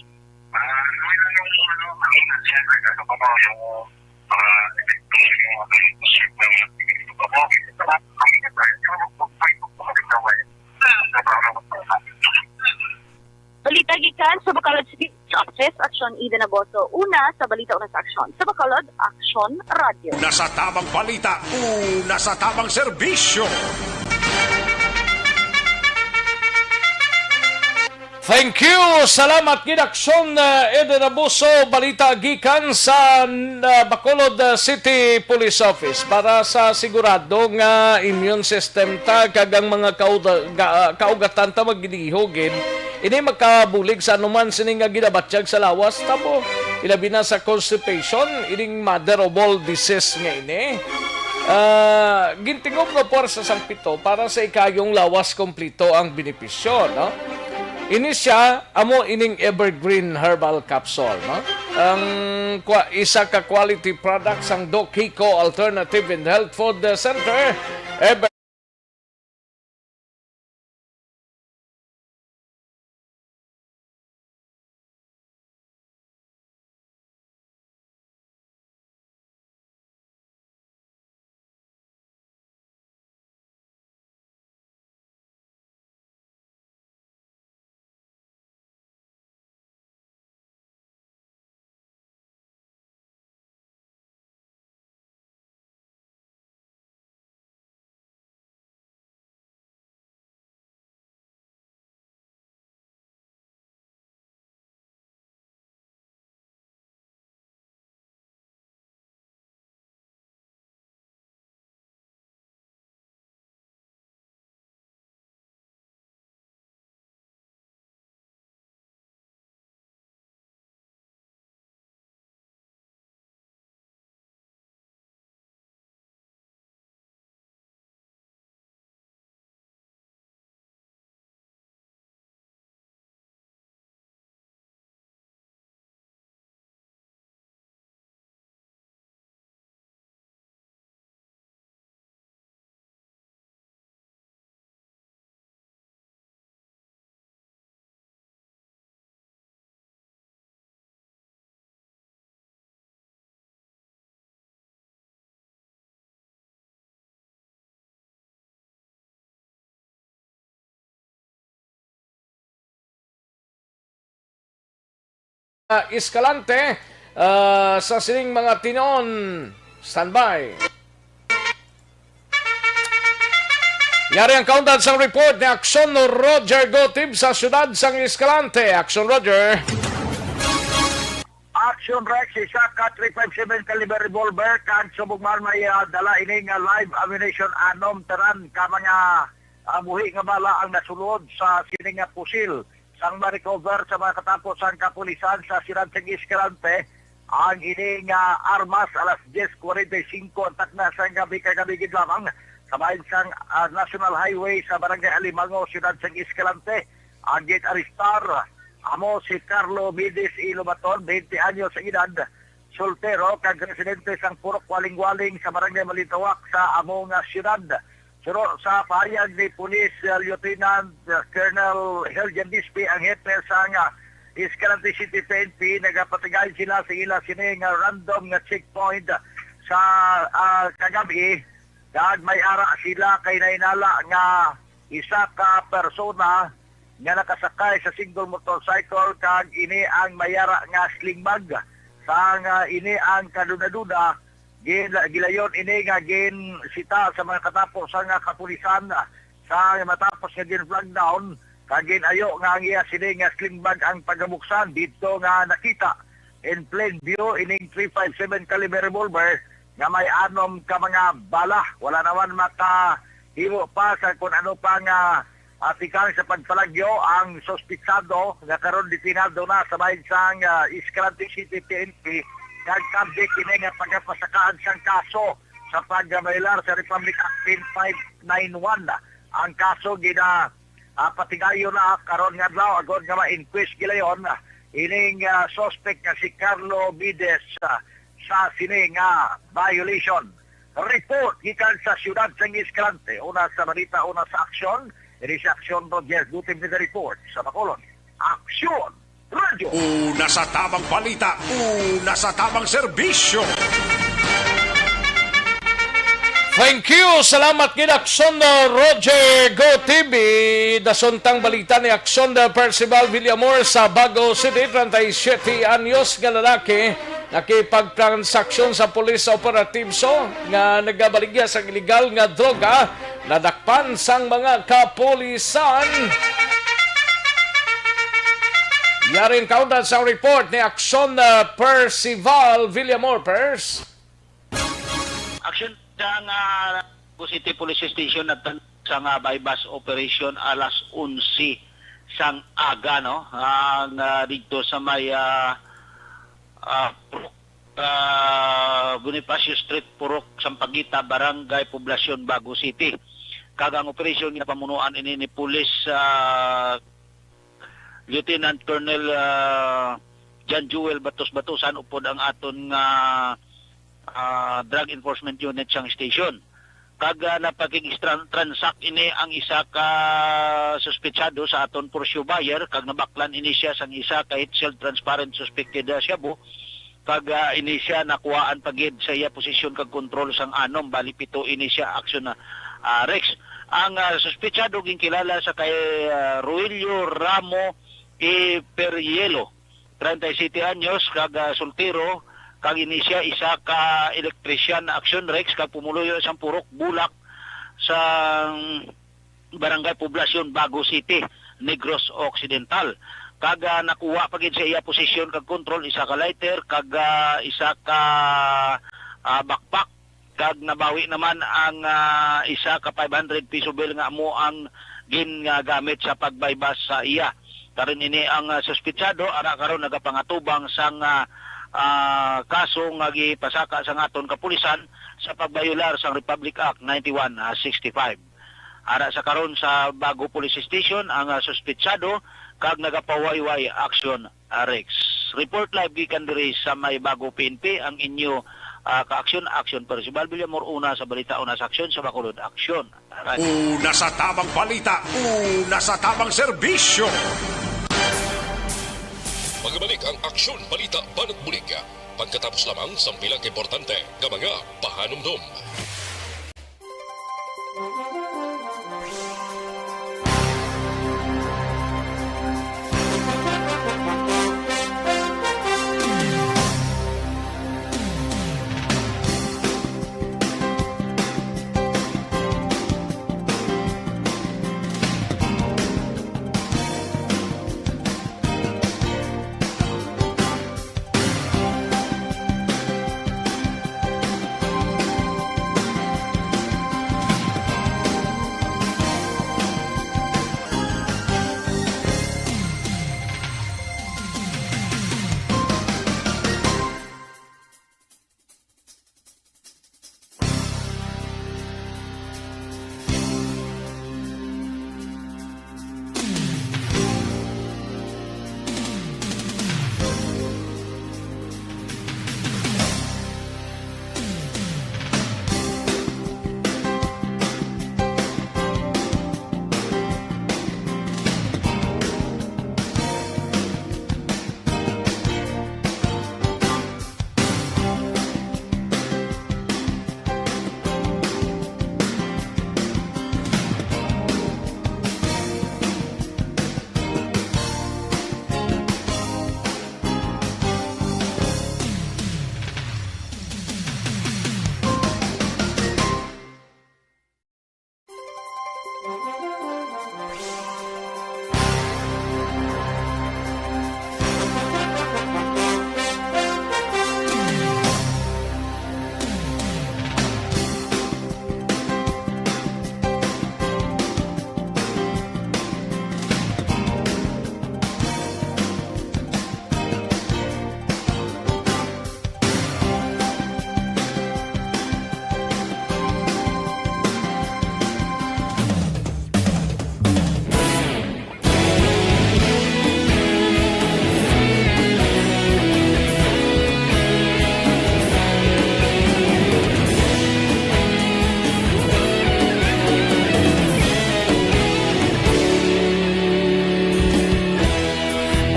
Balita gikan sa Bacolod City Office, Aksyon Eden Agoso. Una sa balita, una sa aksyon. Sa Bacolod, Aksyon Radyo. Una sa tamang balita, una sa tamang serbisyo. Thank you. Salamat gid, Aksyon, uh, Eden Abuso. Balita gikan sa, uh, Bacolod, uh, City Police Office. Para sa sigurado nga immune system ta kag ang mga kauda-, ga-, kaugatan ta maglihog gid, ini makabulig sa anuman sini nga ginabatyag sa lawas ta mo. Ilabi na sa constipation, ining mother of all disease nga ini. Ah, gintingog nga puwersa sang pito para sa ikayong lawas kompleto ang benepisyo, no? Ini sia, amo ining Evergreen Herbal Capsule, no? Ang kwa-, isa ka quality product sang Doc Hico Alternative and Health Food Center. Ever Ah, Escalante, ah, sa sining mga tinuon. Standby. Yari ang kaundan sang report ni Aksyon Roger Gotib sa siyudad sang Escalante. Aksyon, Roger. Action Rex, isa ka three five seven caliber revolver, kag subong man may, ah, dala ini nga live ammunition, anom tanan ka mga, ah, buhi nga bala ang nasulod sa sini nga pusil. Sang ma-recover sa mga katapo sang kapulisan sa siyudad sang Escalante ang ini nga armas alas diyes kuwarenta y singko ang takna sang gabi kagabi gid lamang sa bahin sang, ah, National Highway sa Barangay Alimango, siyudad sang Escalante. Ang gin-arestar amo si Carlo Mides Ilobaton, twenty anyos ang edad, soltero kag residente sang Purok Waling-Waling sa Barangay Malintawak sa amo nga siyudad. Suno sa pahayag ni Police, uh, Lieutenant, uh, Colonel Helgen Dispe, ang hepe sang, uh, Escalante City P N P, nagapatigay sila sa ila sini nga random nga checkpoint sa, uh, kagabi, kag may ara sila kay nahinala nga isa ka persona nga nakasakay sa single motorcycle, kag ini ang may ara nga sling bag. Sang, uh, ini ang kaduna-duna, Gil-, gilayon ini nga ginsita sa mga katapo sa nga kapulisan, ah, sa matapos nga gin-flag down, kag gin-ayo nga ang iya sini nga sling bag ang pagabuksan didto nga nakita in plain view ining three five seven caliber revolver nga may anom ka mga bala. Wala naman makahimo pa sa kun ano pa nga Ah, tikang sa pagpalagyo ang suspitsado nga karon detenado na sa bahin sang, ah, Escalante City P N P, kag subject kini nga pagapasakaan sang kaso sa pagbayolar sa Republic Act ten five nine one. Ang kaso gina, ah, patigayon na karon nga adlaw agod nga ma-inquest gilayon, ah, ining, ah, suspect nga si Carlo Mides, ah, sa sini nga violation. Report gikan sa siyudad sang Escalante. Una sa balita, una sa aksyon. Diri sa aksyon, Roger Gutib with the report. Sa Bacolod, Aksyon Radio. Una sa tamang balita, una sa tamang serbisyo. Thank you. Salamat gid, Aksyon, uh, Roger Gutib. Dason tang balita ni Aksyon, uh, Percival Villamor sa Bago City, treinta y siete anyos nga lalaki. Nakipagtransaksyon sa police operatives nga nagabaligya sa iligal nga droga, nadakpan sang mga kapulisan. Yari ang kaundan sa report ni Aksyon, uh, Percival Villamor, Pers. Aksyon sa, ah, Cebu City Police Station nagtan-, sa nga buy-bust operation alas onse sang aga, no? Ang, ah, didto sa may, ah, ah, Purok, ah, Bonifacio Street, Purok, Sampaguita, Barangay Poblacion, Bago City. Kag ang operasyon ginapamunuan ini ni Police, ah, Lieutenant Colonel, ah, John Joel Batos-Batusan upod ang aton nga, ah, Drug Enforcement Unit sang station. Kag, ah, napakig-, tran-, transact ini ang isa ka suspetsado sa aton for sure buyer, kag nabaklan ini siya sang isa ka heat-sealed transparent suspected, ah, shabu. Kag, ah, ini siya nakuhaan pa gid sa iya posisyon kag kontrol sang anom, bali pito ini siya aksyon na, ah, Rex. Ang, ah, suspetsado ginkilala sa kay, ah, Roelio Ramo E. Perielo, treinta y siete anyos, kag, ah, soltero, kag ini siya isa ka elektrisyan na aksyon, Rex, kag pumuluyo sang Purok Bulak sa Barangay Poblacion, Bago City, Negros Occidental. Kag, ah, nakuha pa gid sa iya posisyon kag kontrol isa ka lighter kag, ah, isa ka, ah, backpack, kag nabawi naman ang, ah, isa ka five hundred peso bill nga amo ang gin-, nga gamit sa pagbaybas sa iya. Karon ini ang, ah, suspetsado ara karon nagapangatubang sang, ah, ah, kaso nga gipasaka sang aton kapulisan sa pagbayolar sang Republic Act ninety-one sixty-five. Ara sa karon sa Bago Police Station ang, ah, suspetsado kag nagapawayway aksyon, ah, Rex. Report live gikan diri sa may Bago P N P ang inyo, ah, ka-aksyon, Action Percival Villamor, una sa balita, una sa aksyon, sa Bacolod Aksyon. Una sa tamang balita, una sa tamang serbisyo. Magbalik ang Aksyon Balita Banat Bulig, pagkatapos lamang sang pila ka importante nga mga pahanumdom.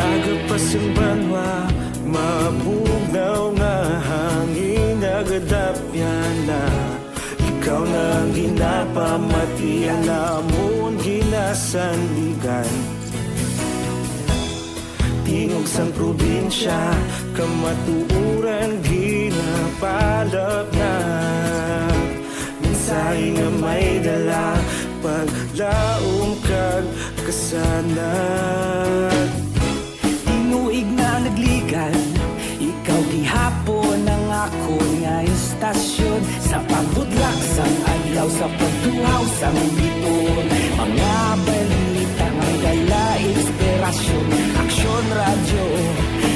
Aga pa sang banwa, mabugnaw nga hangin nagadapyan na. Ikaw na ang ginapamati, ang amon ginasandigan. Tingog sang probinsya, kamatuoran ginapalapnat. Mensahe nga may dala, paglaom kag kasanag. Tinuig na nagligan, ikaw gihapon ang akon nga istasyon. Sa pagbudlak sang adlaw, sa pagtuhaw sang biton, mga balita nga dala inspirasyon. Aksyon Radyo,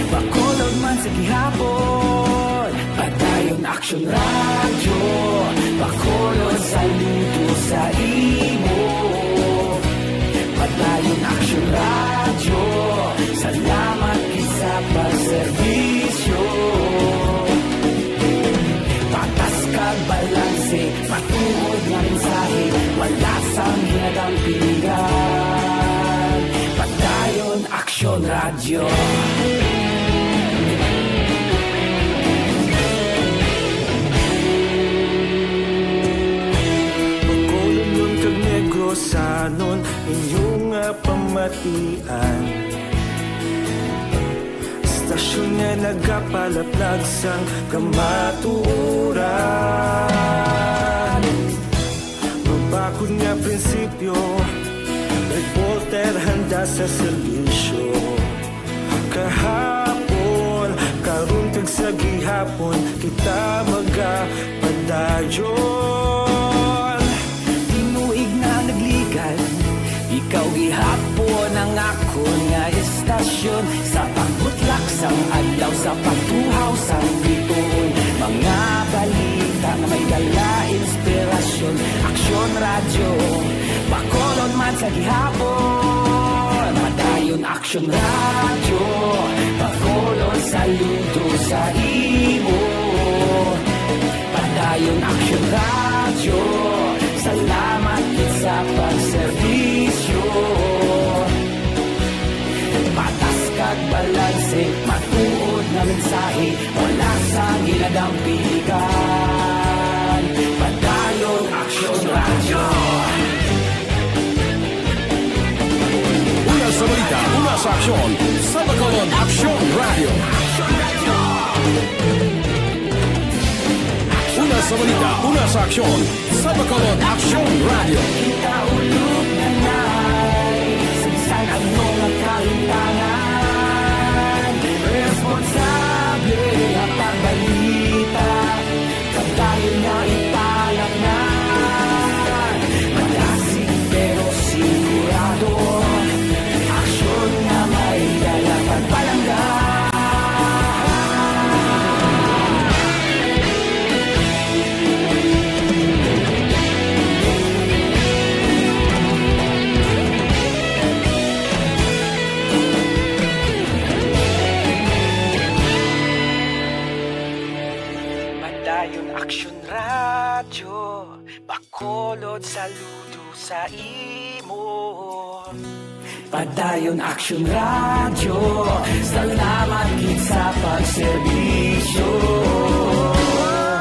Bacolod man sa gihapon. Padayon Aksyon Radyo, Bacolod, saludo sa imo. Padayon Aksyon Radyo, salamat gid sa pagserbi. Radyo. Bacolodnon kag Negrosanon, inyo nga pamatian. Istasyon nga nagapalaplag sang kamatuoran. Mabakod nga prinsipyo, reporter handa sa serbisyo. Kahapon, karon kag sa gihapon, kita magapadayon. Tinuig na nagligan, ikaw gihapon ang akon nga istasyon. Sa pagbutlak sang adlaw, sa pagtuhaw sang bituon, mga balita nga may dala inspirasyon. Aksyon Radyo, Bacolod man sa gihapon. Padayon Aksyon Radyo, Bacolod saludo sa imo. Padayon Aksyon Radyo, salamat gid sa pagserbisyo. Patas kag balanse, matuod nga mensahe, wala sang ginadampigan. Padayon Aksyon Radyo. Una sa balita, una sa aksyon, sa Bacolod Aksyon Radyo. Una sa balita, una sa aksyon, sa Bacolod Aksyon Radyo. Kita ulog na nay, sa bisan ano nga kalimtangan, responsable nga pagbalita, padayon nga ipalangnan. Malasig pero sigurado, aksyon nga may dala pagpalangga. Padayon Aksyon Radyo, Bacolod saludo sa imo. Padayon Aksyon Radyo, salamat gid sa pagserbisyo.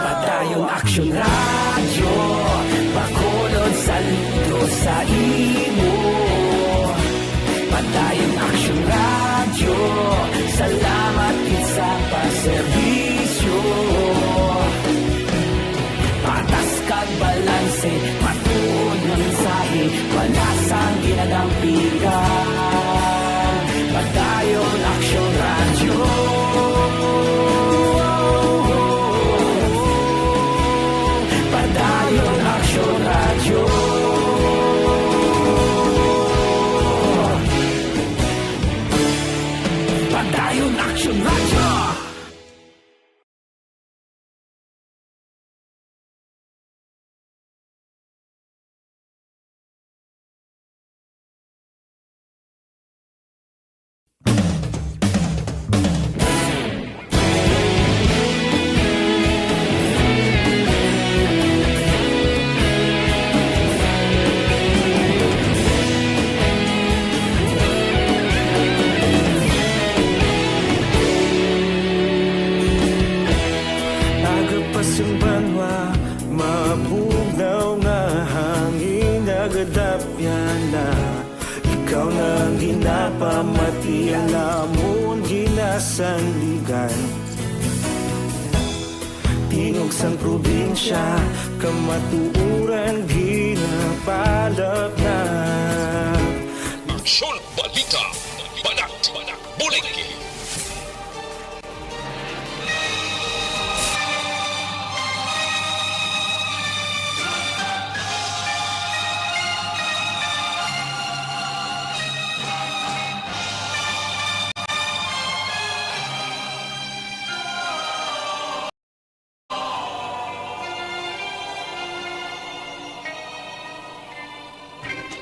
Padayon Aksyon Radyo, Bacolod saludo sa imo. Padayon Aksyon Radyo, salamat gid sa pagserbisyo. Patas kag balanse, matuod nga mensahe, wala sang ginadampigan. Padayon Aksyon Radyo. Padayon Aksyon Radyo. Padayon Aksyon Radyo. Agapas ang banwa, mabugnaw nga hangin, nagadapyan na. Ikaw na ang ginapamatian, amon ginasandigan. Tingog sang probinsya, kamatuoran ginapalapnap. Aksyon Balita, Banat, Bulig.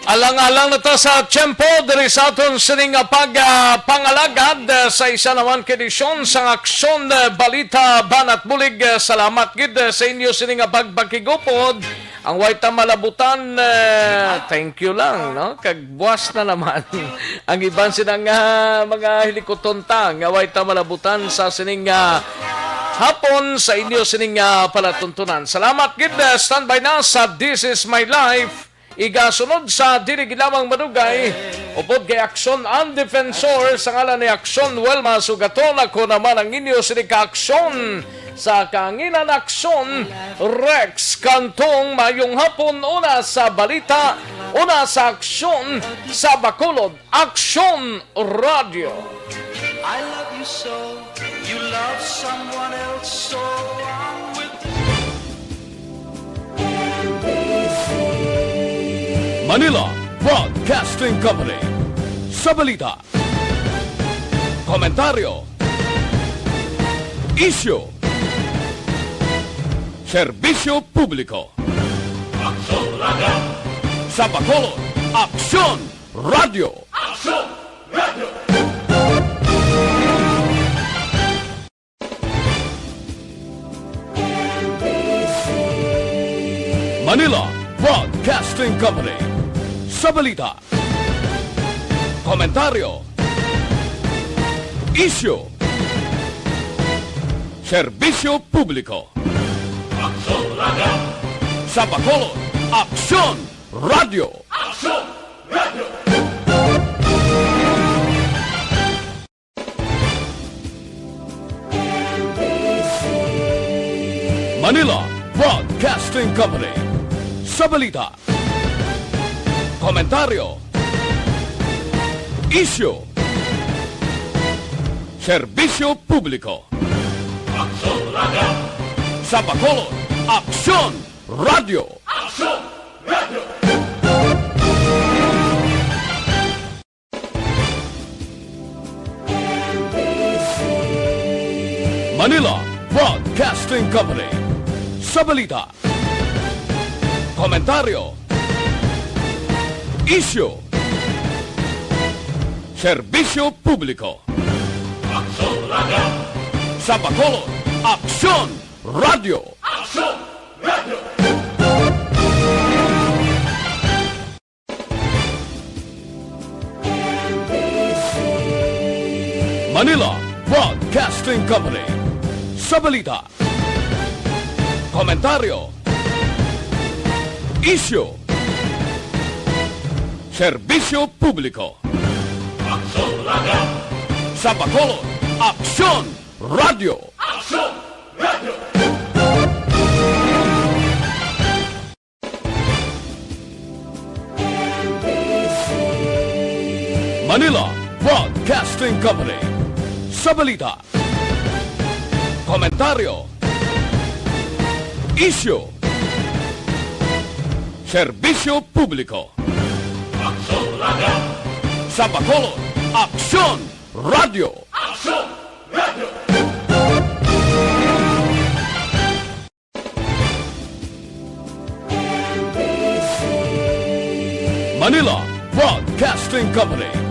Alang-alang na ta sa tiyempo diri sa aton sini nga pag, ah, pangalagad, ah, sa isa naman ka edisyon sang Aksyon, ah, Balita Banat Bulig. Ah, salamat gid, ah, sa inyo sini nga pagpakigupod. Ang way ta malabutan, eh, thank you lang, no? Kag buwas na naman ang iban sina nga mga hilikuton ta nga way ta malabutan sa sining, ah, hapon sa inyo sining, ah, palatuntunan. Salamat gid, eh, standby na sa This Is My Life. Igasunod sa dili gid lamang madugay, upod kay Aksyon ang Defensor, sa ngalan ni Aksyon Wilma Sugaton, ako naman ang inyo sini ka Aksyon sa kahanginan, Aksyon Rex Cantong. Mayong hapon, una sa balita, una sa aksyon sa Bacolod, Aksyon Radyo. I love you so, you love someone else, so I'm with Manila Broadcasting Company. Sa balita, komentaryo, isyu, serbisyo publiko. Aksyon Radyo. Sa Bacolod, Aksyon Radyo. Aksyon Radyo. Manila Broadcasting Company. Sa balita, komentaryo, isyu, serbisyo publiko. Aksyon Radyo. Sa Bacolod, Aksyon Radyo. Aksyon Radyo. Manila Broadcasting Company. Sa balita, komentaryo, isyu, serbisyo publiko. Aksyon Radyo. Sa Bacolod, Aksyon Radyo. Aksyon Radyo. Manila Broadcasting Company. Sa balita, komentaryo, isyu, serbisyo publiko. Aksyon Radyo. Sa Bacolod, Aksyon Radyo. Aksyon Radyo. Manila Broadcasting Company. Sa balita, komentaryo, isyu, serbisyo publiko. Aksyon Radyo. Sa Bacolod, Aksyon Radyo. Aksyon Radyo. Manila Broadcasting Company. Sa balita, komentaryo, isyu, serbisyo publiko. Aksyon Radyo. Sa Bacolod, Aksyon Radyo. Aksyon Radyo. Manila Broadcasting Company.